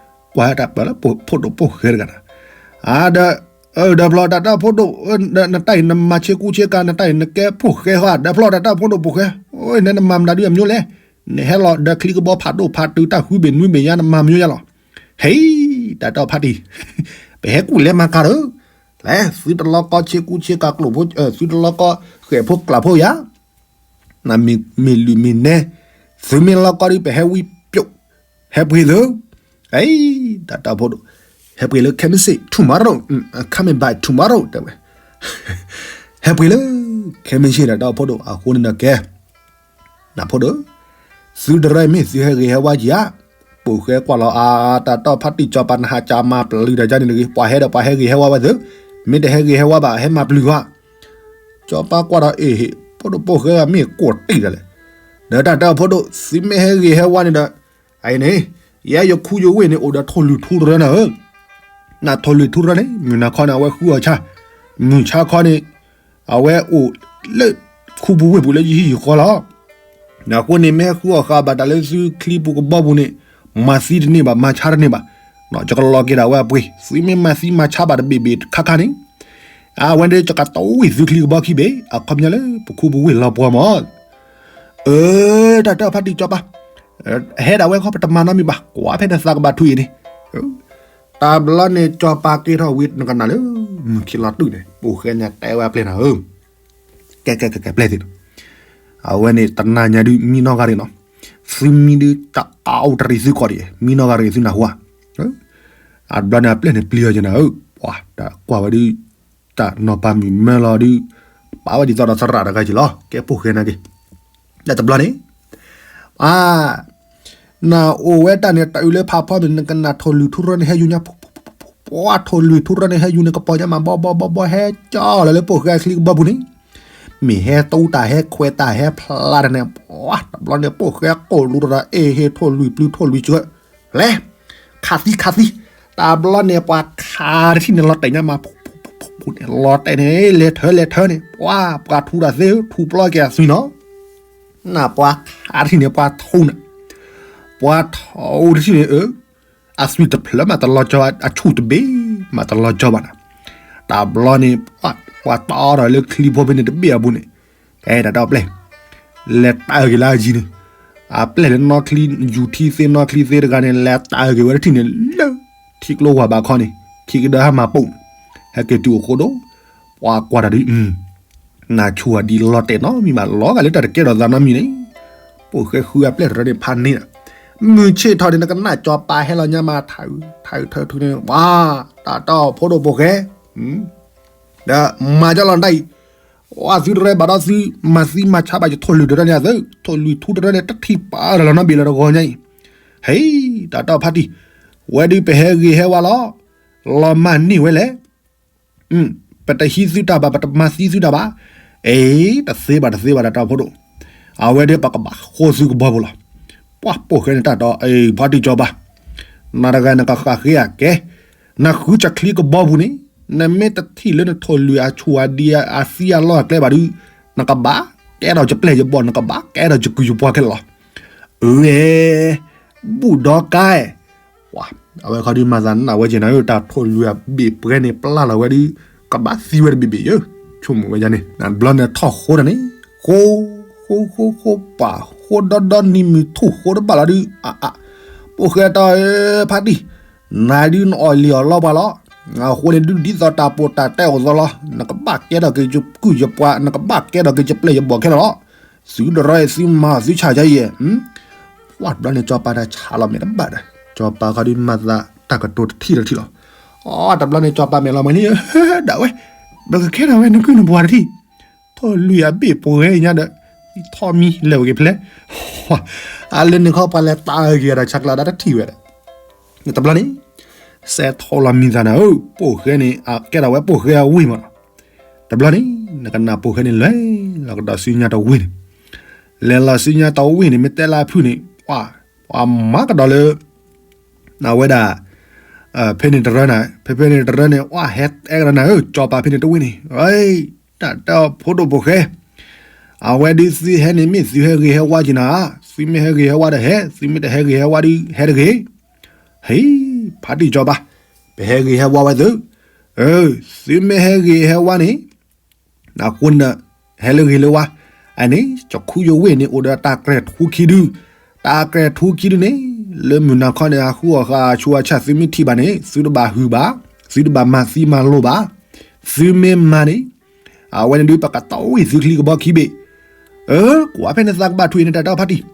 ်, ကွၢ်တၢ်ပၢၢ်လၢဖိဒိၣ်ပိၣ်ဃဲတဂၤနၤ, အဒီး, ဒီးဖျီတၢ်တီၢ်ဖိဒိၣ်, နတၢ်အံၤနမၤဆ့ကူဆ့ကၤ နတၢ်အံၤနကဲပိၣ်ဃဲဃီ, ဒီးဖျီတၢ်တီၢ်ဖိဒိၣ်ပိၣ်ဃဲ, အိၣ် နနမၤမတၤဒုးအမျိုးလဲၣ်, နဟဲလီၤဒီးချံကဘီဖးဒိၣ်ဖးတုၤတၢ်ဃုဘ့ၣ်နွံဘ့ၣ်ညါ နမၤမၠိယါလီၤ, ဟဲ, တၢ်တီၢ်ဖးတံၢ်, ပဟဲကူၣ်လဲၤမၤကၤဒီး, လဲၤ သုတလီကီဆ့ကူဆ့ကၤကျိၣ်ဖိ, သုတလီကီဃဲၣ်ဖိကျၢ်ဖိယါ, နမ့ၢ်လုၢ်မ့ၢ်နဲ, သုမ့ၢ်လီကီဒုး ပဟဲဝံပျိး, ဟဲပှ့ၤသု, အံၤ, တၢ်တီၢ်ဖိဒိၣ်, ဟဲပှ့ၤလၢ ခဲမ့ၢ်စ့ၣ် tomorrow, coming by tomorrow တဲဝဲ, ဟဲပှ့ၤလၢ ခဲမ့ၢ်စ့ၣ် တၢ်တီၢ်ဖိဒိၣ် အဃိန့ၣ်ဒီးကဲ နၢ်ဖိဒိၣ်, သုတရၢမ့ၢ်သုဟဲဂ့ၤဟဲဝါကံဧါ, ပိာ်ဃဲကွၢ်လီၤအါ, တၢ်တီၢ်ဖးတံၢ်ကၠီပၤ နဟးကၢ်မၤပျုၤတၢ်ယါန့ၣ်တဂ့ၤ, ပှၤဟဲဒီးပှၤဟဲဂ့ၤဟဲဝါဝဲသု, မ့ၢ်တဟဲဂ့ၤဟဲဝါဘၣ် ဟဲမၤပျုၤဧါ, ကၠီပၤကွၢ်ဒီးအ့ၣ်ဟ့ၣ်, ဖိဒိၣ်ပိာ်ဃဲမ့ၢ်ကိးတံၢ်ဒၣ်လဲာ်, ဒီးတၢ်တီၢ်ဖိဒိၣ် သုမ့ၢ်ဟဲဂ့ၤဟဲဝါန့ၣ်ဒီး, အအံၤန့ၣ်, ယဲယခူယဝ့ၢ်န့ၣ် အိၣ်ဒီးထိၣ်လွံၢ်ထူတရၢနၤဧၢ, နထိၣ်လွံၢ်ထူတရၢန့ၣ် မုၢ်နၤခီန့ၣ် အဝဲဃုအီၣ်ဆါ, မုၢ်ဆါခီန့ၣ် အဝဲအိၣ်လၢ ခူပူၤဝ့ၢ်ပူၤလၢယဟံၣ်ယဃီလီၤ. အဃိန့ၣ် မ့ၢ်ဟဲဃုအီၣ်ဃာ်ဘၣ်တၢ်လၢသုချံပူၤကဘီပူၤန့ၣ်, မၤသံတန့ၢ်ဘၣ် မၤဆါတန့ၢ်ဘၣ်, ယကလီၤက့ၤဒၣ်ဝဲအပှ့ၤ, သုမ့ၢ်မၤသံမၤဆါဘၣ်တဘ့ၣ်ဘ့ၣ်တခါခါန့ၣ်, အဝဲန့ၣ် ယကတဝံၣ်သုချံကဘီခံဘ့ၣ်, အခီပညီလၢပခူပူၤဝ့ၢ်လီၤပှီၢ်မး အၢ တၢ်တီၢ်ဖးတံၢ်ကၠီပၤ, ဟဲဒၣ်ဝဲခီပတမၤနီတမံၤဘၣ်, ကွၢ်ဖဲနသးကဘၣ်ထွံၣ်အံၤန့ၣ်, တၢ်ဘျီန့ၣ် ကၠီပၤက့ၤထီၣ်ဝံၤနကနၣ်လၢ မုၢ်ခံလီၤတုၤန့ၣ် ပိာ်ဃဲညါတဲဝဲအပျဲၢ်နၤဧၢ, ကဲကဲကဲကဲပျဲၢ်သ့ၣ်, အဝဲန့ၣ်တနၤညါဒုးမံနီၢ်ဂၤရ့ၣ်နီၤ, သုမံဒုးတအါအိၣ်တရံးသုကီၢ်ဒံး, မံနီၢ်ဂၤရ့ၣ်သုနၢ်ဟူဧါ, အဘျီန့ၣ်အပျဲၢ်န့ၣ်ပျံၤအီၤက့ၤနၤဧၢ, ပှၤတၢ်ကွၢ်ဝဲဒုး တၢ်နီၢ်ပၤမုၣ်မၢလီၤဒုး ပာ်ဝဲဒ်သိးဒီးသရၣ်တဂၤက့ၤလီၤ ကဲပိာ်ဃဲနာ်က့ၤ လၢတဘျီန့ၣ် အ နအိၣ်ဝဲတၢ်န့ၣ်တအုးလၢဖးဖီမုၢ် နကနၣ်ထိၣ်လွံၢ်ထူတရၢန့ၣ်ဟဲယူၤညါ ပှၤထိၣ်လွံၢ်ထူတရၢန့ၣ် ဟဲယူၤန့ၣ် ကပီၤညါမး ဘီဘီဘီဘီ ဟဲကၠီလီၤလၢပိာ်ဃဲအချံကဘီပူၤန့ၣ် မ့ၢ်ဟဲတူတၢ်ဟဲခွဲးတၢ်ဟဲဖျါတၢ်န့ၣ် ပှၤတဘျီန့ၣ် ပိာ်ဃဲကိၣ်လူတရၢ အ့ၣ် ဟ့ၣ်ထိၣ်လွံၢ်ပျုၤထိၣ်လွံၢ်စှၢ လဲၤ ခးသံခးသံ တဘျီန့ၣ် ပှၤခးတထံၣ်န့ၣ် လီၤတဲာ်ညါမး ဖူဖူဖူဖူန့ၣ် လီၤတဲာ်န့ၣ် လဲၤထၢလဲၤထၢန့ၣ် ပှၤ ပှၤထူတၢ်သ့ ထူပျီက့ၤအသွံၣ်နီၤ နပှၤခးတထံၣ်န့ၣ် ပှၤထူန့ၣ် ပှၤထူတထံၣ်န့ၣ် အသွံၣ်တဖျၢၣ်မးတလီၤကၠီ အဆူၣ်တဘ့ၣ်မးတလီၤကၠီဘၣ်နီၤ တဘျီန့ၣ် ပှၤတီဒီးလၢချံဖိဖဲန့ၣ်တဘ့ၣ်အပူၤန့ၣ် ကဲတၢ်တၢ်ပျဲၢ် လဲၤတၢ်အုးက့ၤလၢအယံၤန့ၣ် အပျဲၢ်လၢနီၣ်ချံ ယူၤထံသ့နီၣ်ချံသ့တဂၤန့ၣ် လဲၤတၢ်အုးက့ၤဝဲတထံၣ်န့ၣ် လၢထံကျိဝၤဘးခီန့ၣ် ခံကဒၢဟဲမၤပိာ်န့ၣ် ဟဲက့ၤတုၤအိၣ်ဃိဒီး ပှၤကွၢ်တၢ်ဒ် နဆိၣ်အဒံးလီၤတဲာ်နီတမံၤဘၣ် လီၤဂာ်လၢတၢ်တကဲထီၣ်သးနီတမံၤန့ၣ် ပိာ်ဃဲဃုအပျဲၢ်တရၢန့ၣ်ဖးန့ၢ်ဒီး မုၢ်ဆ့ၣ်ထီၣ်န့ၣ် နကနၣ်ကၠီၤပၤဟဲလီၤညါမး ထးအုးထးအုးထးအုးထးအုးန့ၣ် ဝါ တၢ်တီၢ်ဖိဒိၣ်ပိာ်ဃဲ ဒီးမၤကၠီလီၤတၢ်အံၤ ဝါ သုတရၢဘၣ်ဒီးသု မၤသံမၤဆါဘၣ်ယထိၣ်လွံၢ်တရၢန့ၣ်အသု ထိၣ်လွံၢ်ထူတရၢန့ၣ် တထံၣ်ပာ်လီၤနီတဘ့ၣ်လၢတဂီၤညါအံၤ ဟဲ တၢ်တီၢ်ဖါတံၢ် ဝဲဒုးပဟဲဂ့ၤဟဲဝါလီၤ လီၤမၢ်န့ၢ်ဝဲလဲၣ် ပတဟံးသုတၢ်ဘၣ် ပတမၤသံသုတၢ်ဘၣ် အ့ တသ့ဘၣ်တသ့ဘၣ်ဒီးတၢ်ဖိဒိၣ် အဝဲဒၣ်ပကဘၣ်ဃိသုကဘီပူၤလီၤ ပှၤပိာ်ဃဲန့ၣ်တၢ်တီၢ် အ့ ဖါတံၢ်ကၠီၤပၤ နၤတဂၤနကဃၣ်ဃ့အကဲ နဃုကချံကဘီပူၤန့ၣ် နမ့ၢ်တထံၣ်လၢနထိၣ်လွံၢ်အဆူၣ်အဒံးအသံအလီၢ်အကျဲဘၣ်ဒုး နကဘၣ်ကဲထီၣ်ယပျဲၢ်ယဘီၣ် နကဘၣ်ကဲထီၣ်ယကုၢ်ယပှၤခဲလၢာ်လီၤ အၢ အဲ ဘူၣ်ဒီကါအဲ ပှၤ အဝဲခီဒုးမၤသးနးဝဲက့ၤနၤဧၢ တၢ်ထိၣ်လွံၢ်အဘ့ၣ်ပှဲၤန့ၣ် ပျၢ်လီၤဝဲဒုး ကဘၣ်သံဝဲတဘ့ၣ်ဘ့ၣ်ယၢ ဆိကမိၣ်ဝဲယၤန့ၣ် တဘျီန့ၣ်ထီၣ်ဃိတၢ်န့ၣ် ဃိ ဃိ ဃိ ဃိ ပှၤ ဃိဒီဒီနံၤမုၢ်ထူၣ်ဃိတဘၣ်လီၤဒုး အ အ ပိာ်ဃဲတီၢ်ဧၢ ဖါတံၢ် နၤဒုးနအီၣ်လံၣ်အီၣ်လီပှၤလီၤ အဃိန့ၣ်ဒုးဒ်သိးတၢ်ပိာ်တၢ်တဲအိၣ်သီလီၤ နကဘၣ်ကဲထီၣ်က့ၤယကုၢ်ယပှၤ နကဘၣ်ကဲထီၣ်က့ၤယပျဲၢ်ယဘီၣ်ခဲလၢာ်လီၤ သုတရၢသုမၤအီၤသုဆၣ်ယါအံၤ ပှၤတဘျီန့ၣ် ကၠီၤပၤတၢ်ဆါလီၤမဲာ်တဘၣ်ဒီး ကၠီၤပၤခီဒုးမၤသးတၢ်ကတိၤတထံၣ်တထံၣ်လီၤ အတဘျီန့ၣ် ကၠီၤပၤမဲာ်လီၤမးန့ၣ် ဒၣ်ဝဲ ပကကဲထီၣ်ဝဲနကုၢ်နပှၤတထံၣ် ထိၣ်လွံၢ်အဘ့ၣ်ပှဲၤညါဒီး ထီၣ်မံလဲၣ်ဝဲက့ၤဖျဲၣ် အလၢန့ၣ်ခီပှၤလဲၤတၢ်အုးက့ၤဒီးဆါကျါဒၣ်တထံၣ်ဝဲဒီး တဘျီန့ၣ် စဲးထီၣ်လီၤမံသးနၤဧၢ ပိာ်ဃဲန့ၣ် အကဲထီၣ်ဝဲပိာ်ဃဲအဝ့ၢ်မး တဘျီန့ၣ် နကနၣ်ပိာ်ဃဲန့ၣ်လဲၤလီၤကဒီးဆူညါတဝ့ၢ်န့ၣ် လဲၤလီၤဆူညါတဝ့ၢ်န့ၣ် မ့ၢ်တဲလၢအဖုၣ်န့ၣ် ပှၤ ပှၤမၤကဒီးလၢ အဝဲဒၣ် ဖဲန့ၣ်တရၢနၤ ဖဲဖဲန့ၣ်တရၢန့ၣ် ပှၤဟဲတဲကဒီးနၤဧၢ ကၠီၤပၤဖဲန့ၣ်တဝ့ၢ်န့ၣ် တၢ်တဲအီၤဖိဒိၣ်ပိာ်ဃဲ အဝဲဒုးသုဟဲန့ၣ်မ့ၢ်သုဟဲဂ့ၤဟဲဝါက့ၤနၤ သုမ့ၢ်ဟဲဂ့ၤဟဲဝါဒီးဟဲ သုမ့ၢ်တဟဲဂ့ၤဟဲဝါဒုးဟဲတဂ့ၤ ဟ့ ဖါတံၢ်ကၠီၤပၤ ပဟဲဂ့ၤဟဲဝါဝဲသု သုမ့ၢ်ဟဲဂ့ၤဟဲဝါန့ၣ် အဃိန့ၣ် ဟဲလၢဂ့ၤလၢဝါ အန့ၣ် ကခူယဝ့ၢ်န့ၣ် အိၣ်ဒီးတၢ်ကြဲၤထူခံဒု တၢ်ကြဲၤထူခံဒုန့ၣ် လၢမုၢ်နၤခီန့ၣ် အဃုအီၣ်ဃာ်အဆူးအဆါ သုမ့ၢ်ထံၣ်ဘၣ်န့ၣ် သုတဘၣ်ဟုၣ်ဘၣ် သုတဘၣ်မၤသံမၤလိဘၣ် သုမ့ၢ်မၤန့ၣ် အဝဲန့ၣ်ဒုး ပကတီၢ်ဝံၣ်သုချံကဘီခံဘ့ၣ် အၢ ကွၢ်ဖဲန့ၣ်သးကဘၣ်ထွံၣ်န့ၣ် တၢ်တဲအီၤဖါတံၢ်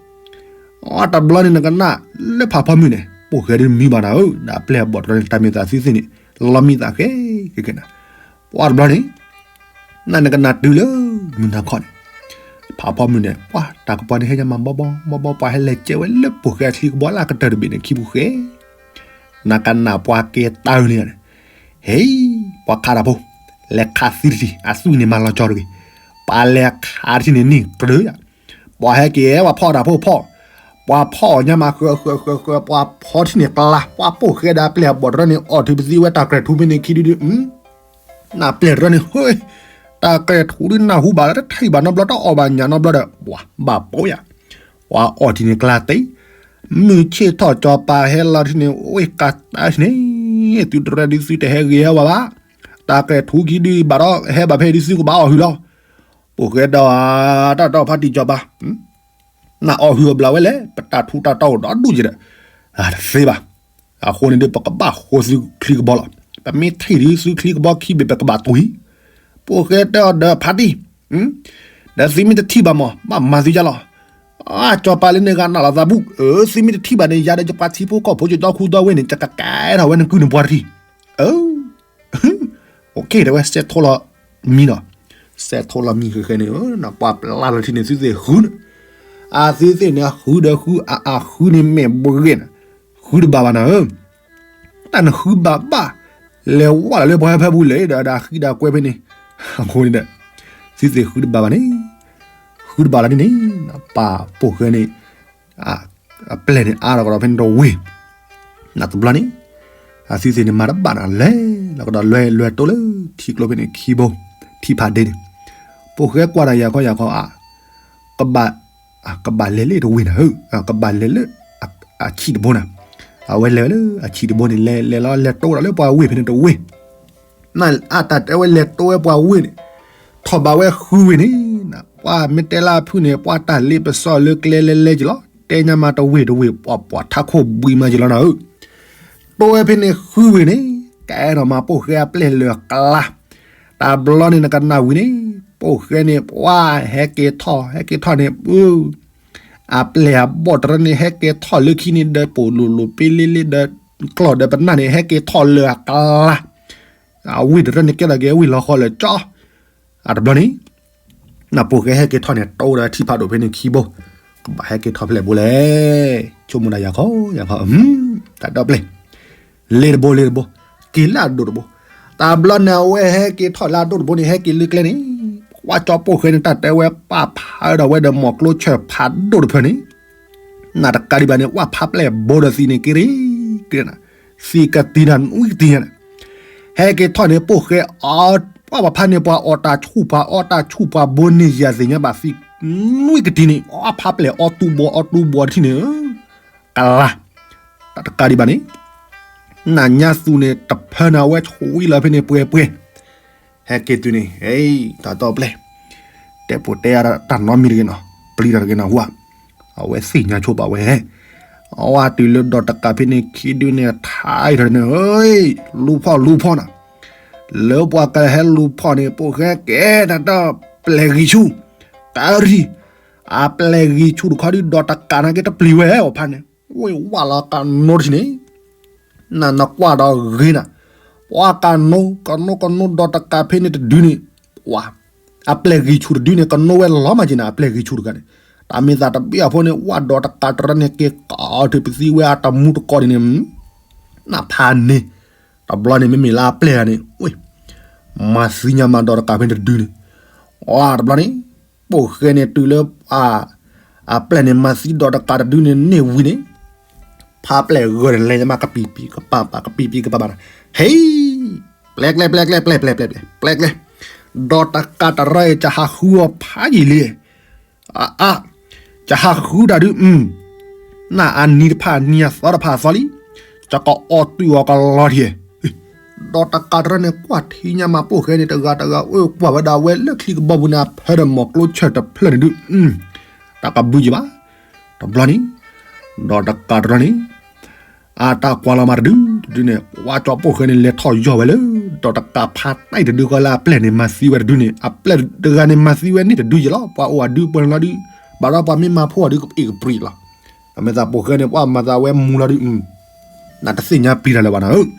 အတဘျီန့ၣ် နကနၣ်လၢဖးဖီမုၢ်န့ၣ် ပိာ်ဃဲဒုးမံဘၣ်နၤဧၢ ဒီးအပျဲၢ်အဘီၣ်တဘျီန့ၣ် တၢ်မ့ၢ်သးသုသ့ၣ်န့ၣ် လီၤမံသးဃဲဃဲဃဲနၤ ပှၤတဘျီန့ၣ် နနကနၣ်တုၤလၢမုၢ်နၤခီန့ၣ် ဖးဖီမုၢ်န့ၣ် ပှၤတၢ်ကပီၤန့ၣ်ဟဲညါမးဘီဘီဘီဘီ ပှၤဟဲလဲၤကဲဝဲလၢပိာ်ဃဲအချံကဘီလၢအကတၢၢ်တဘ့ၣ်န့ၣ် ခံပူၤဃဲ နကနၣ်ပှၤကဲတၢ်န့ၣ် ဟ့ ပှၤခးတၢ်ဖိ လဲၤခးသံတထံၣ် အသွံၣ်န့ၣ်မၤလီၤကၠီတဂ့ၤ ပှၤလဲၤခးတထံၣ်န့ၣ်န့ၣ်ကြၢးယၤ ပှၤဟဲက့ၤပှၤဖီၣ်တၢ်ဖိဖီၣ် ပှၤဖီၣ်အီၤညါမးဃၢၤဃၢၤဃၢၤဃၢၤ ပှၤဖီၣ်ထံၣ်န့ၣ်ကျါ ပှၤပိာ်ဃဲဒီးအပျဲၢ်အဘီၣ်တရၢန့ၣ် အီၣ်ထုးပသံဝဲတၢ်ကြဲၤထူဖဲန့ၣ်ခံဒုဒု နပျဲၢ်တရၢန့ၣ် ဟ့ တၢ်ကြဲၤထူဒုနၢ်ဟူဘၣ်လၢတထံၣ်ဘၣ်နီတဘျီ တအီၣ်ဘၣ်ညၣ်နီတဘျီဒီး ပှၤဘၣ်ပိာ်ယၤ ပှၤအီၣ်ထံၣ်န့ၣ်ကျါတ့ၢ် မုၢ်ဆ့ၣ်ထီၣ်ကၠီၤပၤဟဲလီၤထံၣ်န့ၣ် ဝ့ၢ်ကးတၢ်ထံၣ်န့ၣ် သုတရၢဒုးသုတဟဲဂ့ၤဟဲဝါဘၣ် တၢ်ကြဲၤထူခံဒုဘၣ်ဒီး ဟဲဘၣ်ဖဲဒုးသုကဘၣ်အီၣ်ဟုၣ်လီၤ ပိာ်ဃဲဒီး တၢ်တီၢ်ဖါတံၢ်ကၠီၤပၤ နအီၣ်ဟုၣ်အဘျီဝဲလဲၣ် ပတၢ်ထူးတၢ်တီၤအိၣ်ဒီဒူၣ်ယဲဒီး တသ့ဘၣ် အဃိန့ၣ်ဒုး ပကဘၣ်ဃိသုချံကဘီလီၤ ပမ့ၢ်ထံၣ်ဒုးသုချံကဘီခံဘ့ၣ် ပကဘၣ်တူၢ်အံၤ ပိာ်ဃဲတဲအီၤဒီးဖါတံၢ် ဒီးသုမ့ၢ်တထံၣ်ဘၣ်မး ဘၣ်မၤသုယါလီၤ အကၠီၤပၤလၢန့ၣ်ဂၤနၢ်လီၤသးဘူး အၢ သုမ့ၢ်တထံၣ်ဘၣ်န့ၣ် ယၤဒီးယပှၤထံဖိကီၢ်ဖိ ယဒီခိၣ်ဒီဝ့ၢ်န့ၣ် ယကကဲထီၣ်ဝဲနကုၢ်နပှၤတထံၣ် အၢ တဲဝဲစဲးထိလီၤမံနီၤ, စဲးထိလီၤမံဃဲဃဲန့ၣ် ပှၤပျၢ်လီၤထံန့ၣ် သုသ့ၣ်ဃုန့ၣ်, အသုသ့ၣ်န့ၣ် ဃုဒီးဃု အအဃုန့ၣ်မဲာ်ဘှဲၣ်န့ၣ်, ဃုတဘၣ်ဘၣ်နၤဧၢ, တၢ်နဃုဘၣ်ဘၣ်, လဲၤဝဲလၢပှၤဟဲဖၢပူၤလဲၣ်ဒီး ဒီးဃံဒီးကွဲဖဲန့ၣ်, အဃိန့ၣ်ဒီး သုသ့ၣ်ဃုတဘၣ်ဘၣ်န့ၣ်, ဃုတဘၣ်လီၤန့ၣ်န့ၣ်, ပှၤပိာ်ဃဲန့ၣ် အပျဲၢ်န့ၣ်အါထီၣ်ကဒီးဖဲန့ၣ်တဝ့ၢ်, နတဘျီန့ၣ်, အသုသ့ၣ်န့ၣ်မၤတဘၣ်နၤလဲၣ်, လီၤကဒီးလွဲလွဲတိလၢထံကျိဖဲန့ၣ်ခံဘိ, ထံဖးဒ့န့ၣ်, ပိာ်ဃဲကွၢ်ဒီးယၤခီယၤခီအါ, ကဘၣ်, ကဘၣ်လဲၤလၢတဝ့ၢ်နၤဧၢ, ကဘၣ်လဲၤလၢ အဆံးတဘိနၤ, အဝဲလဲၤဝဲလၢအဆံးတဘိန့ၣ် လဲၤလဲၤလီၤလဲၤတိဒီးလၢပှၤဝ့ၢ်ဖဲန့ၣ်တဝ့ၢ် နအတၢ်တဲဝဲလဲၤတိဝဲပှၤဝ့ၢ်န့ၣ်, ထီၣ်ဘးဝဲဃုဝ့ၢ်န့ၣ်, ပှၤမ့ၢ်တဲလၢအဖုၣ်န့ၣ် ပှၤတၢ်လ့ပစီလၢကျဲလဲၤလဲၤက့ၤလီၤ, တဲညါမးတဝ့ၢ်တဝ့ၢ် ပှၤပှၤထးခိၣ်ဘှံးမးက့ၤလီၤနၤဧၢ, တိဝဲဖဲန့ၣ်ဃုဝ့ၢ်န့ၣ်, ကအဲၣ်ဒိးမၤပိာ်ဃဲအပျဲၢ်လၢအကျါ, တဘျီန့ၣ်နကနၣ်ဝံၤန့ၣ်, ပိာ်ဃဲန့ၣ် ပှၤဟဲက့ၤထီၣ် ဟဲက့ၤထီၣ်န့ၣ် အပျဲၢ်အဘီၣ်တရၢန့ၣ် ဟဲက့ၤထီၣ်လၢခံန့ၣ်ဒီး ပိာ်လိၤလိၤပ့လ့လ့ဒီး ကျီၢ်ဒီးပနၢ်န့ၣ် ဟဲက့ၤထီၣ်လၢအကျါ, အဝ့ၢ်တရၢန့ၣ်ကဲထီၣ်က့ၤအဝ့ၢ်လီၤဃီလၢကၠီ, အတဘျီန့ၣ်, နပိာ်ဃဲဟဲက့ၤထီၣ်န့ၣ် တိဒီးထံဖးဒိၣ်ဖဲန့ၣ်ခံဘိ, ကဘၣ်ဟဲက့ၤထီၣ်ဖဲလဲၣ်ဘိလဲၣ်, ဆိကမိၣ်ဒၣ်ယၤခီယၤခီ, တၢ်ဒီပျဲၢ် လ့တဘိလ့တဘိ, က့ၤလၢအဒိၣ်တဘိ, တဘျီန့ၣ်အဝဲဟဲက့ၤထီၣ်လၢအဒိၣ်တဘိန့ၣ် ဟဲက့ၤလၢကျဲန့ၣ်, ဝဲကၠီပိာ်ဃဲန့ၣ် တၢ်တဲဝဲပာ်ဖးဒီးဝဲဒီးမိၢ်ကျိဆၢၣ်ဖးဒိၣ်တဖျၢၣ်န့ၣ်, နတကးဒံးဘၣ်န့ၣ် ဝဲဖးပျဲၢ်ဘိဒီးသံးန့ၣ် က့ၤရ့က့ၤနၤ, သံးကတံၤနၤ နွံကတံၤညါန့ၣ်, ဟဲက့ၤထီၣ်န့ၣ် ပိာ်ဃဲ ပှၤပဖါန့ၣ် ပှၤအီၣ်တၢ်ဆူၣ်ပှၤအီတၢ်ဆူၣ်ပှၤဘိန့ၣ် ယၤသ့ၣ်ညါဘၣ်သံး နွံကတံၤန့ၣ် အဖးပျဲၢ်အီတူဘီအီတူဘီတထံၣ်န့ၣ်, ကလါ, တၢ်တကးဒံးဘၣ်န့ၣ်, နညါသူန့ၣ် တဖၢနၤဝဲဆူၣ်ဝံၤလီၤဖဲန့ၣ် ပှဲၤပှဲၤ, ဟဲက့ၤတုၤန့ၣ် တၢ်ဒီပျဲၢ်, တဲပူၤတဲအါတၢ်နီတမံၤတဂ့ၤနီၤ, ပျံၤတၢ်တဂ့ၤနီၤ ဝါ, အဝဲသ့ၣ်ညါဆိပာ်ဝဲ, အဝဲတုၤလၢဒီးတကးဖဲန့ၣ်ခံဒုန့ၣ် ထါအံၤထီၣ်န့ၣ် လူၤဖီၣ်လူၤဖီၣ်နၤ, လၢပှၤကဟဲလူၤဖီၣ်န့ၣ် ပိာ်ဃဲကဲတၢ်တၢ်ပျဲၢ်ဂံၢ်ဆူၣ်, တၢ်ရံၣ်, အပျဲၢ်ဂံၢ်ဆူၣ်တခီဒုဒီးတကးနာ်က့တပျံၤဝဲ အီၤဖါန့ၣ် ဝ့ၢ်ဝါလီၤကနိတထံၣ်န့ၣ်, နနကွၢ်ဒီးဂ့ၤနၤ, ပှၤကနိ ကနိကနိဒီးတကးဖဲန့ၣ်တဒုန့ၣ်, ဝါ, အပျဲၢ်ဂံၢ်ဆူၣ်တဒုန့ၣ် ကနိဝဲလီၤမးက့ၤနၤ အပျဲၢ်ဂံၢ်ဆူၣ်တဂၤန့ၣ်, တၢ်မ့ၢ်သးတဘ့ၣ်အဖိန့ၣ် ဝဲဒီးတကးတရၢန့ၣ် က့ၤကီးအီၤထုးပသံဝဲအတမူတကိးဒ်န့ၣ်, နဖးန့ၣ်, တဘျီန့ၣ် မ့မ့ၢ်လၢအပျဲၢ်ဂၤန့ၣ်, ဝ့ၢ်, မၤသံညါမးဒီးတကးဖဲန့ၣ်တဒုန့ၣ်, ဝါတဘျီန့ၣ်, ပိာ်ဃဲန့ၣ်တုၤလၢ အပျဲၢ်န့ၣ် မၤသံဒီးတကးတဒုန့ၣ်န့ၢ်ဝံၤန့ၣ်, ဖးပျဲၢ်ဂၢၢ်န့ၣ် လဲၤညါမးကပံာ်ပံာ်ကပၤပၤ ကပံာ်ပံာ်ကပၤပၤန့ၣ်, ဟ့, ပျဲကျဲ ပျဲကျဲ ပျဲကျဲ ပျဲကျဲ, ဒီးတကးတရၢအံၤ ကဟးဃုအီၤဖးယံာ်လံ, အါ, ကဟးဃုတၢ်ဒုး, နအနံၤတဖၣ်နံၤအသီတဖၣ်အသီလံ, ကကအီၣ်တုာ်အီၤကလီၤထံၣ် ဒီးတကးတရၢန့ၣ် ကွၢ်ထံညါမးပိာ်ဃဲန့ၣ် တဂၤတဂၤ အိၣ်ကွၢ်ဝဲဒၣ်ဝဲလၢချံကဘီပူၤန့ၣ် အဖၢဒီးမိၢ်ကျိဆၢၣ်တဖျၢၣ်န့ၣ်ဒုး, တၢ်ကဘုက့ၤဘၣ်, တဘျီန့ၣ်, ဒီးတကးတရၢန့ၣ်, အတၢ်ကွၢ်လီၤမးတဒုတဒုန့ၣ် ဝါကၠီပိာ်ဃဲန့ၣ် လဲၤထီၣ်ယီၢ်ဝဲလၢ ဒီးတကးဖးတၢ်အံၤတဒုဃီလၢအပျဲၢ်န့ၣ် မၤသံဝဲတဒုန့ၣ် အပျဲၢ်တဂၤန့ၣ် မၤသံဝဲန့ၣ်တဒုယဲလီၤ ပှၤအိၣ်အဒုပှဲၤလီၤဒုး, ဘၣ်ဒီးပှၤမ့ၢ်မၤဖိအီၤဒုး ကအ့ၣ်ကပြံးလီၤ, အမ့ၢ်သးပိာ်ဃဲန့ၣ် ပှၤမၤသးဝဲမူလီၤဒုး နတသ့ၣ်ညါပျံၤတၢ်လၢၤဘၣ်နၤဧၢ,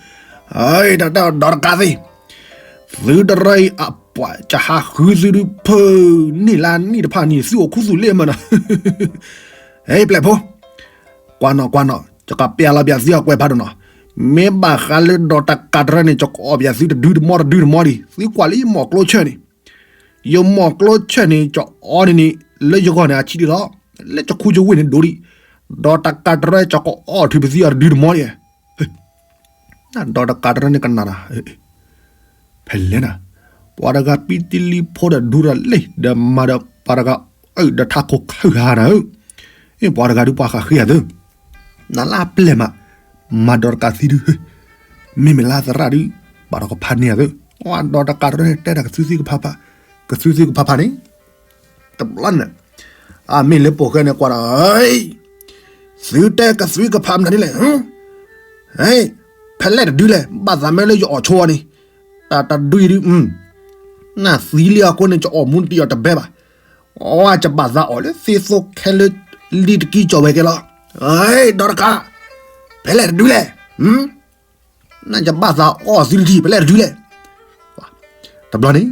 ဒီးတကးသ့ၣ်, သုတရၢအံၤ အပှၤကဟးဃုသုဒုးဖုးန့ၢ်လၢနံၣ်တဖၣ်န့ၣ် သုအိၣ်ခူသူၣ်လ့ၣ်မးနီၤ, ဟဲပျဲၢ်ဖိ, ကွၢ်နီၣ်ကွၢ်နီၣ် ယကပျးလီၤပျးသုအကွဲးဖးဒိၣ်နီၤ, မ့ၢ်ဘၣ်ဃးလၢဒီးတကးတရၢန့ၣ် ယကအီၣ်ပျးသုတဒုတမီတဒုတမီဒံး သုကွၢ်လၢယမိၢ်ကျိဆၢၣ်န့ၣ် ယမိၢ်ကျိဆၢၣ်န့ၣ် ကအီန့ၣ်န့ၣ် လၢယဂီၢ်န့ၣ် အဆံးဒံးလီၤ, လၢယခူယဝ့ၢ်န့ၣ်ဒိၣ်ဒံး, ဒီးတကးတရၢ ယကအီၣ်ထုးပသံအီၤတဒုတမီဒံး, ဒီးတကးတရၢန့ၣ်ကနၣ်ဒီး, ဖဲလဲၣ်နၤ, ပှၤတဂၤပံတလံဖိဒီးဒူဒီးလ့ၣ် ဒီးမၤဒီးပှၤတဂၤအၢၣ်ဒီးထးခိၣ်ခၢၣ်ဟါနၤဧၢ, ပှၤတဂၤဒုးပှၤဃးဃ့အသၢ နလၢအပျဲၢ်မး, မၤဒီးတကးသံဒုး, မ့မ့ၢ်လၢသရၣ်ဒုး, ဘၣ်ဒီးကဖးန့ၢ်အသၢ, ဒီးတကးတရၢန့ၣ် တဲတၢ်ကသုသံကဖးဖး, ကသုသံကဖးဖးန့ၣ်, တဘျီန့ၣ်, အမ့ၢ်လၢပိာ်ဃဲန့ၣ်ကွၢ်ဒီး, သုတဲကသုကဖးမနုၤဒ်လဲၣ်, ဖဲလဲၣ်တဒုလဲၣ် ဘၣ်သးမ့ၢ်လၢယအီၣ်ဆိအီၤန့ၣ်, တၢ်တဒုအံၤဒုး, နသံလံအဃိန့ၣ် ယအီၣ်မူတံၢ်အီၤတဘဲဘၣ်, အဝဲယဘၣ်သးအီၣ်လၢသ့သိခဲလၢာ်လံတကံကီၢ်ဝဲကဲလီၤ, ဒီးတကး, ဖဲလဲၣ်တဒုလဲၣ် နယဘၣ်သးအီၣ်သုတထံၣ် ဖဲလဲၣ်တဒုလဲၣ်, တဘျီန့ၣ်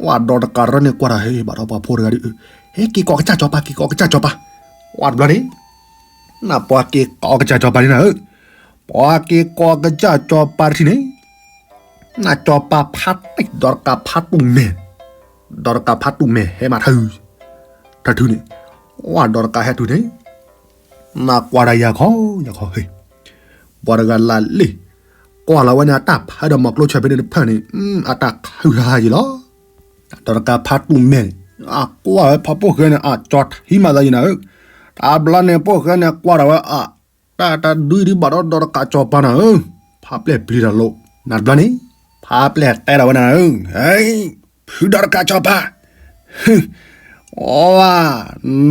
ဝဲဒီးတကးတရၢန့ၣ်ကွၢ်တၢ်ဟဲဘၣ်ဒီးပှၤဖိတဂၤဒီး ဟဲက့ၤကိးကစၢ်စီၤပၤ က့ၤကိးကစၢ်စီၤပၤ, ဝဲတဘျီန့ၣ် နပှၤက့ၤကိးကစၢ်စီၤပၤန့ၣ်နၤဧၢ, ပှၤက့ၤကိးကစၢ်စီၤပၤတထံၣ်န့ၣ် နစီၤပၤဖးတံၢ် ဒီးတကးဖးတူၢ်မဲာ်, ဒီးတကးဖးတူၢ်မဲာ်ဟဲမးထၢ ထၢထူန့ၣ်, ဝဲဒီးတကးဟဲထူန့ၣ် နကွၢ်တၢ်ယၤခီယၤခီ, ပှၤတဂၤလၢလ့ၣ်, ကွၢ်လီၤဝဲန့ၣ်အတၢ်ဖးဒီးမီၤကျိဆၢဖဲန့ၣ်တဖၢၣ်န့ၣ် အတၢ်ခုၣ်ဟးယံၤလီၤ. ဒီးတကးဖးတူၢ်မဲာ်န့ၣ် အကွၢ်ဝဲဖးပိၢ်ဃဲန့ၣ် အကၠီထံမးသးယံၤနၤဧၢ, တဘျီန့ၣ်ပိၢ်ဃဲန့ၣ်ကွၢ်ဒီးဝဲအ တၢ်တဒုဒုဘၣ်ဒီးဒီးတကးစီၤပၤနၤဧၢ, ဖးပျဲၢ်ပျံၤတၢ်လိၤ, နတဘျီန့ၣ် ဖးပျဲၢ်တဲဒီးဝဲနၤဧၢ, ဖုဒီးတကးစီၤပၤ အဝဲ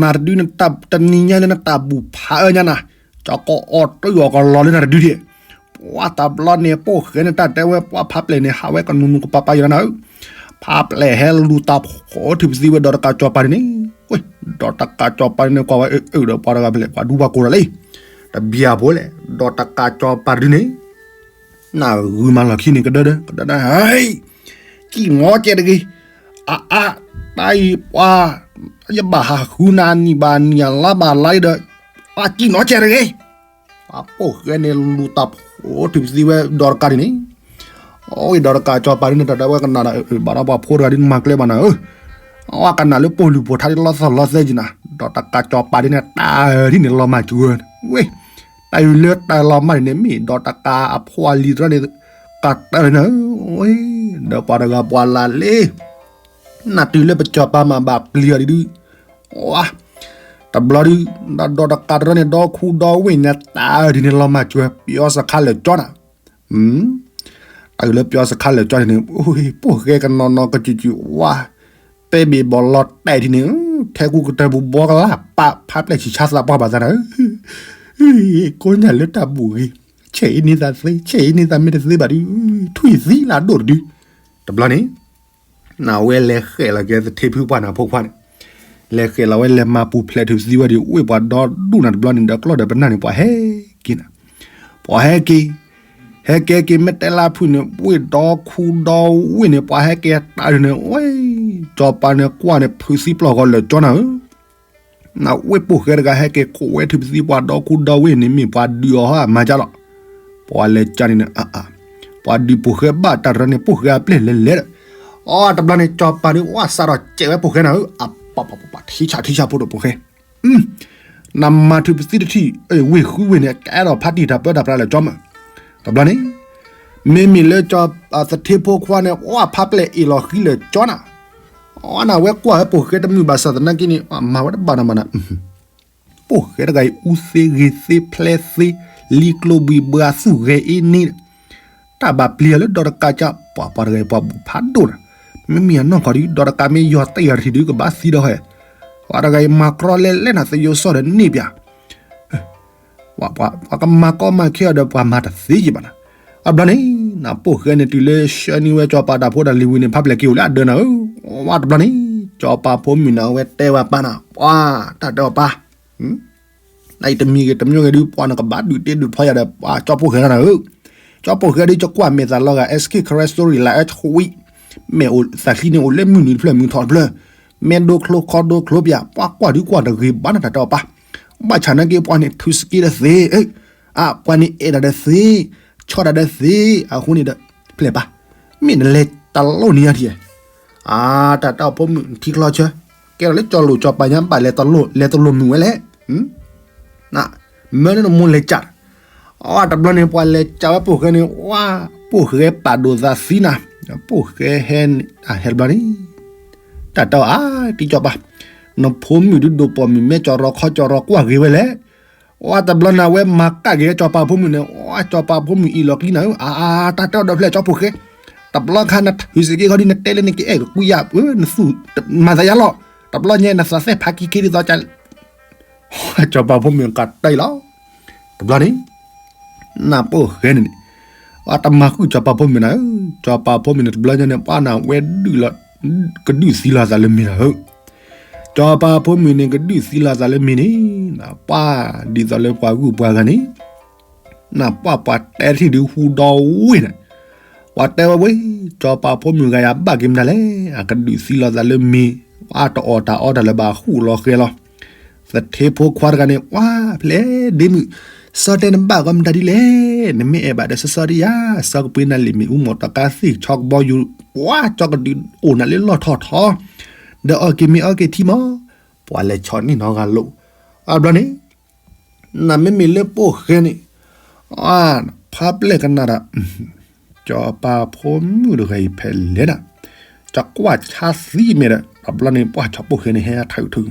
နၤတဒုနတၢ်တနံၤညါလၢနတၢ်ဘူၣ်ဖးအၢညါနၤ, ကၠီကအီၣ်တၢ်အီၣ်ကလီၤလၢနၤတဒုဒံး, ပှၤတဘျီန့ၣ်ပိၢ်ဃဲန့ၣ်တၢ်တဲဝဲပှၤဖးပျဲၢ်န့ၣ် ဟးဝဲကနူၤနူၤကပၤပၤယံၤနၤဧၢ, ဖးပျဲၢ်ဟဲလူၤတၢ်ဖိထံၣ်ပသံဝဲဒီးတကးစီၤပၤန့ၣ်, ဒီးတကးစီၤပၤန့ၣ်ကွၢ်ဝဲအၢဒီးပှၤတဂၤဖဲလဲၣ် ပှၤဒူပှၤကိးဒီးလံ, တဘျီဖိလဲၣ်, ဒီးတကးစီၤပၤတဒုန့ၣ် နဂုာ်မၤလီၢ်ခံန့ၣ် ကဒၢဒၢ ကဒၢဒၢ ဟဲ, ကံၣ်နီကဲတဂ့ၤ, အအါ, တၢ်အံၤပှၤ, ယဘၣ်ဟးဃုနၤနံၣ်ဘၣ်နံၣ် အလါဘၣ်လါဒီး, အကံၣ်နီကဲတဂ့ၤ, ပှၤပိၢ်ဃဲန့ၣ်လူၤတၢ်ဖိထံၣ်ပသံဝဲဒီးတကးဒ်န့ၣ်, အဝဲဒီးတကးစီၤပၤဒ်န့ၣ် တၢ်ဒၣ်ဝဲကနၣ်ဒီး ဘၣ်ဒီးပှၤဖိတဂၤဒ်နမၤကျဲဘၣ်နၤဧၢ, အဝဲကနၣ်လၢပိာ်လုၢ်ပိာ်ထါဒ်လီသီၣ်လီသဲက့ၤနၤ, ဒီးတကးစီၤပၤဒ်န့ၣ် တၢ်ဒ်န့ၣ်လီၤမၢ်စၢၤဝဲ, ဝဲ တၢ်အံၤလၢတၢ်လီၤမၢ်န့ၣ်မ့ၢ်ဒီးတကးအဖိအလံၤတရၢန့ၣ်, ကတၢၢ်လၢနၤဧၢ, ဒီးပှၤတဂၤပှၤလၢလ့ၣ်, နတုၤလၢပစီၤပၤမၤဘၣ်ပျံၤအီၤဒ်ဒုး, ဝါ, တဘျီဒုး, ဒီးတကးတရၢန့ၣ် ဒီခူဒီဝ့ၢ်န့ၣ် တၢ်ဒ်န့ၣ်လီၤမၢ်စၢၤ ပယီၤစခါလၢာ်ကၠီနၤ တၢ်အံၤလၢပယီၤစခါလၢာ်ကၠီန့ၣ်န့ၣ်, ပိၢ်ဃဲကနီၤနီၤကစူၤစူၤဝါ, တဲဘ့ၣ်ဘီၣ်လီၤတဲာ်ဒ်န့ၣ်, ထဲကူကတၢၢ်ပူၤဘီကလၢ်ပာ်ဖးပျဲၢ်ဆံးဆါသးပှၢ်ဘၣ်သးနၤဧၢ, ကိးညၣ်လၢတၢ်ဘူၣ်ဂ့ၤ, ဆဲးအံၤန့ၢ်သးသ့, ဆဲးအံၤန့ၢ်သးမ့ၢ်တသ့ဘၣ်ဒုး, ထွံၣ်သံလၢအဒိၣ်တဒု, တဘျီန့ၣ် နဝဲလဲၤဃဲးလီၤက့ၤသထ့ဖုပှၢ်နၤဖိခွါန့ၣ်, လဲၤဃဲးလီၤဝဲလဲၤမၤပူၤဖျဲးထူၣ်သံဝဲဒ်ဝ့ၢ်ပှၤဒီဒူၣ်နၤတဘျီန့ၣ် ဒီးကျီၢ်ဒီးပနၢ်န့ၣ် ပှၤဟဲက့ၤနၤ, ပှၤဟဲက့ၤ, ဟဲက့ၤက့ၤမ့ၢ်တဲလၢဖုၣ်န့ၣ် ဝ့ၢ်ဒီခူဒီဝ့ၢ်န့ၣ် ပှၤဟဲက့ၤတၢ်ဒ်န့ၣ်, ဝဲ, စီၤပၤန့ၣ်ကွၢ်န့ၣ် ဖုးသံပျီၢ်ဂီၤလၢာ်ကၠီနၤဧၢ နဝ့ၢ်ပိၢ်ဃဲတဂၤဟဲက့ၤခိးဝဲထူၣ်ပသံပှၤဒီခူဒီဝ့ၢ်န့ၣ် မ့ၢ်ပှၤဒုးအီၤဟီအမၤကၢ်လီၤ, ပှၤလဲၤကၢ်န့ၣ်န့ၣ်, ပှၤဒုးပိၢ်ဃဲဘၣ်တၢ်တရၢန့ၣ် ပိၢ်ဃဲအပျဲၢ်လဲၤလဲၤဒီး, အတဘျီန့ၣ် စီၤပၤဒုးဝဲစးထီၣ်စဲးဝဲပိၢ်ဃဲနၤဧၢ, အပပပပ ထံဆးထံဆးဖိဒီးပိၢ်ဃဲ နမၤထူၣ်ပသံတထံၣ် ဝ့ၢ်ဃုဝ့ၢ်န့ၣ် ကအဲၣ်ဒိးဖးတံၢ်တၢ်ပၢတၢ်ပြးလၢာ်ကၠီမး, တဘျီန့ၣ်, မ့မ့ၢ်လၢကၠီသထ့ဖိခွါန့ၣ် ဝဲဖးပျဲၢ်အ့ၣ်လီၤဃံလၢာ်ကၠီနၤ, အနဝဲကွၢ်ဝဲပိၢ်ဃဲတမုာ်ဘၣ်ဆၣ်သနာ်က့န့ၣ် မၤဝဲတဘၣ်နၤမးနၤ ပိၢ်ဃဲတဂၤအံၤ အူသ့ဂ့ၤသ့ဖျဲးသ့ လံကျိဘှံးဘှါသူၣ်ဂဲၤအ့န့ၣ်, တၢ်ဘၣ်ပျံၤအီၤလၢဒီတကးကၢ် ပှၤပှၤတဂၤအံၤပှၤဘူၣ်ဖးဒိၣ်နၤ, မ့မ့ၢ်အနီၢ်ကီၢ်ဒုး ဒီတကးမ့ၢ်ယီၤတ့ၢ်အီၤတထံၣ်ဒုးကဘၣ်သံဒီးဟဲ, ပှၤတဂၤအံၤမၤကြီလဲလဲၣ်နၤ သယိၤစီၣ်ဒီးန့ၢ်ပၠး ပှၤကမၤကီမၤခဲအီၤဒီးပှၤမၤတသ့ယံၤဘၣ်နၤ, အဘျီန့ၣ် နပိၢ်ဃဲန့ၣ် တုၤလၢဆှၢန့ၢ်ဝဲစီၤပၤတၢ်ဖိတၢ်လံၤဝံၤန့ၣ် ဖးပျဲၢ်က့ၤအိၣ်လၢအဒၢနၤဧၢ, ဝဲတဘျီန့ၣ် စီၤပၤဖိမုၣ်န့ၣ် အဝဲတဲဝဲပၢ်နၤ ပှၤ တၢ်တဲအီၤပၢ် နအံၤတမံၤဂ့ၤတမံၤဂ့ၤဒုး ပှၤနကဘၣ်ဒုးတ့ဒုးဖျီယၤဒီး ပှၤကၠီပိၢ်ဃဲနၤဧၢ, ကၠီပိၢ်ဃဲဒုး ကကွၢ်မဲာ်သးလီၤဂာ် SK Karen Story လၢအၢဝံ မ့ၢ်အိၣ်သးချံန့ၣ် အိၣ်လၢမုၢ်နုာ်တဖျၢၣ်မုၢ်ထီၣ်တဖျၢၣ်, မဲဒိချိ ခီဒိချိပၠး ပှၤကွၢ်ဒုးကွၢ်တဂ့ၤဘၣ်နတၢ်တဲအီၤပၢ်, ဘၣ်ဆၣ်နာ်က့ပှၤန့ၣ် ထူစက့ဒီးသ့, အ ပှၤန့ၣ်အဲၣ်ဒိးဒီးသ့, ဆီဒၣ်ဒီးသ့, အဃိန့ၣ်ဒီး ဖျဲၣ်ပၢ်, မ့ၢ်နလဲၤတၢ်လိၣ်န့ၢ်ယၤထံၣ် အါ တၢ်တဲအီၤဖိမုၣ်ထံချီဆၢ, ကဲထီၣ်လၢကၠီလိာ်ကၠီပၤညါဘၣ်လဲၤတလိၣ် လဲၤတလိၣ်မုာ်ဝဲလဲၣ်, မၢနနမိၢ်လဲၤကၢ်, အတဘျီန့ၣ် ပှၤလဲၤကၢ်ဝဲပိၢ်ဃဲန့ၣ် ဝါ, ပိၢ်ဃဲပာ်ဒိၣ်သးသံနၤ, ပိၢ်ဃဲဟဲ, ဟဲတဘျီန့ၣ်, တၢ်တဲအီၤ အါ တံကၠီပၤ, နဖိမုၣ်ဒုးဒိၣ်ပိာ်မုၣ်မဲကၠီရီခီကၠီရီကွၢ်ဂ့ၤဝဲလဲၣ် အတဘျီန့ၣ် အဝဲမၤကၣ်က့ၤကၠီပၤဖိမုၣ်န့ၣ် အကၠီပၤဖိမုၣ်အ့ၣ်လီၤကံနၤဧၢ, အါ တၢ်တဲအီၤဒီးဖျဲၣ်ကၠီပိၢ်ဃဲ, တဘျီခါနထူစက့ခီဒုး နတဲလၢနကအဲၣ်ကကွံယၤဧၢ, နသူၣ်မၤသးယါလီၤ, တဘျီညါနသးသ့ၣ်ဖးက့ၤက့ၤဒ်သိးကၠီ ကၠီပၤဖိမုၣ်ကးတၢ်အံၤလီၤ, တဘျီန့ၣ် နပိၢ်ဃဲန့ၣ်န့ၣ်, အတမၤဃုာ်ကၠီပၤဖိမုၣ်နၤဧၢ, ကၠီပၤဖိမုၣ်န့ၣ် တဘျီညါန့ၣ် ပှၤနဝဲဒုးလီၤ, ကဒုးသံလီၤသးလၢမ့ၢ်နၤဧၢ, ကၠီပၤဖိမုၣ်န့ၣ် ကဒုးသံလီၤသးလၢမ့ၢ်န့ၣ်, နပှၤဒ်သိးလၢပှၤဂုၢ်ပှၤဂၤန့ၣ် နပှၤပှၤတဲထံၣ်ဒုးဟူဒီဝ့ၢ်န့ၣ်, ပ အတဲဝဲဝဲ, စီၤပၤဖိမုၣ်ဂၤယၤဘၣ်က့ၤမနုၤလဲၣ်, အကဒုးသံလီၤသးလၢမ့ၤ, ပှၤတအီၣ်တၢ်အီတၢ်လၢၤဘၣ် ဟူးလီၤဃဲၤလီၤ. သထ့ဖိခွါတဂၤန့ၣ် ပှၤဖျဲးဒ့မုၣ်, စီၤတဲနဘၣ်ဂီၤမတၤဒ်လဲၣ်, နမ့ၢ်အဲၣ်ဘၣ်ဒီးစီၤစီၤဒံယၤ, စီၤကပှ့ၤနၤလံာ်မ့ၣ်အူ မီၢ်တီကါသ့ၣ် ဆီကဘီယူၤ, ပှၤစီၤကဒုးအိၣ်နၤလၢလီၢ်ထီၣ်ထီ, ဒီးအီၣ်က့ၤမ့ၤအီက့ၤထံမီၢ်, ပှၤလဲၤဆီၣ်န့ၢ်နီတဂၤလိာ်, အဘျီန့ၣ် နမ့မ့ၢ်လၢပိာ်ဃဲန့ၣ်, ဖါပျဲၢ်ကနၣ်ဒီး, စီၤပၤဖိမုၣ်တဂၤအံၤဖဲလဲၣ်ဒၣ်, ကကွၢ်ဆါသံမဲာ်ဒီး တဘျီန့ၣ် ပှၤစီၤပိာ်ဃဲန့ၣ် ဟဲထးအုးထုး,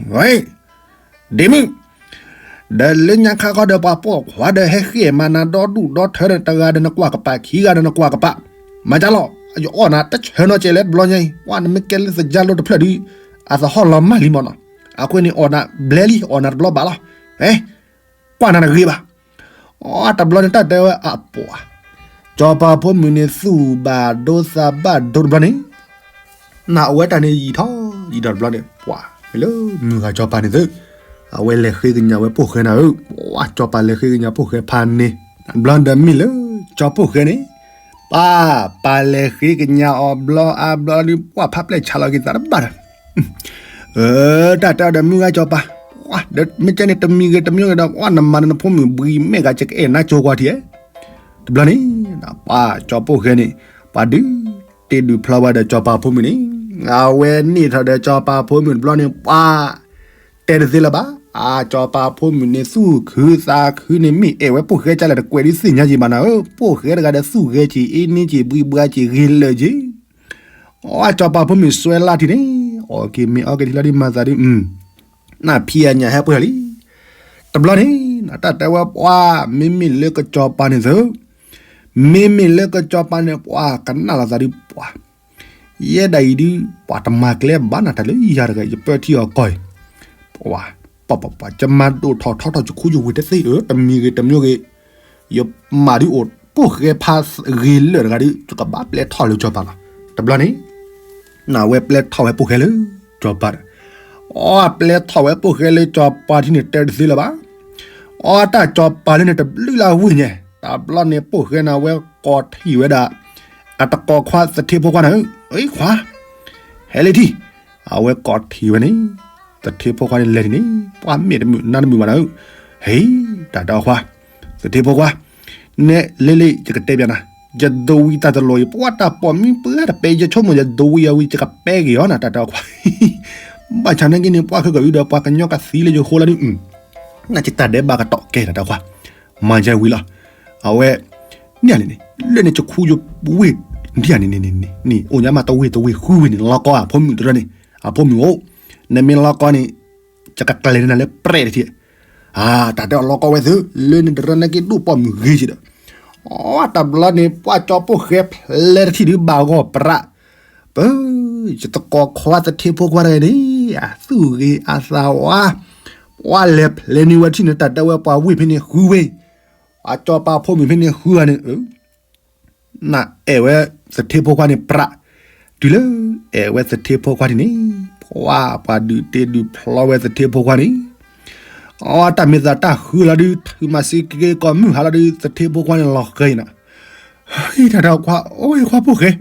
ဒ့မုၣ်, ဒီးလၢညါခါဃီဒီး ပှၤပိာ်ခွါဒီး ဟဲဃ့ၢ်မၤနၤဒီဒူၣ်ဒီထၢဒီး တဂၤဒီးနကွၢ်ကပၤ ခံဂၤဒီးနကွၢ်ကပၤ, မၤကၢ်လီၤ, ယအီၣ်နၤတဆၢနီတစဲးလၢတဘျီညါအံၤ, ပှၤနမ့ၢ်ကဲလၢသယါလိတဖျၢၣ်ဒီး အသဟီၣ်လီၤမၢ်လံမီၢ်နီၤ, အဃိန့ၣ်အီၣ်နၤဘျဲလံ အီၣ်နၤတဘျီဘၣ်လီၤ, ကွၢ်နၤတဂ့ၤဘၣ်. အတဘျီန့ၣ် တၢ်တဲဝဲအပှၤ, စီၤပၤဖိမုၣ်န့ၣ်သူၣ်ဘၣ်ဒိသးဘၣ်ဒိတဘျီန့ၣ်, နအဝဲတၢ်န့ၣ်ယံာ်ထီၣ်ယံာ်ဒီးတဘျီန့ၣ် ပှၤမ့ၢ်လၢမုၢ်ဂၤစီၤပၤန့ၣ်သု, အဝဲလဲၤဃ့ကညးဝဲပိာ်ဃဲနၤဧၢ, ပှၤစီၤပၤလဲၤဃ့ကညးပိာ်ဃဲဖးန့ၣ်, ဘျီဒီးမ့ၢ်လၢ စီၤပိာ်ဃဲန့ၣ်, ပၢ်ပၢ်လဲၤဃ့ကညးအီၤဘျီအါဘျီဒီး ပှၤဖါပျဲၢ်ဆါလီၤက့ၤသးတဘၣ်ဒီး တၢ်တဲအီၤဒီးမုၢ်ဂၤစီၤပၤ, မ့ၢ်ကဲန့ၣ်တမံၤဂ့ၤတမံၤဂ့ၤဒီး ပှၤနမၤဒီးနဖိမုၣ်ဘှံးမဲာ်ဂၤ ယကအဲၣ်နါကၠိကွၢ်ထံဧဲ, တဘျီန့ၣ်, ပှၤစီၤပိာ်ဃဲန့ၣ်, ပှၤဒုးတ့ဒုးဖျီဝဲဒီးစီၤပၤဖိမုၣ်န့ၣ်, အဝဲန့ၢ်ထီၣ်ဒီးစီၤပၤဖိမုၣ်တဘျီန့ၣ် ပှၤတဲတသ့လၢၤဘၣ်, အစီၤပၤဖိမုၣ်န့ၣ် သူၣ်ခုသးခုန့ၣ် မ့ၢ်အဲၣ်ဝဲပိာ်ဃဲကၢ်လဲၣ်တကွဲးဒ်သ့ၣ်ညါက့ၤဘၣ်နၤဧၢ, ပိာ်ဃဲတဂၤဒီးသူၣ်ဂဲၤက့ၤ အ့န့က့ၤ ဘှံးဘှါက့ၤ ဂ့ၤလၢာ်က့ၤ အစီၤပၤဖိမုၣ်စွဲလၢထံန့ၣ်, အီၣ်က့ၤမ့ၤအီက့ၤထံလီၤဒုးမၤသးဒုး, နဖံးအညၣ်ဟဲပှဲၤလံ, တဘျီန့ၣ်, တၢ်တဲဝဲပှၤ မ့မ့ၢ်လၢကစီၤပၤန့ၣ်သု, မ့မ့ၢ်လၢကစီၤပၤန့ၣ် ပှၤကနၣ်လီၤသးဒုးပှၤ, ယဲဒၣ်အံၤဒုး ပှၤတမၤကျဲဘၣ်နၤတၢ်လၢယၤတဂၤ ယပၢထံအီၤကီၢ်အံၤ, ပှၤ, ပှၤ, ပှၤ, ယမၤဒိၣ်ထီၣ်ထီထီၣ်ယခူယဝ့ၤတသ့ၣ်ဧၢ, တမံၤဂ့ၤတမံၤဂ့ၤ ယမၤဒုးအိၣ်ပိာ်ဃဲဖးဂ့ၤလၢာ်တဂၤဒုး ယကဘၣ်ပျဲထီၣ်လၢစီၤပၤလီၤ, တဘျီန့ၣ်, နဝဲပျဲထီၣ်ဝဲပိာ်ဃဲလၢစီၤပၤဒီး, အီပျဲထီၣ်ဝဲပိာ်ဃဲလၢစီၤပၤထံန့ၣ် တဲတသ့လၢၤဘၣ်, အီတၢ်စီၤပၤလၢန့ၣ်တဘျုးလၢဝ့ၢ်ညါ, တဘျီန့ၣ်ပိာ်ဃဲန့ၣ် အဝဲကိးထံၣ်ဝဲဒၣ်, အတကိးခွါသထ့ဖိခွါန့ၣ်, အခွါ ဟဲလၢထံၣ်, အဝဲကိးထံၣ်ဝဲန့ၣ်, သထ့ဖိခွါန့ၣ်လဲၤထံၣ်န့ၣ် ပှၤမ့ၢ်တမုာ်နါတမုာ်ဘၣ်နၤဧၢ, ဟ့ၣ်, တၢ်တဲအီၤခွါ, သထ့ဖိခွါ, နဲလ့လ့ ယကတဲဘၣ်နၤ, ယဒိဝံတၢ်တလိၤအံၤ ပှၤတၢ်ပိာ်မုၣ်ပှၢ်တပဲ ယဆိကမိၣ်ယဒိဝံအဝံၤ ယကပဲက့ၤအီၤနၤ တၢ်တဲအီၤခွါ, ဘၣ်ဆၣ်နာ်က့န့ၣ် ပှၤခဲကီၢ်အံၤဒီး ပှၤကညီကသံလၢယဃိလီၤဒုး, နကတၢ်ဒဲးဘးကတီၢ်ကဲတၢ်တဲအီၤခွါ, မၤယဲဝံၤလီၤ, အဝဲ န့ၣ်န့ၣ် လၢန့ၣ်ကခူယဝ့ၢ်, ဒ်န့ၣ်န့ၣ်န့ၣ်န့ၣ် အိၣ်ညါမးတဝ့ၢ်တဝ့ၢ်ဃုဝ့ၢ်န့ၣ် လီၤကီအဖိမုၣ်တရၢန့ၣ်, အဖိမုၣ်အိၣ်, နမ့ၢ်လီၤကီန့ၣ်, ယကကျဲၤန့ၢ်နၤလၢပြဲးတထံၣ်, တၢ်တဲအီၤလီၤကီဝဲသု, လၢန့ၣ်တရၢနာ်က့ဒိၣ်ပိာ်မုၣ်ဂ့ၤက့ၤဒီး, အတဘျီန့ၣ် ပှၤစီၤပိာ်ဃဲဖျဲတထံၣ်ဒုးဘၣ်ဂီၢ်ပြး, ပ, ယတကိးခွါသထ့ဖိခွါတဂၤန့ၣ်, အသူၣ်ဂ့ၤအသးဝါ, ပှၤလဲၤဖျဲန့ၢ်ဝဲထံၣ်န့ၣ် တၢ်တဲဝဲပှၤဝ့ၢ်ဖဲန့ၣ်ဃုဝ့ၢ်, အစီၤပၤဖိမုၣ်ဖဲန့ၣ်ဃုဂၤန့ၣ်, နအဲၣ်ဝဲသထ့ဖိခွါန့ၣ်ပြး, တုၤလၢအဲၣ်ဝဲသထ့ဖိခွါထံၣ်န့ၣ်, ပှၤပှၤဒုးတ့ဒုးဖျီဝဲသထ့ဖိခွါန့ၣ်, အတၢ်မ့ၢ်သးတၢ်ဃုလီၤဒုး ထုးမၤစ့က့ကိးမုၢ်ဟါလီၤဒုး သထ့ဖိခွါန့ၣ်လီၤဃဲၤနၤ, တၢ်တဲခွါ, အိၣ်ခွါဖိၣ်ဃဲ,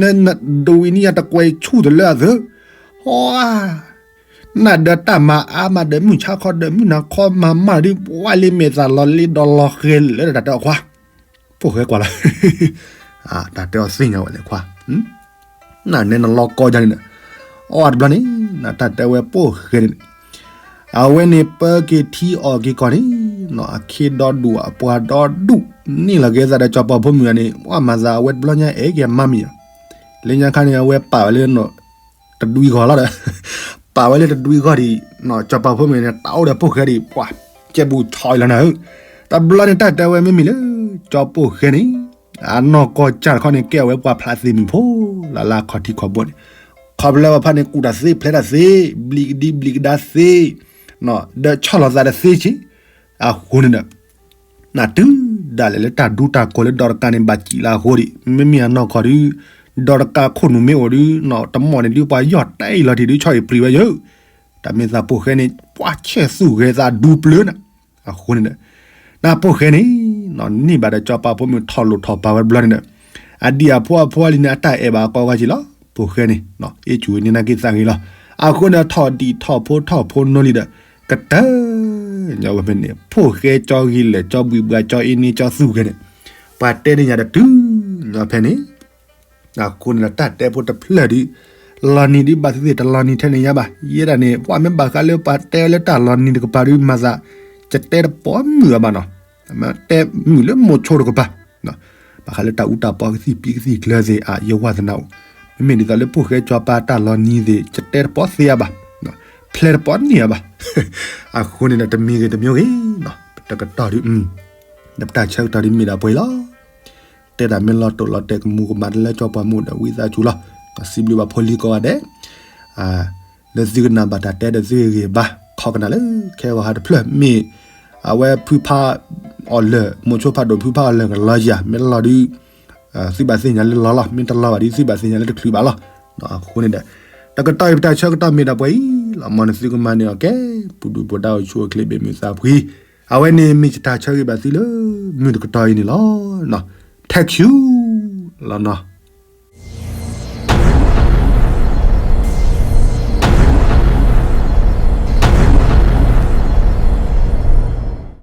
နဒိဝံနံၣ်ယၤတကွဲးဆူၣ်တလၢအသၢ, နဒီးတၢ်မၤအါမးဒီးမုၢ်ဆါခီဒီးမုၢ်နၤခီမၤမၢ်ဒုး ပှၤလ့မဲာ်သၣ်လီၤလ့ဒီးလီၤဃဲၤလၢာ်တၢ်တဲအီၤခွါ ဖိၣ်ဃဲကွၢ်လီၤ, တၢ်တဲအီၤသ့ၣ်ညါဝဲလဲၣ်ခွါ, နနဲနလီၤကီယၤန့ၣ်, အီတဘျီန့ၣ်, နတၢ်တဲဝဲဖိၣ်ဃဲန့ၣ်, အဝဲန့ၣ်ပၢက့ၤထံအီၣ်က့ၤကီၢ်န့ၣ်, အခ့ဒီဒူၣ်အပှၤဒီဒူၣ်, န့ၣ်လီၤက့ၤသးဒီးစီၤပၤဖိမုၣ်ဂၤန့ၣ် ပှၤမၤသးအဝဲတဘျီညါအဲၣ်က့ၤအမါမံၤ, လၢညါခါန့ၣ် အဝဲပာ်ဝဲလၢ တဒွံဂီၢ်လီၤဒီး, ပာ်ဝဲလၢတဒွံဂီၢ်ဒံး, စီၤပၤဖိမုၣ်န့ၣ် တၢ်အိၣ်ဒီးဖိၣ်ဃဲဒံး ပှၤကဲဘူးဆီအံၤလီၤနၤဧၢ, တဘျီန့ၣ်တၢ်တဲဝဲမ့မ့ၢ်လၢ စီၤဖိၣ်ဃဲန့ၣ်, အနီၢ်ကီၢ်စၢ်တခီန့ၣ် ကဲဝဲပှၤဖျးသ့ၣ်မုၣ်ဖိ, လၢလၢခီၣ်ထံးခီၣ်ဘိန့ၣ်, ခီဖျိလၢပှၤဖါန့ၣ် ကူၣ်တၢ်သ့ဖျဲးတၢ်သ့, ဘျံးကဒံဘျံးကဒါသ့, ဒီးဆီၣ်လီၤသးတသ့က့ၤ, အဃိန့ၣ်ဒီး နတုၤဒၣ်လဲာ်လၢတၢ်ဒူတၢ်ကိၢ်လၢဒီးတကးန့ၣ် ဘၣ်စံးလၢအဃိဒံး, မ့မ့ၢ်အနီၢ်ကီၢ်ဒုး, ဒီးတကးခိၣ်နူာ်မ့ၢ်အိၣ်ဒုး, တမီၢ်န့ၣ်ဒုး ပှၤယီၢ်တဲအံၤလီၤတံၢ်ဒုး ဆီၣ်အံၤပျံၤဝဲယၢ, တၢ်မ့ၢ်သးဖိၣ်ဃဲန့ၣ် ပှၤဆဲးသူၣ်ဂဲၤသးဒူပျၢၤနၤ, အဃိန့ၣ်ဒီး, နဖိၣ်ဃဲန့ၣ်, န့ၢ်ဘၣ်ဒီးစီၤပၤဖိမုၣ်ထီၣ်လိာ်ထီၣ်ပာ်ဝဲတဘျီန့ၣ်ဒီး, အဒံၣ်အဖိအဖိအလံၤန့ၣ် အတၢ်အဲၣ်ဘၣ်အကိးဂၤက့ၤလီၤ. ဖိၣ်ဃဲန့ၣ် အ့ၣ်ကူၣ်ဝဲန့ၣ် နာ်က့သးဂ့ၤလီၤ. အဃိန့ၣ် ထီၣ်ဒံၣ်ထီၣ်ဖိထီၣ်ဖိနီၢ်လံဒီး ကတၢၢ် ညီဝဲဖဲန့ၣ် ဖိၣ်ဃဲကၠီဂ့ၤလၢာ် ကၠီဘှံးဘှါ ကၠီအ့န့ ကၠီသူၣ်ဂဲၤန့ၣ် ပှၤတဲန့ၢ်ညါတတုၤ ညီဖဲန့ၣ် အဃိန့ၣ်ဒီး တၢ်တဲဖိတဖျၢၣ်ဒုး လီၤနံၤဒုး ဘၣ်သ့ၣ်သ့ၣ်တလီၤနံၤထဲန့ၣ်ညါဘၣ်. ယဲဒၣ်န့ၣ် ပှၤမ့ၢ်ဘၣ်ဃးလၢပှၤတဲလၢတၢ်လီၤနံၤတကပၤဒုး မၤသး ကတဲတပိာ်မုၣ်အဘၣ်နီၤ, တဲမုာ်လၢမိၤဆိတကပၤ, ဘၣ်ဃးလၢတၢ်အူတၢ်ပီကသံၣ်ပံကသံၣ်ကျၢၤသ့ၣ် အယဝါသနၣ်အိၣ်, မ့မ့ၢ်ဒ်သိးလၢဖိၣ်ဃဲကၠီပၤတၢ်လီၤနံၤသ့ၣ် ကတဲတပိာ်သ့အဘၣ်, ဖျဲတပိာ်န့ၢ်အဘၣ်. အဃိန့ၣ်ဒီး တမံၤဂ့ၤတမံၤဂ့ၤ ပတကတီၢ်ဒုး ဒီးပတၢ်ဆၢကတီၢ်ဒုးမ့ၢ်ဒၣ်ပှဲၤလီၤ. တဲတၢ်မ့ၢ်လီၤတိၢ်လီၤတဲာ်ကမူၤကမၣ်တလၢကၠီပှၤမုၣ်ဒီး ဝံသးစူၤလီၤ. ကစံးဘျုးဘၣ်ဖိလံၤကိးဂၤဒဲး, လၢသုကနၣ်ဘၣ်တၢ်တဲဒီးသုဂ့ၤဘၣ်, ခီကနၣ်လၢခဲဂီၤဟါတဖျၢၣ် မ့ၢ်အဝဲဖုဖးအီၤလၢာ် မိၤဆိဖးဒိၣ်ဖုဖးအီၤလၢာ်ကလီၤယၤ မ့ၢ်လီၤဒုး သုဘၣ်သ့ၣ်ညါလၢလီၤလီၤ, မ့ၢ်တလီၤဘၣ်ဒုး သုဘၣ်သ့ၣ်ညါလၢတချုးဘၣ်လီၤ. အဃိန့ၣ်ဒီး တကတီၢ်အံၤပတၢ်ဆၢကတီၢ်မ့ၢ်ဒၣ်ပှဲၤအံၤလီၤ. မ်နသုကမၤန့ၢ်အီၤကဲ ပူၤဒုၣ်ပူၤဒါအိၣ်ဆူၣ်အိၣ်ချ့ဘၣ်မုာ်သးဖှံ, အဝဲန့ၣ်မ့ၢ်ယတၢ်ဆၢဂ့ၤဘၣ်သုလၢ မုၢ်တကတီၢ်အံၤန့ၣ်လီၤ. ထဲးဆူ လီၤနီၤ.